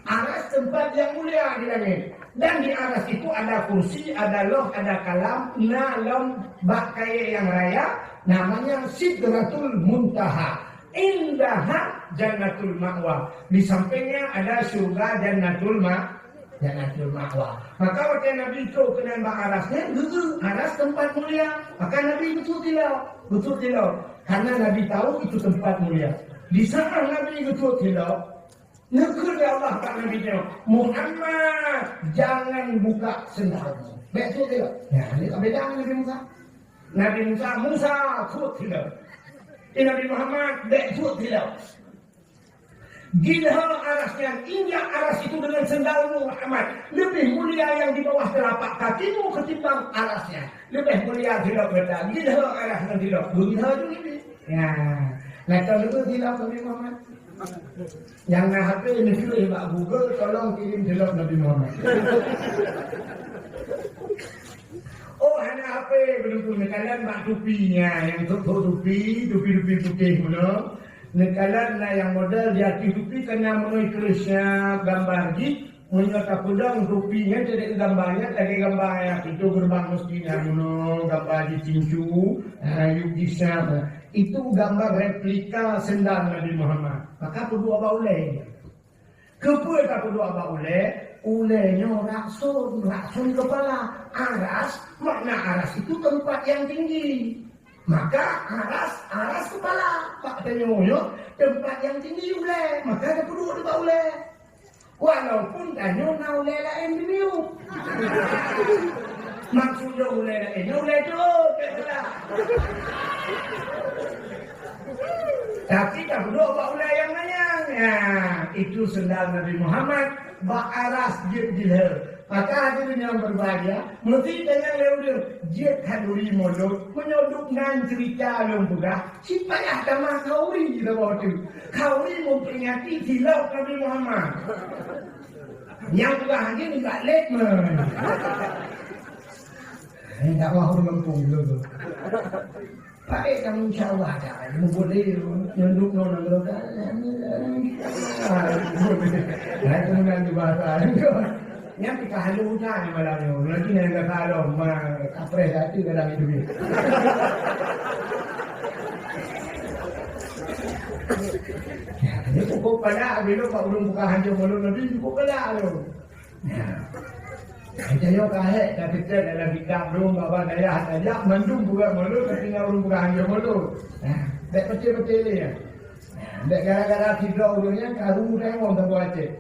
Aras tempat yang mulia di langit. Dan di aras itu ada kursi, ada loh, ada kalam, na lom bak kayèe nyang raya, namanya Sidratul Muntaha. Indaha Jannatul Ma'wa. Di sampingnya ada syurga Jannatul Ma-, Jannatul Ma'wa. Maka watèe Nabi trok keunan bak aras nyan, geueu, aras tempat mulia. Maka Nabi geutrok tilok, geutrok tilok. Karena Nabi tahu itu tempat mulia. Di saat Nabi geutrok tilok, neukheun lé Allah bak Nabi nyoe, "Muhammad, jangan buka sendalmu." Bèk trok tilok. Ya, ini tak beda dengan Nabi Musa. Nabi Musa, "Musa, trok tilok." Di Nabi Muhammad, "Bèk trok tilok." Gilhô aras nyan, injak aras itu dengan sendalmu, Muhammad. Lebih mulia yang di bawah telapak kakimu ketimbang arasnya. Lebih mulia tilok gata. Gilhô aras nyan tilok. Beugilhô tu Nabi. Ya. Nah, kalau itu tilok Nabi Muhammad. Nyang na H P, neuklik bak Google, tolong kirim tilok Nabi Muhammad. Oh, hana H P, beudôh tu neukalon bak tupi nyan, nyang thôk-thôk tupi, tupi-tupi putéh bunoe. Neukalon na nyang model di ateueh tupi ka na meunoi kreueh siap gambar jih. Meunyoe tapeudong tupi nyan, jadi gambar nyan lagèe gambar nyang pintoe geureubang meuseujid nyan bunoe, gambar jitincu, ha, yub jisiap. Itu gambar replika sendal Nabi Muhammad. Maka peuduek bak ulèe. Keupeue tapeuduek bak ulèe? Ulèe nyoe rakson, rakson kepala. Aras, makna aras itu tempat yang tinggi. Maka aras, aras kepala. Bak tanyoe nyoe tempat yang tinggi ulèe. Maka tapeuduek bak ulèe. Walaupun tanyoe na ulèe laén di miyueb. Maksud lôn ulèe laén nyoe ulèe jeuet, bèk salah. Tapi tapeuduek bak ulèe nyang manyang. Nah, itu sendal Nabi Muhammad bak aras jeuet jilhô. Maka hadirin yang berbahagia, meusti tanyong lé ulôn, jeuet khanuri mulod, meunyoe duek nan ceurita lôn peugah, ci payah tamah khanuri saboh teuk. Khanuri memperingati tilok Nabi Muhammad. Nyang peugah lagèe nibak lét meuh. Eh, dakwah ureueng gampông dulu tu. Baik kamu insya Allah dah. Ilmu boleh, nyonduk nona berdoa. Nah, itu menang di bahasa. Nyang pih ka halo ujan malam nyoe. Nanti nyang ka halo, ma, kapreh satu dalam hidup ni. Ini cukup pada bila Pak Ulun buka hanjeuet mulut Nabi, cukup pada tu. Nah, nyoe ka hék, ka teuka dalam kitab lôn, baba dayah tajak mandum buka mulut, tapi na ureueng buka hanjeuet mulut. Nah, bèk peucé-peucé lé, ya. Nah, bèk gara-gara sidroe ureueng nyan ka rumoh teuka saboh Aceh.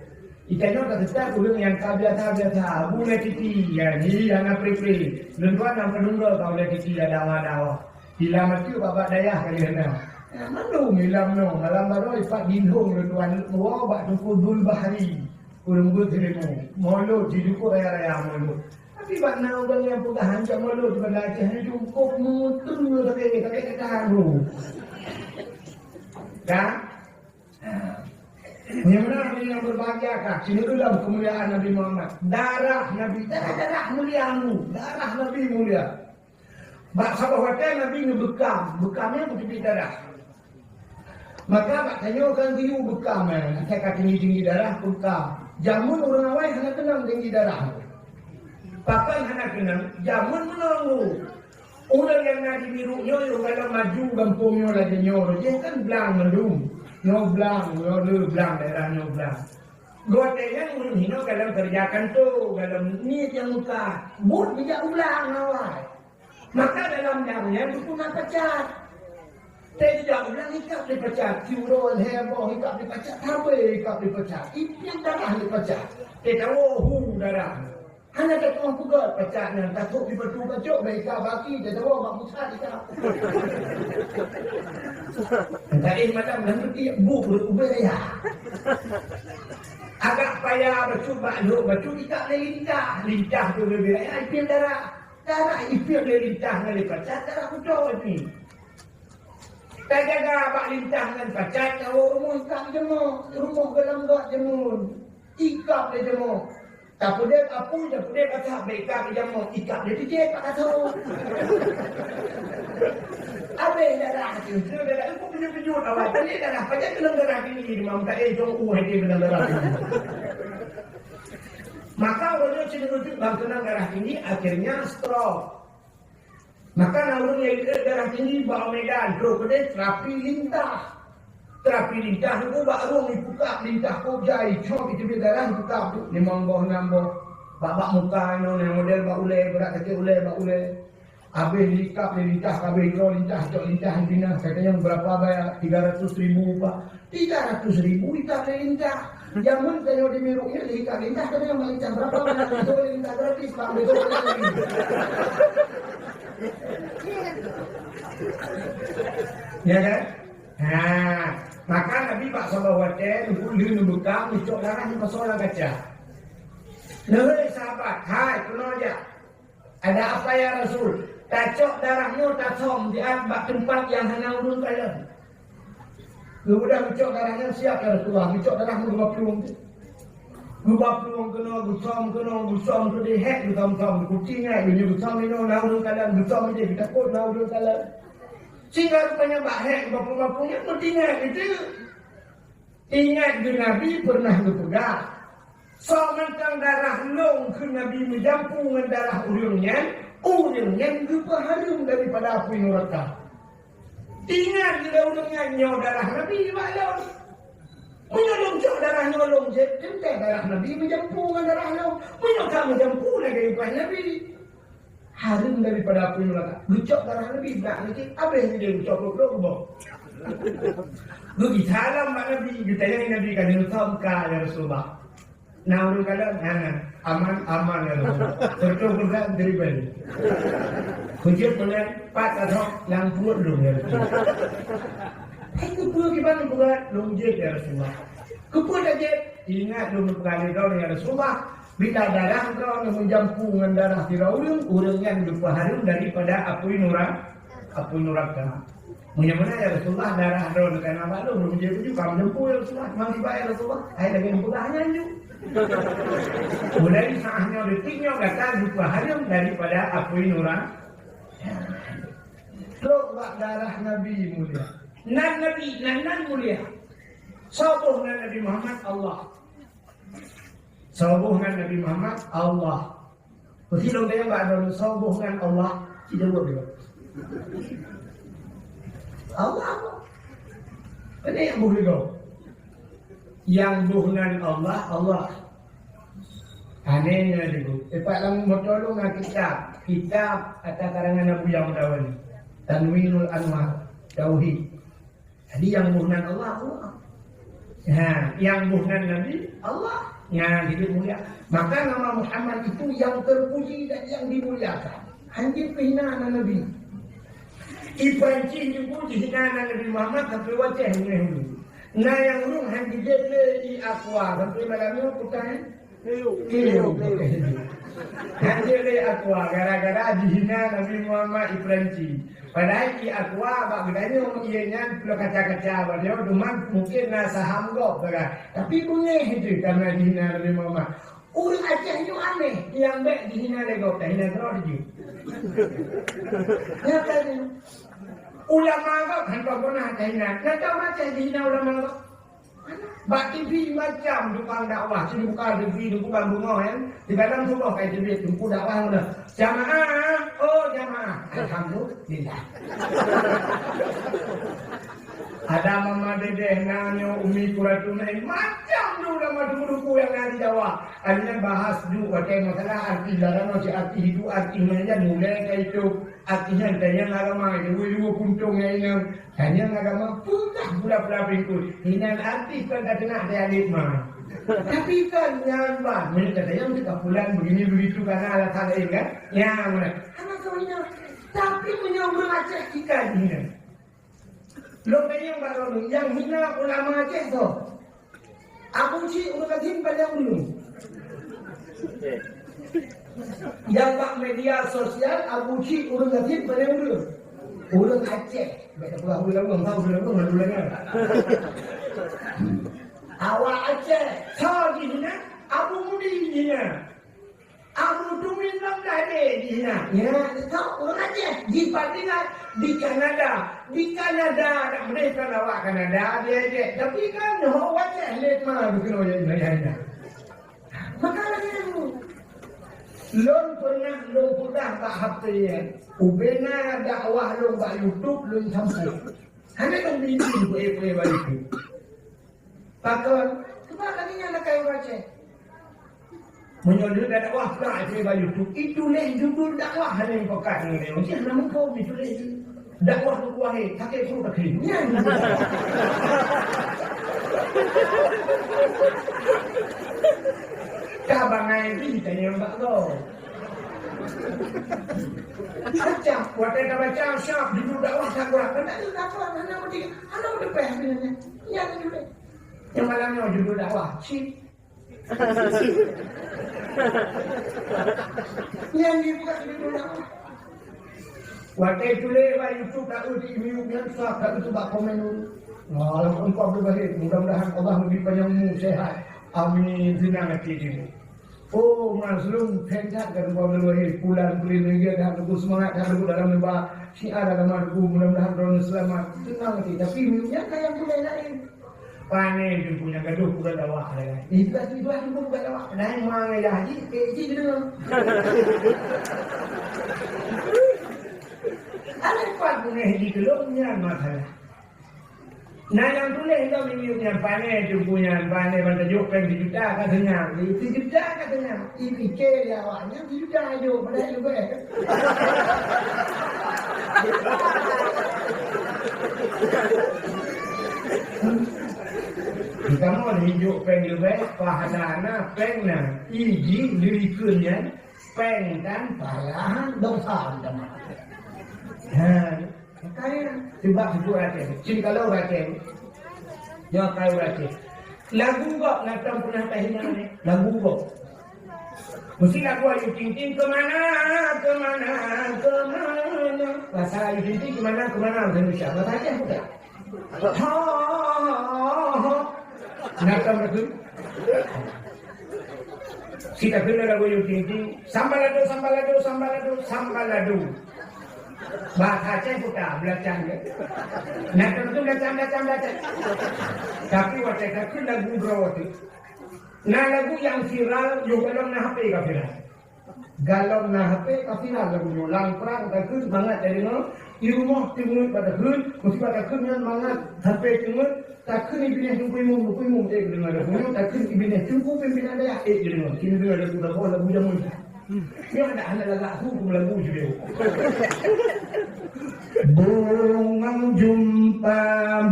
Itanyoe ka teutab ureueng nyang ka biasa-biasa, Abu Ulèe Titi, ya, ni hana pri-pri. Lôn tuan nyang peununggu ka Ulèe Titi ada dawa-dawa. Sila maté bak-bak dayah ka lheueh na. Nah, mandum ilam nyoe, malam baroe ipat gindong lôn tuan woe bak Teungku Dul Bahri. Ureueng beuet ilmu. Mulod, jijukuk raya-raya mulod. Tapi bak na ureueng nyang peugah hanjeuet mulod di Banda Aceh nyoe cukup meuteun sakét, sakét keutan tu. Kan? Ha. Nyang meunan nyang berbahagia ka, sineuk lom keumuliaan Nabi Muhammad. Darah Nabi, darah-darah mulia mu, darah Nabi mulia. Bak saboh watèe Nabi neubeukam, beukam nyan beuteubiet darah. Maka bak tanyoe kan geuyue beukam, eh, asai ka tinggi-tinggi darah beukam. Jameun ureueng awai hana keunong tinggi darah. Pakon hana keunong, jameun meunoe. Ureueng nyang na di Miruk nyoe, yoh galak maju gampông nyoe lagèe nyoe, jih kan blang mandum. Nyoe blang, nyoe le blang, daerah nyoe blang. Gobnyan ureueng hinoe dalam keureuja kantô, dalam niet nyang meukat. Buet bijak u blang awai. Maka dalam blang nyan dukun na pacat. Teuh jijak u blang ikab lé pacat, siuroe lhèe boh ikab lé pacat, sabé ikab lé pacat. Ipiep darah lé pacat. Teuh tawoe hu darah. Hana tatu'oh peugöt pacat nyan, tatrok di batu kacok, bèk ikab baki, teuh tawoe bak pusat ikab. Entah eh malam lam keutik, bu perut ubé raya. Agak payah bacut bak lhok, bacut ikab lé lintah. Lintah tu bèk raya, ipiep darah. Darah ipiep lé lintah ngon lé pacat, darah beutôi pih. Tajaga bak lintah ngon pacat, tawoe rumoh ikab jeumô, rumoh geulam got jeumô. Ikab lé jeumô. Tapeudép apui, tapeudép asab, bèk ikab lé jeumô, ikab lé teujiet bak kasô. Abéh darah tu, tu darah tu peujeuet-peujeuet awai. Tadi darah, pajan keunong darah tinggi, Imam Ta'i, jong u hati keunong darah tinggi. Maka ureueng nyoe cit bang keunong darah tinggi, akhirnya stroke. Maka na ureueng nyang jeuet darah tinggi bak Medan, trok keudeh terapi lintah. Terapi lintah nyoe bak rueng ipukab lintah kojai, cok iteubiet darah ipukab tu, limong boh, nam boh. Bak, bak muka inoe, nyang model bak ulèe, beurak sakeue ulèe, bak ulèe. Abéh ikab lé lintah, abéh icok lintah, cok lintah dipinah, katanya berapa bayar? Tiga ratus ribu, Pak. Tiga ratus ribu ikab lé lintah. Jameun tanyoe di Miruk nyan ikab lintah, tapi nyang lintah berapa? Itu lintah gratis, Pak. Betul. Ya kan? Ha, maka Nabi bak saboh watèe, lheuh neubeukam, neucok darah, neupasoe lam kaca. Neuhôi sahabat, "Hai, keunoe jak." "Ada apa ya Rasul?" "Tacok darah nyoe tasöm siat bak teumpat nyang hana ureueng kalon." Geubeudôh geucok darah nyan siat ya Rasulullah, geucok darah nyoe geuba plueng. Geuba plueng keunoe, geusöm keunoe, geusöm keudeh, hèk geusöm-söm, geutingat, geunyoe geusöm inoe na ureueng kalon, geusöm ideh, geutakot na ureueng kalon. Sehingga rupanya bak hèk geuba plueng-ba plueng nyan meutingat itu. Ingat geuh Nabi peureunah geupeugah, "Soe mantong darah lôn kheun Nabi meujampu ngon darah ureueng nyan, ureueng nyan geupeuhareuem daripada apui nuraka." Ingat geuh ureueng nyan nyoe darah Nabi bak lôn. Meunyoe lôn cok darah nyoe lôn jieb, teuntèe darah Nabi meujampu ngon darah lôn. Meunyoe ka meujampu lagèe upah Nabi. Hareuem daripada apui nuraka. Geucok darah Nabi bak nyan, abéh nyan geucok brok-brok geuboh. Geugisa lom bak Nabi, geutanyong Nabi, "Ka neusöm ka, ya Rasulullah?" "Na ureueng kalon?" "Hana." "Aman, aman, ya Rasulullah." Contoh peugah dari Bali. Hujat peugah, "Pat ka trok lam pruet lôn, ya Rasulullah." "Hai keupeue kiban peugah?" "Lôn jieb, ya Rasulullah." "Keupeue tajieb?" "Ingat lôn peugah lé droeneuh, ya Rasulullah, bila darah droeneuh meujampu ngon darah sidroe ureueng, ureueng nyan geupeuhareuem daripada apui nura-, apui nuraka." "Meunyoe meunan, ya Rasulullah, darah droeneuh ka na bak lôn, lôn jieb ju ka meujampu, ya Rasulullah, memang kiban, ya Rasulullah." "Hai lagèe peugah nyan ju." Mulai saat nyoe, detik nyoe gata geupeuhareuem daripada apui nura-, Trok bak darah Nabi mulia. Nan Nabi, nan, nan mulia. Soe boh nan Nabi Muhammad? Allah. Soe boh nan Nabi Muhammad? Allah. Meusidroe nyang bak droeneuh, soe boh nan Allah? Ci jaweueb juga. Allah. Pane nyang boh lé gob? Nyang boh nan Allah, Allah. Aneh nyan, Ibu. Tepat lam moto lôn na kitab. Kitab ata karangan Abu Ya'mur Dawawi. Tanwirul Anwar. Tauhid. Jadi, nyang boh nan Allah, Allah. Ha, nyang boh nan Nabi, Allah. Nyan, jadi mulia. Maka nama Muhammad itu yang terpuji dan yang dimuliakan. Hanjeuet peuhina nan Nabi. I Prancis jeuet jihina nan Nabi Muhammad sampai watèe hana. Na nyang ureueng han jijép lé i Aqua sampai malam nyoe, peue tan? Kilo. Kilo. Hana lé Aqua gara-gara jihina Nabi Muhammad di Perancis. Padahai ie Aqua bak geutanyoe ie nyan pulo kaca-kaca bak nyoe, teuma mungken na saham gob sagai. Tapi beungéh itu karena jihina Nabi Muhammad. Ureueng Aceh nyoe aneh, nyang bèk jihina lé gob, tahina droe jih. Nyata nyoe. Ulama gob hana pernah tahina. Nyata ureueng Aceh jihina ulama gob. Bak T V macam tukang dakwah, sini buka T V, bukan bunga kan. Di dalam tuboh kai T V, tungku dakwah mana. Jamaah, oh jamaah. Alhamdulillah. Ada Mama Dedeh na nyoe, Umi Kuratun, macam tu ulama duku-duku nyang na di Jawa. Akhirnya bahas ju pakai masalah arti dalam, arti hidup, arti mana mulai dari itu. Artinya tanyong agama itu, dua puntung nyang inong. Tanyong agama, peugah pula-pula pingkut. Hinan artis kan tak kena ada alit mah. Tapi kan nyan bah, meunyoe tanyong teuka pulan begini begitu karena alasan lain kan? Ya, mana? Karena soalnya, tapi meunyoe ureueng Aceh kita ni kan. Lôn tanyong bak droeneuh, nyang hina ulama Aceh soe? Abu Cik ureueng gasien paleng ulu. Nyang bak media sosial, Abu Cik ureueng gasien paleng ulu. Ureueng Aceh. Bèk tapeugah ureueng Labuhan, ureueng Labuhan, ureueng Labuhan. Awak Aceh, soe jih nyan? Abu Mudi jih nyan. Abu Tumin Ramdhani jih nyan. Ya, tau ureueng Aceh. Jipat tinggai di Kanada. Di Kanada, nak meudeh kan awak Kanada, dia je. Tapi kan, nyoe awak Aceh, lé ma, beukeunong yang lain. Maka lagèe nyan. Lôn pernah lôn peugah bak H P, ubena dakwah lôn bak YouTube lôn sampôh. Hana lôn biji pue-pue bak YouTube. Pakon? Sebab lagèe nyan na kayèe baca. Meunyoe lôn dakwah pue-pue bak YouTube, itulah judul dakwah hana peugah ngon lé. Mesti hana muphom itulah. Dakwah tu kuah, eh, sakét pruet sakét. Nyan. Ka bangai jih tanyong bak gob. Macam, watèe tabaca syap judul dakwah tak kurang. Kan tak ada dakwah, hana mesti, hana mesti payah sebenarnya. Nyan judul. Nyang malam nyoe judul dakwah. Cit. Nyan jih bukan judul dakwah. Watèe tuléh bak YouTube, taeu di miyueb nyan, sab taeu bak komen dulu. Nah, lam empat belas hari, mudah-mudahan Allah memberi panjang umur, sehat. Amin. Senang hati dia. Oh, Mazlum, hebat kan, Pak Abdul Wahid. Pulan, pulan lagi dah teguh semangat, dah teguh dalam lembah. Syiar agama teguh, mudah-mudahan droeneuh selamat. Senang hati. Tapi miyueb nyan kan nyang pulan laén. Pane teungku nyang gadoh peugah dakwah lagèe. Ibarat-ibarat teungku peugah dakwah. Padahai ma ngon yah jih, pek jih keudroe. Alèh pat beungèh jih keulôn nyan masalah. Na nyang tuléh lom miyueb nyan pane teungku nyan, pane ban tajok péng sijuta ka seunang. Sijuta ka seunang. Ipike lé awak nyan sijuta jok, padahai leubeh. Kamoe jijok péng leubeh, pahala na, péng na, iji leuikeun nyan, péng kan pahala, dosa teuma. Ha, makanya, coba sebut raten. Cit kalau raten. Nyoe kalau raten. Lagu gob na tom pernah tahina ni. Lagu gob. Mesti lagu Ayu Ting Ting, "Kemana, kemana, kemana?" Bahasa Ayu Ting Ting, "Kemana, kemana?" Bahasa Indonesia. Bahasa Aceh bukan? Ha, ha, ha, ha. Nah, kan betul. Kita kena lagu Ayu Ting Ting. Sambalado, sambalado, sambalado, sambalado. Bahasa Aceh bukan, belacan, ya. Nah, kan betul, belacan, belacan, belacan. Tapi waktu takheun lagu droe tu. Nah, lagu nyang viral, yoh, dalam na H P ka viral. Galom na H P ka viral lagu nyoe. Lam prang takheun mangat tadeungoe, di rumoh teungeut bak takheun, meusibat takheun nyan mangat H P teungeut, takheun i binéh Teungku Imum, Teungku Imum, ék deungoe lagu nyoe, takheun i binéh Teungku Pimpinan Dayah, ék deungoe. Keuneuk deungoe lagu lakoe, lagu jameun. Nyoe adak hana lagak su keu lagu judée. Bungong jumpa,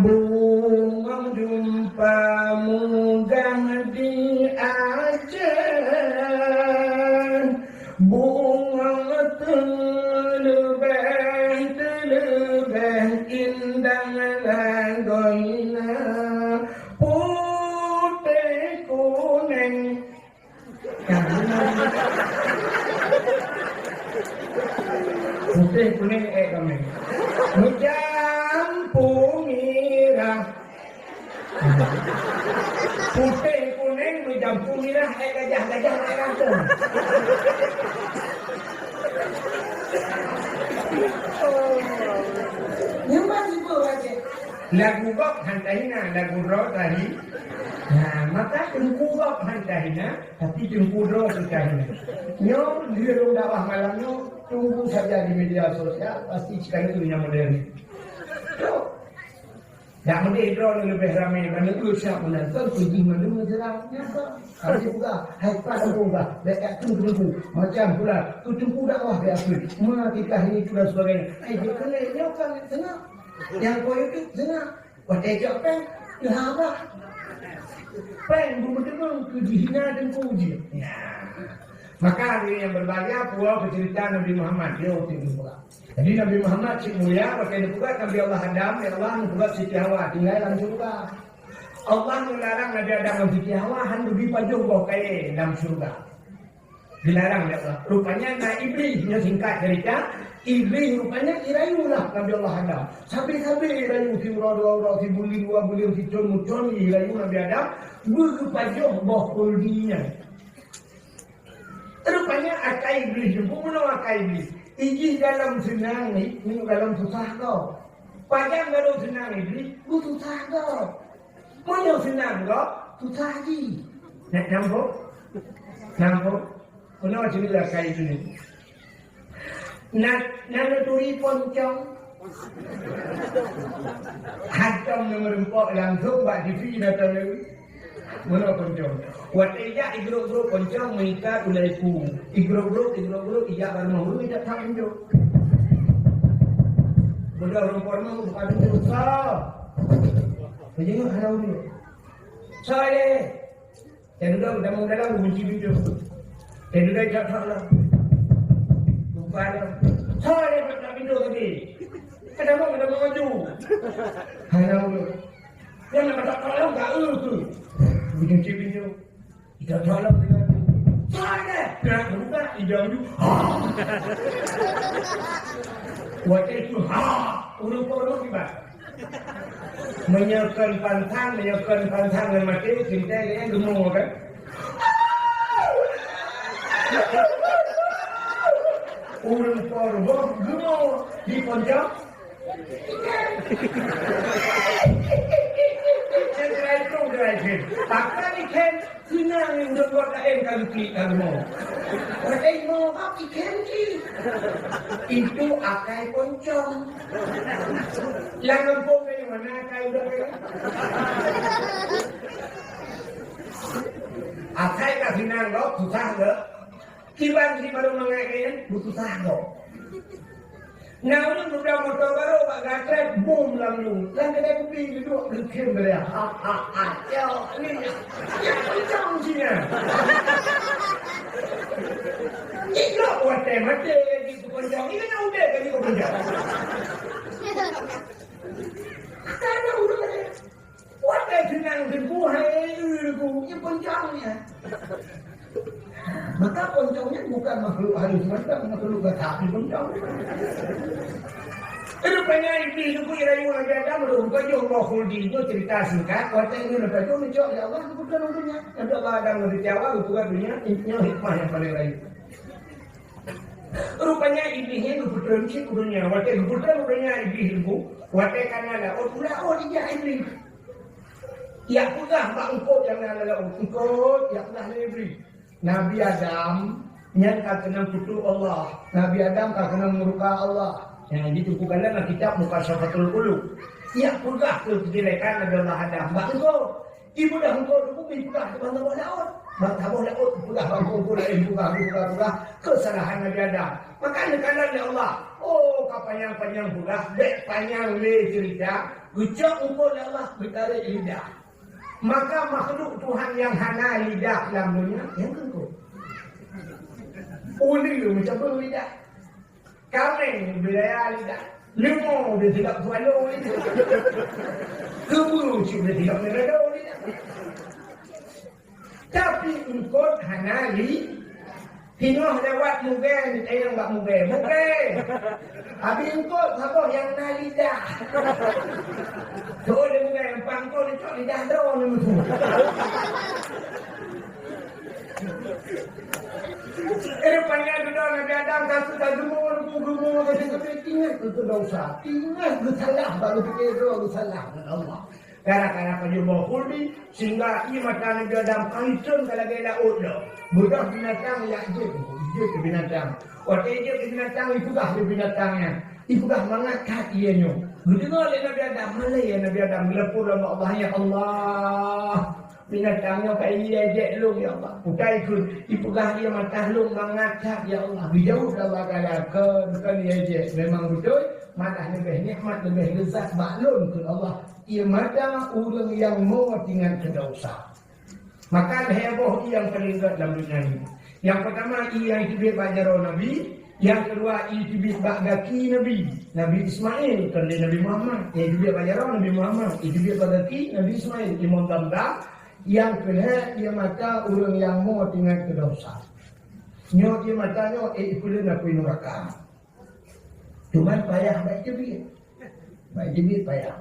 bungong jumpa mugang di Aceh. Bungong teuleubeh, teuleubeh indang lagoina, putéh kunéng. Putéh kunéng ék kaméng. Meucampur mirah. Putéh kunéng meucampur mirah, ék gajah-gajah, ék ganteng. Nyoe bah sibuk aja. Lagu gob han tahina, lagu droe tahi. Nah, maka teungku gob han tahina, tapi teungku droe teu tahina. Nyoe lheueh lôn dakwah malam nyoe, tunggu saja di media sosial, pasti cit ka na nyang model nyoe. Tuh. Dak meudeh droeneuh leubeh ramé, meunurot siat meunonton, tujoh mandum meuseurang. Nyata. Tapi juga, hai pat aku bah, bèk dak teungku-teungku. Macam pula, teungku dakwah bèk aku. Meutika ini tu dan sebagainya. Hai, dia kena, dia kan tengah. Yang kau itu tengah. Watèe cok péng, teuhaba. Péng beumeuteumèe keu jihina teungku jih. Ya. Maka hadirin yang berbahagia, puwoe keu cerita Nabi Muhammad, dia waktu itu pula. Jadi Nabi Muhammad cit mulia, watèe neupeugah Nabi Allah Adam, ya Allah, neupeugah Siti Hawa tinggai lam syeuruga. Allah neularang Nabi Adam ngon Siti Hawa han neubi pajoh boh kayèe lam syeuruga. Dilarang lé Allah. Rupanya na Iblih, nyoe singkat cerita, Iblih rupanya irayu lah Nabi Allah Adam. Sabe-sabe irayu, si uroe dua uroe, si buleuen dua buleuen, si thôn meuthôn irayu Nabi Adam, beugeupajoh boh khuldi nyan. Rupanya akai Iblih jeuet, bunoe akai Iblih. Ijih dalam seunang, ni dalam susah gob. Pajan dalam seunang Iblih, beususah gob. Meunyoe seunang gob, susah jih. Nak nampak? Nampak? Keunoe cerita kai ini. Nak, nak neuturi poncong. Hantom neumeureumpok langsung bak T V nonton lagi. Meunoe poncong. Watèe ijak igrôp-grôp poncong meuikat ulèe iku. Igrôp-grôp, igrôp-grôp, ijak bak rumoh ureueng ijak that pintoe. Beudôh rumoh-rumoh buka pintoe. Soe? Peujeuet hana ureueng. Soe lé? Nyang dudoe geutamong dalam geukunci pintoe. Nyang dudoe jak-jak lom. Buka lom. Soe nyang buka pintoe tadi? Geutamong, geutamong laju. Hana ureueng. Nyang nak jak-jak lom, ka eu tu. Geukunci pintoe. Jak-jak lom. Soe nyang buka? Ijak laju. Watèe tu, ha! Ureueng po kiban. Meunyoe kon pantang, meunyoe kon pantang ngon maté, cinta nyan geumue kan? Ureueng po ruboh geumue di poncong. Saya terakhir tu, terakhir. Pakon ikhem? Seunang ngon buet laén ka geuklik ka rumoh. Watèe rumoh ka ikhem cit. Itu akai poncong. Lam gampông kayèe mana akai udah kayèe? Akai ka seunang gob, susah gob. Kiban si baru mangat kayèe, beususah gob. Na ureueng peugah moto barô bak gasét, bom lam lu. Lam keudè kupi geudok geukheun beureue. Ha, ha, ha. Yo, ni. Ya, pencong sini. Ijok watèe maté jih keu pencong. Ini nak udép lagi keu pencong. Karena ureueng Watèe seunang teungku hai eu ku, nyan pencong nyan. Maka poncong nyan bukan makhluk halus mantong, makhluk gasak pih poncong. Rupanya Iblih teungku irayu Nabi Adam, rupanya Allah khuldi nyoe cerita singkat, watèe nyoe leupah nyoe neucok lé Allah keupeutron u donya. Nabi Allah Adam ngon Siti Hawa geupeugah donya, nyoe hikmah nyang paleng rayeuk. Rupanya Iblih nyan geupeutron cit u donya. Watèe geupeutron u donya Iblih teungku, watèe ka na laôt, u laôt ijak Iblih. Jak peugah bak eungkôt nyang na lam laôt, "Eungkôt," jak peugah lé Iblih, "Nabi Adam nyan ka keunong peutrok Allah. Nabi Adam ka keunong murka Allah." Nyang jiteupeue lam kitab Mukasyafatul Qulub. Jak peugah keu keujelekan Nabi Allah Adam bak eungkôt. Ipeugah eungkôt teungku, ipeugah teubang saboh laôt. Bang saboh laôt, ipeugah bang eungkôt laén, ipeugah, ipeugah, ipeugah keusalahan Nabi Adam. Maka neukalon lé Allah, "Oh, ka panyang-panyang peugah, bèk panyang lé ceurita." Geucok eungkôt lé Allah, geutarek lidah. Maka makhluk Tuhan nyang hana lidah lam donya, nyan keuh eungkôt. Uleue meucabeueng lidah. Kaméng beu raya lidah. Leumo beu silap swallow lidah. Keubeue cit beu silap meurado lidah. Tapi eungkôt hana li-, Singoh lewat mugée, neutanyong bak mugée, "Mugée, abi eungkôt saboh nyang na lidah?" Seuôt lé mugée, "Pang eungkôt neucok lidah droeneuh meusu." Eh, rupanya dudoe Nabi Adam ka su-, ka geumo, geumo, geumo, geumo, ingat keu dosa, ingat geusalah, baru pikir droe geusalah ngon Allah. Gara-gara pajoh boh khuldi, sehingga ié mata Nabi Adam ka hitom ka lagée laôt lom. Beudôh binatang jak jeuet, jeuet keu binatang. Watée jeuet keu binatang, ipeugah lé binatang nyan, ipeugah mangat that ié nyoe. Geudeungoe lé Nabi Adam, malée Nabi Adam, geulapor lom bak Allah, "Ya Allah, binatang nyoe ka ié jeuet lôn, ya Allah." Utai kheun, ipeugah ié mata lôn mangat that, ya Allah. Geujaweueb lé Allah Taala, "Kon, kon ié jeuet, memang beutôi, malah leubeh nikmat, leubeh leuzat bak lôn," kheun Allah. Ié mata ureuëng nyang mo teuingat keu dosa. Maka lhée boh ié nyang paleng gét lam donya nyoe. Nyang peurtama ié nyang teubiet bak jaroe Nabi, nyang keudua ié teubiet bak gaki Nabi, Nabi Ismail, kon lé Nabi Muhammad. Nyang teubiet bak jaroe Nabi Muhammad, ié teubiet bak gaki Nabi Ismail, Imam Zamzam. Nyang keulhée ié mata ureuëng nyang mo teuingat keu dosa. Nyoe ié mata nyoe, eh, ipeuleueng apui nuraka. Cuman payah bak teubiet. Bak teubiet payah.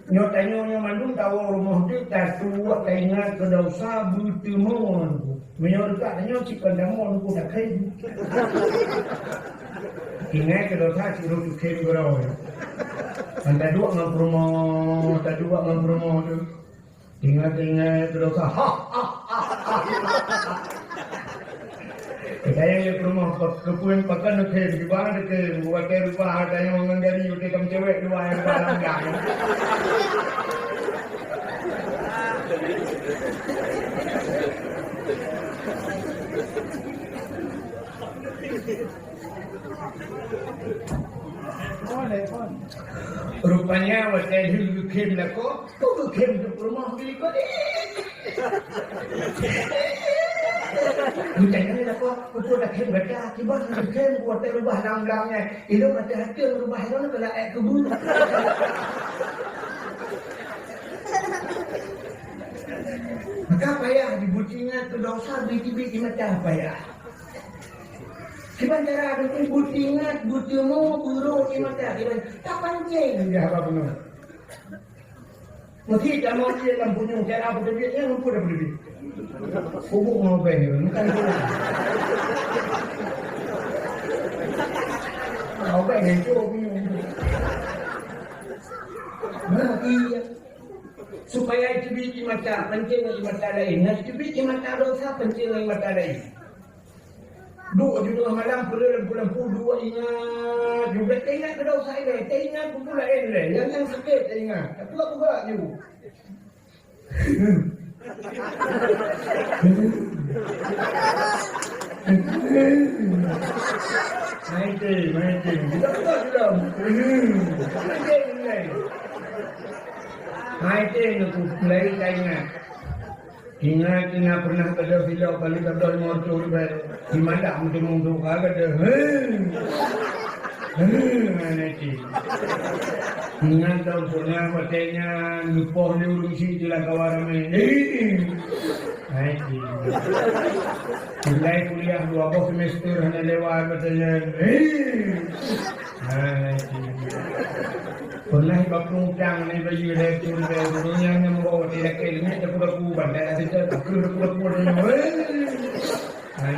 Nyoe tanyoe nyoe mandum tawoe rumoh teuh, tatuek taingat keu dosa beuteumé ngon Teungku. Meunyoe teuka tanyoe cit kon tamé Teungku takheun. Ingat keu dosa cit rot takheun keudroe. Kan taduek ngon peurumoh, taduek ngon peurumoh teuh. Ingat-ingat keu dosa. Ha, ha, ha, ha. Kayang lé peurumoh, pe-, keupeue pakon neukhém, kiban neukhém, watée rubah tanyoe ngon gari, watée ka meucewek dua nyang rubah lam gang. Rupanya watée lheueh geukhém lakoe, peue geukhém teuk peurumoh geulikot. Geutanyoe lakoe, peue takhém gata, kiban geukhém watée rubah lam gang nyan. Ilôn até-até rubah ilôn keulah ék keubeue. Maka payah dibutingat keu dosa, bri teubiet di mata payah. Kiban cara beutôi beutingat, beuteumé, beurot di mata, kiban tapancéng lam haba bunoe. Meusti tamong ié lam punyueng, cara beuteubiet nyan, muphom dah beuteubiet. Kubuk ngon ubeng nyoe, bukan bola. Ngon ubeng nyan, cok punyueng. Nah, iya. Supaya teubiet di mata, pancéng di mata laén. Nah, teubiet di mata dosa, pancéng di mata laén. Duek ju teungoh malam, peureulee lampu-lampu, duek ingat ju, bék taingat keu dosa ilée, taingat buku laén ilée, nyang, nyang sakét taingat, tapi buka ju. Maité, maité. Tidak, tidak, tidak. Maité, maité. Maité, nak mulai taingat. Ingat, ingat pernah keudeh silop kali keudeh limong reutôh ribèe. Di malam tu meuduka keudeh. Hei! Hei, aneuk cik. Ingat lom pernah watèe nyan lupoh lé ureueng syiek di lam kawan ramè. Hei! Aneuk cik. Mulai kuliah dua boh semester hana lewat watèe nyan. Hei! Hai, pernah bak peutang ni baju dari tu dari dunia ni membawa di laki ni tak kuda kuban tak ada tak kuda kuda ni. Hai,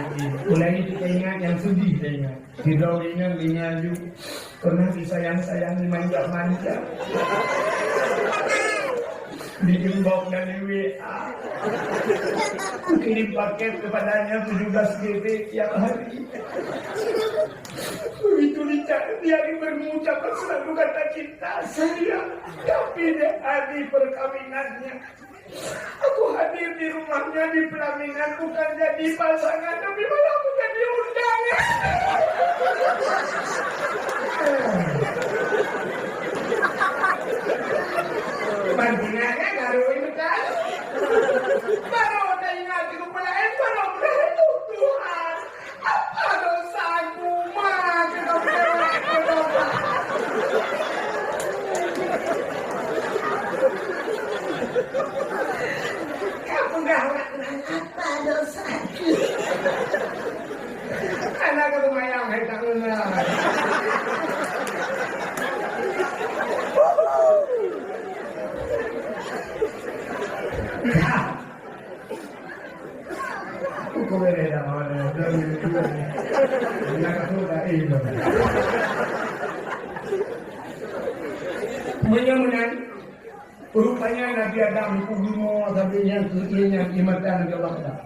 mulai kita ingat yang sedih saya ingat. Kita ingat ingat ju pernah disayang-sayang dimanja-manja. Diimbau dari W A. Kirim paket kepadanya tujuh belas G B tiap hari. Begitu Richard dia bertemu ucapan selalu kata cinta saya, tapi di hari perkawinannya aku hadir di rumahnya di pelaminan bukan jadi pasangan tapi malah menjadi undangan. Bandingannya baru ini kali. Baru ada ingat di kepala, eh, baru itu Tuhan. Apa dosaku, Ma? Kena berdoa. Kau peugah awak Tuhan apa? Ada sakit. Anak kata mayang hai tak mengenal. Aku kau boleh dah mana. Dah ni. Nak aku dah eh dah. Meunyoe meunan, rupanya Nabi Adam geupeurumoh sabe nyan keu ié nyan, ié mata Nabi Allah Adam.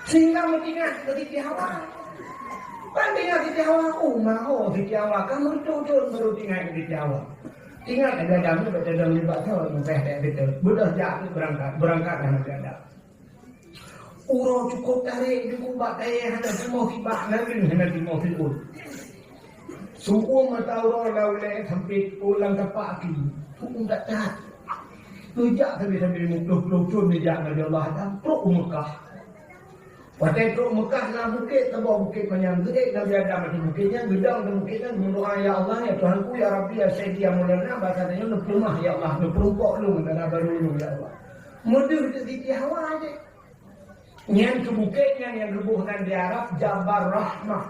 Sehingga meutingat keu Siti Hawa. Ban teuingat Siti Hawa, oh, maho Siti Hawa, ka meuthon-thon baru teuingat keu Siti Hawa. Teuingat Nabi Adam nyoe bak tadong nibak thon, meukaih dek beutôi. Beudôh jak beurangkat, beurangkat Nabi Adam. Uroe cukôp tarek jukôp bak kayèe hana timoh sibak, nanggroe hana timoh siuet. Siuem mata uroe lam ulèe sampoe lam tapak aki, siuem that-that. Geujak sabe-sabe muploh-ploh thon neujak Nabi Allah Adam trôk u Meukah. Watèe trôk u Meukah na bukét, saboh bukét manyang, geuék Nabi Adam ateueh bukét nyan, geudong ateueh bukét nyan, meudoa, "Ya Allah, ya Tuhanku, ya Rabbi, ya Sayyidi, ya Maulana," basa tanyoe neupeuleumah, "Ya Allah, neupeurumpok lôn, dara barô lôn, ya Allah." Meudeuh teuk Siti Hawa jih. Nyan keu bukét nyan nyang geuboh nan di Arab Jabal Rahmah.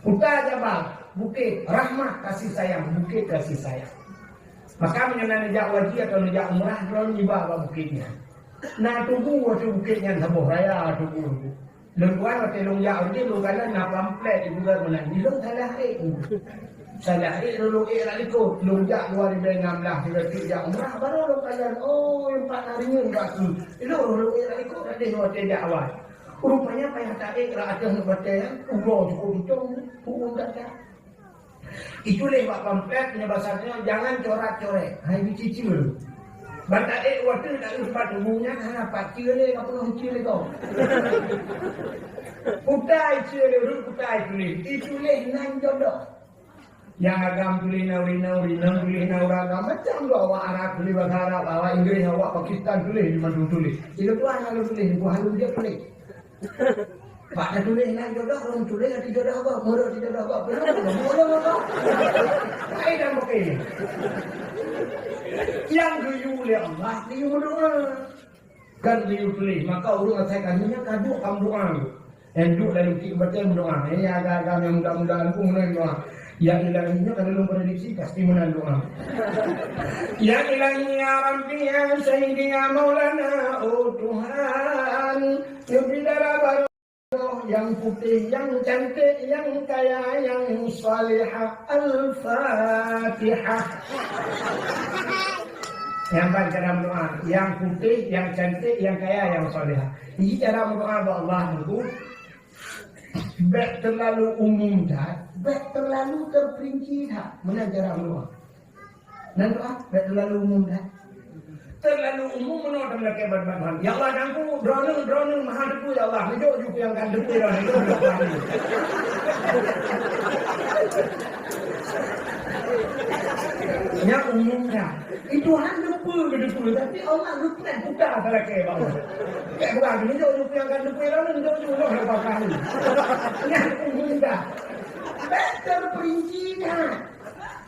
Kuta jabal, bukét, rahmah, kasih sayang, bukét kasih sayang. Maka meunyoe na neujak haji atawa neujak umrah, droeneuh jiba bak bukét nyan. Na tugu ateueh bukét nyan saboh raya tugu. Lôn tuan watèe lôn jak haji, lôn kalon na pamflet dipeugah meunan. Di lôn salah ék. Salah ék lôn ék lam likot. Lôn jak dua ribèe enam belas, tiba-tiba jak umrah, baru lôn kalon, oh, nyan pat na rinyeun bak keuh. Ilôn lôn ék lam likot, tadi watèe jak awai. Rupanya payah taék rot ateueh ngon batèe, uroe cukôp mantong, turun that-that. Ituléh bak pamflet nyan basa nyoe, jangan corat-coret. Hai bicicil. Ban taék watèe taék bak tuboh nyan, hana pat cil lé, ka peunah cil lé kau. Kutai cil lé, ureueng kutai tuléh. Ituléh nan jodoh. Nyang agam tuléh nauri-nauri, nyang tuléh nauri agam, macam dua awak Arab tuléh bahasa Arab, awak Inggris, awak Pakistan tuléh di mandum tuléh. Itu tuan lalu tuléh, buah halu dia tuléh. Pak dah tuléh nak jodoh, orang tuléh hati jodoh apa? Murah hati jodoh apa? Kenapa? Murah apa? Lain dah pakai. Yang geuyue lé Allah, geuyue berdoa. Kan geuyue tuléh, maka ureueng asai kami nyan ka duek kam doa. Nyang duek lalu kik batèe meudoa. Ini agak-agak nyang muda-muda leumbung nyan doa. Ya Ilahi, nyoe ka lôn prediksi pasti meunan doa. Ya Ilahi, ya Rabbi, ya Sayyidi, ya Maulana, oh Tuhan, neubri dara barô nyang putéh, nyang cantik, nyang kaya, nyang salihah. Al-Fatihah. Nyan ban cara meudoa, nyang putéh, nyang cantik, nyang kaya, nyang salihah. Jadi cara meudoa bak Allah Teungku, bèk teulalu umum that, bèk teulalu teuperinci that. Meunan cara meudoa. Nan doa, bèk teulalu umum that. Teulalu umum meunoe teuma lakèe ban-ban. Ya Allah, Teungku, droeneuh, droeneuh maha teupeu, ya Allah. Neujok ju nyang ka teupeu droeneuh. Nyan umum that. Itu han teupeu, teupeu, tapi Allah geupeubuet buta talakèe bak Allah. Bèk bukan, neujok ju nyang ka teupeu droeneuh, neujok ju Allah leupah kali. Nyan umum that. Bèk teuperinci that.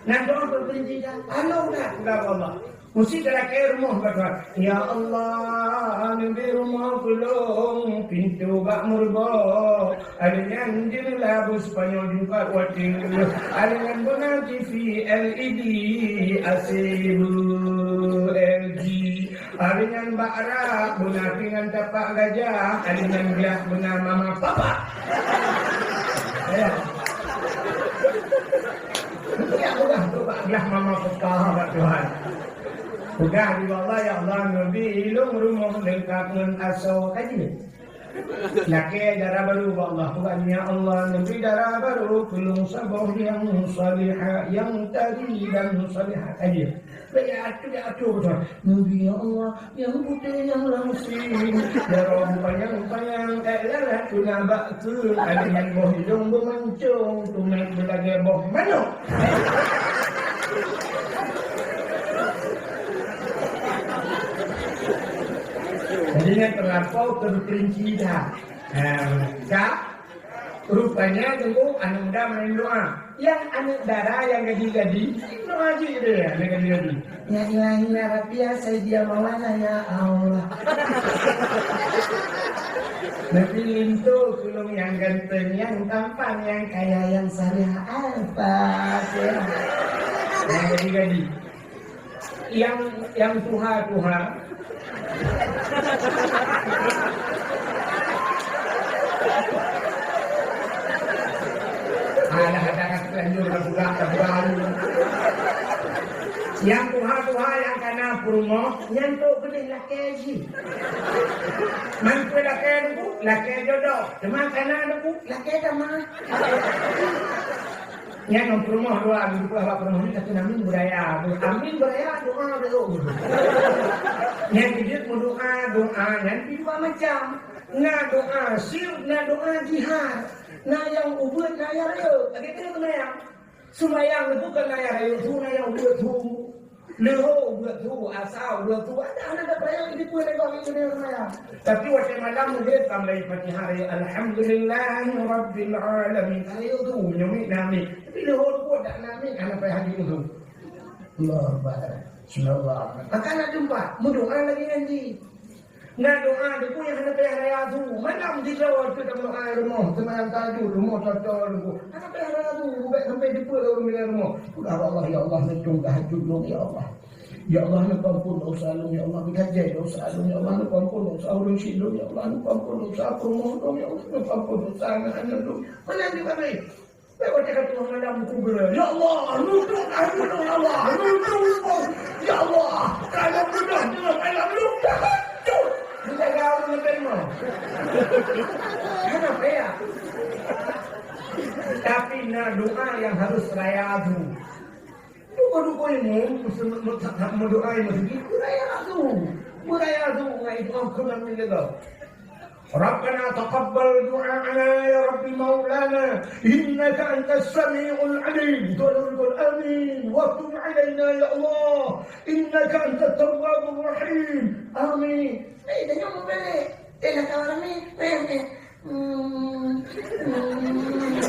Nyan doa teuperinci that. Anu that, udah Allah. Meusti talakèe rumoh bak Tuhan. Ya Allah, neubri rumoh keu lôn, pintoe bak meuruboh. Alèh nyan jeuneula beuspanyol jungkat watèe. Alèh nyan beuna T V L E D, A C beu L G. Alèh nyan bak rak beuna pingan tapak gajah. Alèh nyan glah beuna mama papa. Ya. Nyan peugah tu bak glah mama papa bak Tuhan. Peugah di Allah, "Ya Allah, neubri lôn rumoh leungkap ngon asoe." Ka jeuet. Lakèe dara barô bak Allah. Peugah, "Ya Allah, neubri dara barô keu lôn saboh nyang salihah, nyang tari dan salihah." Ka jeuet. Bèk ya atu, ya atu beutôi. Neubri, ya Allah, nyang putéh nyang langsing. Dara panyang-panyang, eh, lalat tuna bak keu. Alèh nyan boh idông beumancông, tumet beulagèe boh manok. Jadi nyan teulampau teuperinci that. Ha, ka? Rupanya Teungku aneuk muda meunan doa. Nyang aneuk dara nyang gadih-gadih, doa jih deh nyang gadih-gadih. Ya Ilahi, ya Rabbi, ya Sayyidi, ya Maulana, ya Allah. Nanti linto tulung yang ganteng, yang tampan, yang kaya, yang saleh. Apa? Yang jadi-jadi. Yang, yang tuha-tuha. Alah, ada kat Cianjur, dah budak, dah baru. Yang tuha-tuha, yang kana peurumoh, nyan tu boleh lakée jih. Mantui lakée nunggu, lakée jodoh. Cuma kana nunggu, lakée tamah. Nyan ngon peurumoh dua, di peurumoh ni kata amin beuraya. Amin beuraya, doa beuraya. Nyan keuneuk meudoa, doa nyan di dua macam. Na doa syiek, na doa jihar. Na nyang ubeut, na nyang rayeuk. Lagée nyan seumayang. Seumayang nyan bukan na nyang rayeuk su, na nyang ubeut su. Leuhô ubeut su, asa ubeut su, ada hana ada payah di pue lé bak itu dia seumayang. Tapi watée malam mungkin tambahi Fatihah ya, Alhamdulillahirabbil alamin. Ayo tu nyomi nami. Tapi leuhô pun tak nami hana payah di itu. Allahu Akbar. Subhanallah. Maka nak jumpa, meudoa lagi nanti. Na doa deungon nyang hana payah raya su. Malam sidroe teuk tameudoa rumoh, seumayang tahajud, rumoh toto deungon. Hana payah raya su, bèk sampai dipeu lé ureueng milék rumoh. Peugah bak Allah, "Ya Allah, neutong tahajud lôn, ya Allah. Ya Allah, neupeuampon dosa lôn, ya Allah. Beugajée dosa lôn, ya Allah, neupeuampon dosa ureueng syik lôn, ya Allah, neupeuampon dosa peurumoh lôn, ya Allah, neupeuampon dosa aneuk-aneuk lôn." Malam di mana? Bèk watèe ka teungoh malam meukeubah, "Ya Allah, nutôp kami, ya Allah, nutôp, ya Allah, kalau beudôh teungoh malam lôn tahajud." Menjaga ureueng ngon terima. Kenapa ya? Tapi na doa nyang harus raya su. Dukon-dukon ilmu, meudoa meuseujid, beuraya su. Beuraya su ngon doa keunan menjaga. Rabbana taqabbal du'a'ana ya Rabbi maulana, innaka antas sami'ul alim. Doa dulu, amin. Wa tub alaina ya Allah, innaka antat tawwabur rahim. Amin. Eh, tanyong meubalek. Eh, nak kawan amin. Eh, eh. Hmm. Hmm.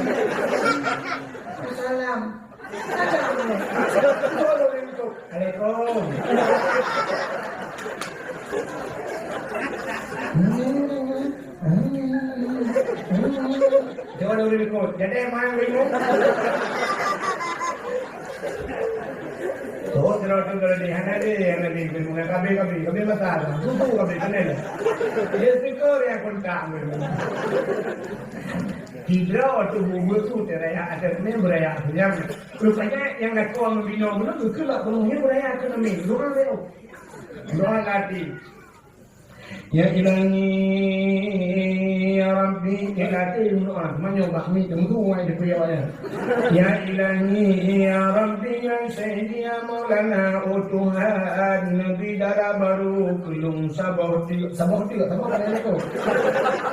Salam. Assalamualaikum. Coba dulu ikut. Jadi main ilmu. Tuh, terus tu kalau di hana dia yang lagi ilmu dengan kami, kami, kami masalah. Tutu kami kenal. Dia speaker yang kontak ilmu. Sidroe teuk bubuet su teuh raya adat mé beuraya su nyan. Rupanya nyang lakoe ngon binoe bunoe geukheun bak bunoe nyoe beuraya keu nami. Doa lé. Doa lati. Ya Ilahi, ya Rabbi, ya Ilahi, doa. Manyo bak mi tunggu ai di puyok nyan. Ya Ilahi, ya Rabbi, ya Sayyidi, ya Maulana, oh Tuhan, neubi dara barô keu lôn saboh tiek, saboh tiek, saboh tiek.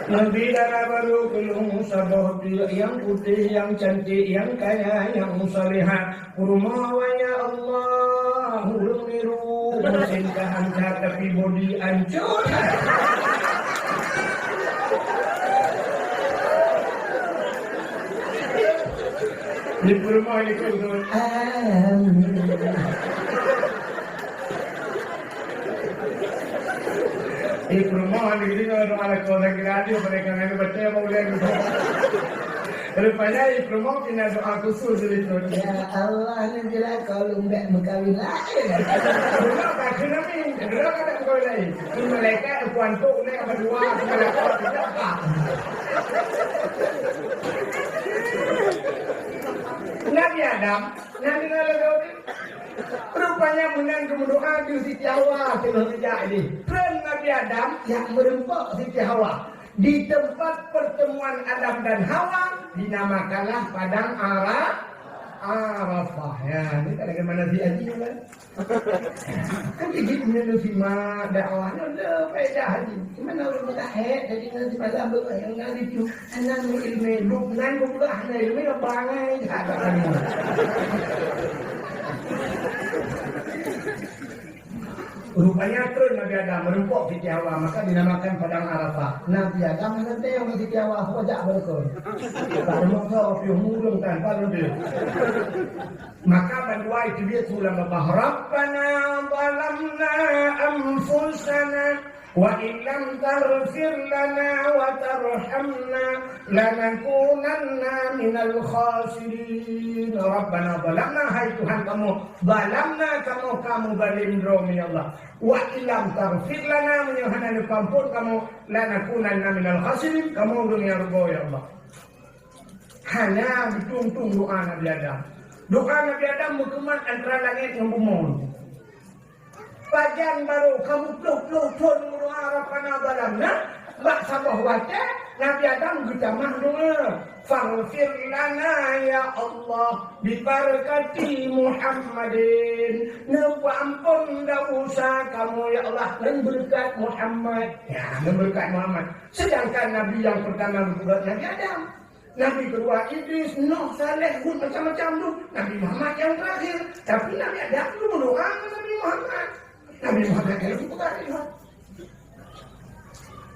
Neubi dara barô keu lôn saboh tiek nyang putéh, nyang cantik, nyang kaya, nyang salihah. Peurumoh awak ya Allah, ureueng miru, mesin ka hanca tapi bodi ancô. Di peurumoh di keu. Amin. Di peurumoh di sini orang ada kau lagi radio mereka nak baca apa boleh. Rupanya di peurumoh kena doa khusus di situ. Ya Allah, ni jelas kau lembek mengkawin lain. Belum tak kena ni, belum ada mengkawin lain. Ni malaikat aku antuk ni apa dua, aku malaikat tidak apa. Nabi Adam, Nabi Adam, rupanya meunan geumeudoa di Siti Hawa, keuneuk geujak jih. Treun Nabi Adam, jak meureumpok Siti Hawa. Di tempat pertemuan Adam dan Hawa, dinamakanlah Padang Ara-, Arafah. Ya, ni tak ada mana si Haji kan? Kan jadi menelusima dakwah, ada faedah Haji. Mana orang mutahed, jadi nanti malam berbayang dari tu. Anak ni ilmu, bukan bukan ilmu, bangai. Rupanya treun Nabi Adam meureumpok Siti Hawa, maka dinamakan Padang Arafah. Nabi Adam hana teuh ngon Siti Hawa, ho jak beureukoh. Tak ada masa piôh murung tanpa leumbih. Maka bandua itu dia tulang babah, "Rabbana zalamna anfusana Wa illam taghfir lana wa tarhamna lanakunanna minal khasirin. Rabbana zalamna, hai Tuhan kamoe, zalamna kamoe, kamoe zalim droe, ya Allah. Wa illam taghfir lana, meunyoe hana neupeuampon kamoe, lanakunanna minal khasirin, kamoe ureuëng nyang rugoe, ya Allah. Hana beutung-tung doa Nabi Adam. Doa Nabi Adam meukeumat antara langét ngon bumoe. Pajan barô ka meuploh-ploh thon meudoa Rabbana zalamna, bak saboh watée Nabi Adam geutamah doa, "Faghfir lana ya Allah bibarakati Muhammadin." Neupeuampon desya kamoe ya Allah ngon beureukat Muhammad. Ya, ngon beureukat Muhammad. Sedangkan nabi nyang peurtama geupeugah Nabi Adam. Nabi keudua Idris, Nuh, Saleh, Hud, macam-macam tu. Nabi Muhammad nyang teurakhir. Tapi Nabi Adam tu meudoa ngon Nabi Muhammad. Nabi Muhammad nyang geupeugah lé Tuhan.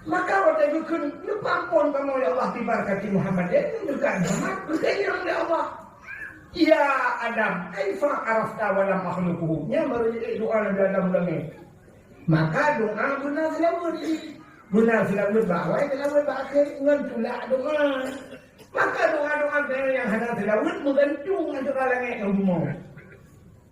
Maka watée geukheun, "Neupeuampon kamoe ya Allah bibarakati Muhammad," dia ngon beureukat Muhammad, geutanyong lé Allah, "Ya Adam, kaifa arafta wa lam akhluquhu?" Nyan barô jeuet doa Nabi Adam ulang nyoe. Maka doa beuna seulaweuet jih. Beuna seulaweuet bak awai, seulaweuet bak akhé ngon tulak doa. Maka doa-doa geutanyoe nyang hana seulaweuet meugantung antara langét ngon bumoe.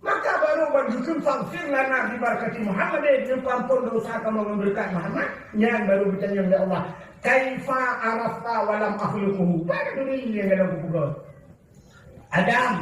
Maka barô ban geukheun, "Faghfir lana bibarakati Muhammadin," neupeuampon desya kamoe ngon beureukat Muhammad, nyan barô geutanyong lé Allah, "Kaifa arafta wa lam akhluquhu?" Pat turi nyang ka lôn kupeugah. Adam,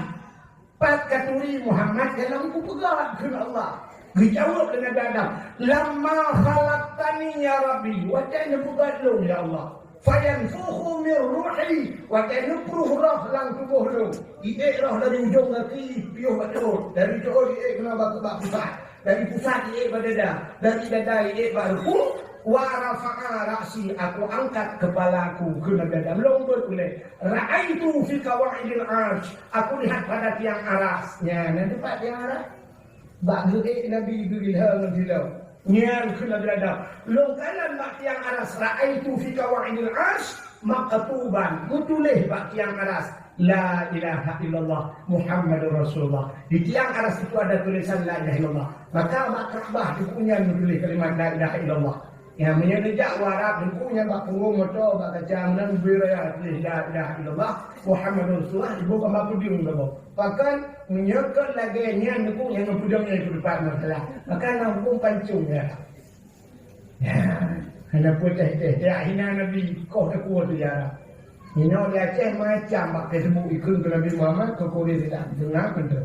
pat ka turi Muhammad nyang lôn kupeugah, kheun Allah. Geujaweueb lé Nabi Adam, "Lamma khalaqtani ya Rabbi," watée neupeugét lôn ya Allah. "Fayanfukhu min ruhi," watée neupruh roh lam tuboh lôn. Iék roh dari ujong gaki piôh bak rhot, dari rhot iék keunoe bak, bak pusat. Dari pusat iék bak dada, dari dada iék bak ruku, wa rafa'a ra'si, aku angkat kepala aku, kheun Nabi Adam, lôn beuet ulée. Ra'aitu fi qawa'idil arsy, aku lihat pada tiang aras. Nyan, na teumpat tiang aras? Bak geuék Nabi Jibril ha ngon silop. Nyan kheun Nabi Adam, lôn kalon bak tiang aras, ra'aitu fi qawa'idil arsy, maktuban, meutuléh bak tiang aras, "La ilaha illallah Muhammadur Rasulullah." Di tiang aras itu ada tulisan "La ilaha illallah." Maka bak Ka'bah di buku nyan meutuléh kalimat "La ilaha illallah." Ya, meunyoe neujak u Arab, di buku nyan bak punggong moto, bak kaca meunan bui raya tuléh "La ilaha illallah Muhammadur Rasulullah", iboh kama podium saboh. Bahkan, meunyoe kon lagée nyan, di buku nyan ngon podium nyan ikut teumpat masalah. Maka na hukôm pancong ya. Ya, hana peue teh-teh, jak hina Nabi, koh teukuah tu ya. Inoe di Aceh macam bak Facebook ikheun keu Nabi Muhammad, keu Korea Selatan, deungon beutôi.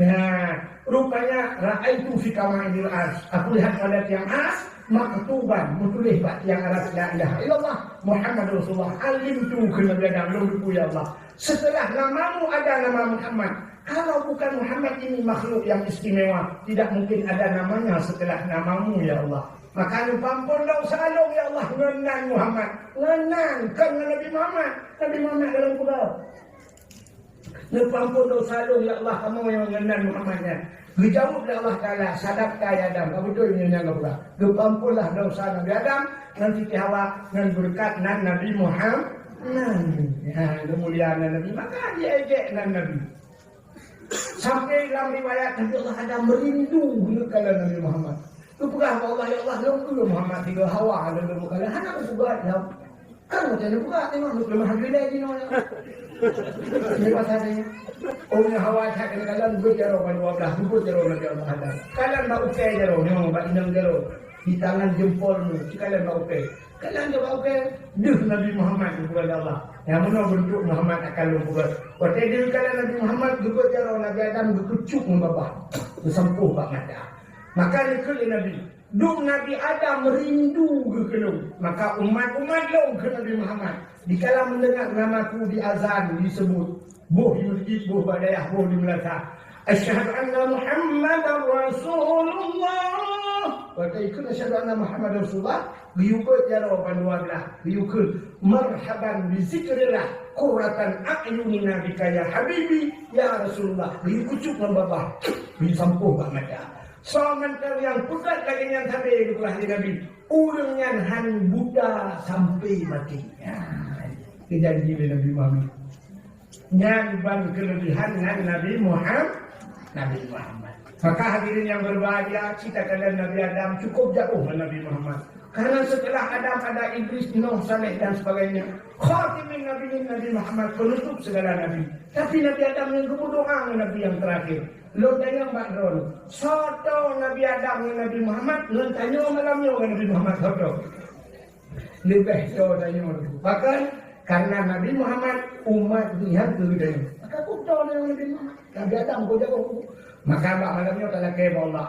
Ya, rupanya ra'aitu fi qawa'idil arsy. Aku lihat pada tiang aras, maktuban, meutuléh bak tiang aras, "La ilaha illallah Muhammadur Rasulullah." Alimtu, kheun Nabi Adam, lôn teupeu ya Allah. Setelah namamu ada nama Muhammad. Kalau bukan Muhammad ini makhluk yang istimewa, tidak mungkin ada namanya setelah namamu, ya Allah. Maka neupeuampon desya lôn, ya Allah, ngon nan Muhammad. Ngon nan, kon ngon Nabi Muhammad. Nabi Muhammad dalam kubur. Neupeuampon desya lôn, ya Allah, kamoe nyang ngon nan Muhammad nyan. Geujaweueb lé Allah Taala, "Sadaqta ya Adam, ka beutôi nyan nyang geupeugah. Geupeuamponlah desya Nabi Adam ngon Siti Hawa ngon beureukat nan Nabi Muhammad." Nah, geumulia nan Nabi, maka jiék nan Nabi. Sampai lam riwayat Nabi Allah Adam merindu geukalon Nabi Muhammad. Geupeugah bak Allah, "Ya Allah, lôn keu Muhammad tiga Hawa lôn lôn kalon, hana kupeugah lom." Kan macam mana pula tengok, lôn keumah habis lagi nyoe. Ini pasal ni. Oh, ni Hawa cak kena kalon, buat jaroe bak dua belah, buat jaroe Nabi Allah Adam. Kalon bak ukai jaroe, nyoe bak inong jaroe. Di tangan jempol ni, kalon bak ukai. Kalon bak ukai, deuh Nabi Muhammad geupeugah lé Allah. Nyang meunoe beuntuk Muhammad akan lôn peugah. Watée deuh kalon Nabi Muhammad, geubuet jaroe Nabi Adam geukeucok ngon babah, geusampôh bak mata. Maka neukheun lé Nabi, "Dum Nabi Adam rindu geuh keu lôn, maka umat-umat lôn keu Nabi Muhammad, dikala mendengar namaku diazan, disebut, boh di meuseujid, boh bak dayah, boh di meulasah, 'Asyhadu anna Muhammadar Rasulullah.'" Watée ikheun, "Asyhadu anna Muhammadar Rasulullah," geuyue beuet jaroe bandua blaih, geuyue kheun, "Marhaban bi zikrillah, qurratan a'yunina bika ya habibi, ya Rasulullah." Geuyue keucok ngon babah, geuyue sampôh bak mata. Soe mantong nyang peugah lagée nyan sabe geupeugah lé Nabi, ureuëng nyan hán buta sampai maté. Nyan, geujanji lé Nabi Muhammad. Nyan ban keuleubihan ngon Nabi Muham-, Nabi Muhammad. Maka hadirin yang berbahagia, cita kalian Nabi Adam cukup jauh dengan Nabi Muhammad. Karena setelah Adam ada Idris, Nuh, Saleh dan sebagainya. Khatimin Nabiyyin Nabi Muhammad, penutup segala nabi. Tapi Nabi Adam yang geudoa dengan Nabi yang terakhir. Lôn tanyong bak droeneuh, soe Nabi Adam ngon Nabi Muhammad, ngon tanyoe malam nyoe ngon Nabi Muhammad, soe? Leubeh soe tanyoe. Bahkan karena Nabi Muhammad umat nyan keu tanyoe. Maka kuto ngon Nabi Muhammad. Nabi Adam kok jauh. Maka bak malam nyoe talakée bak Allah.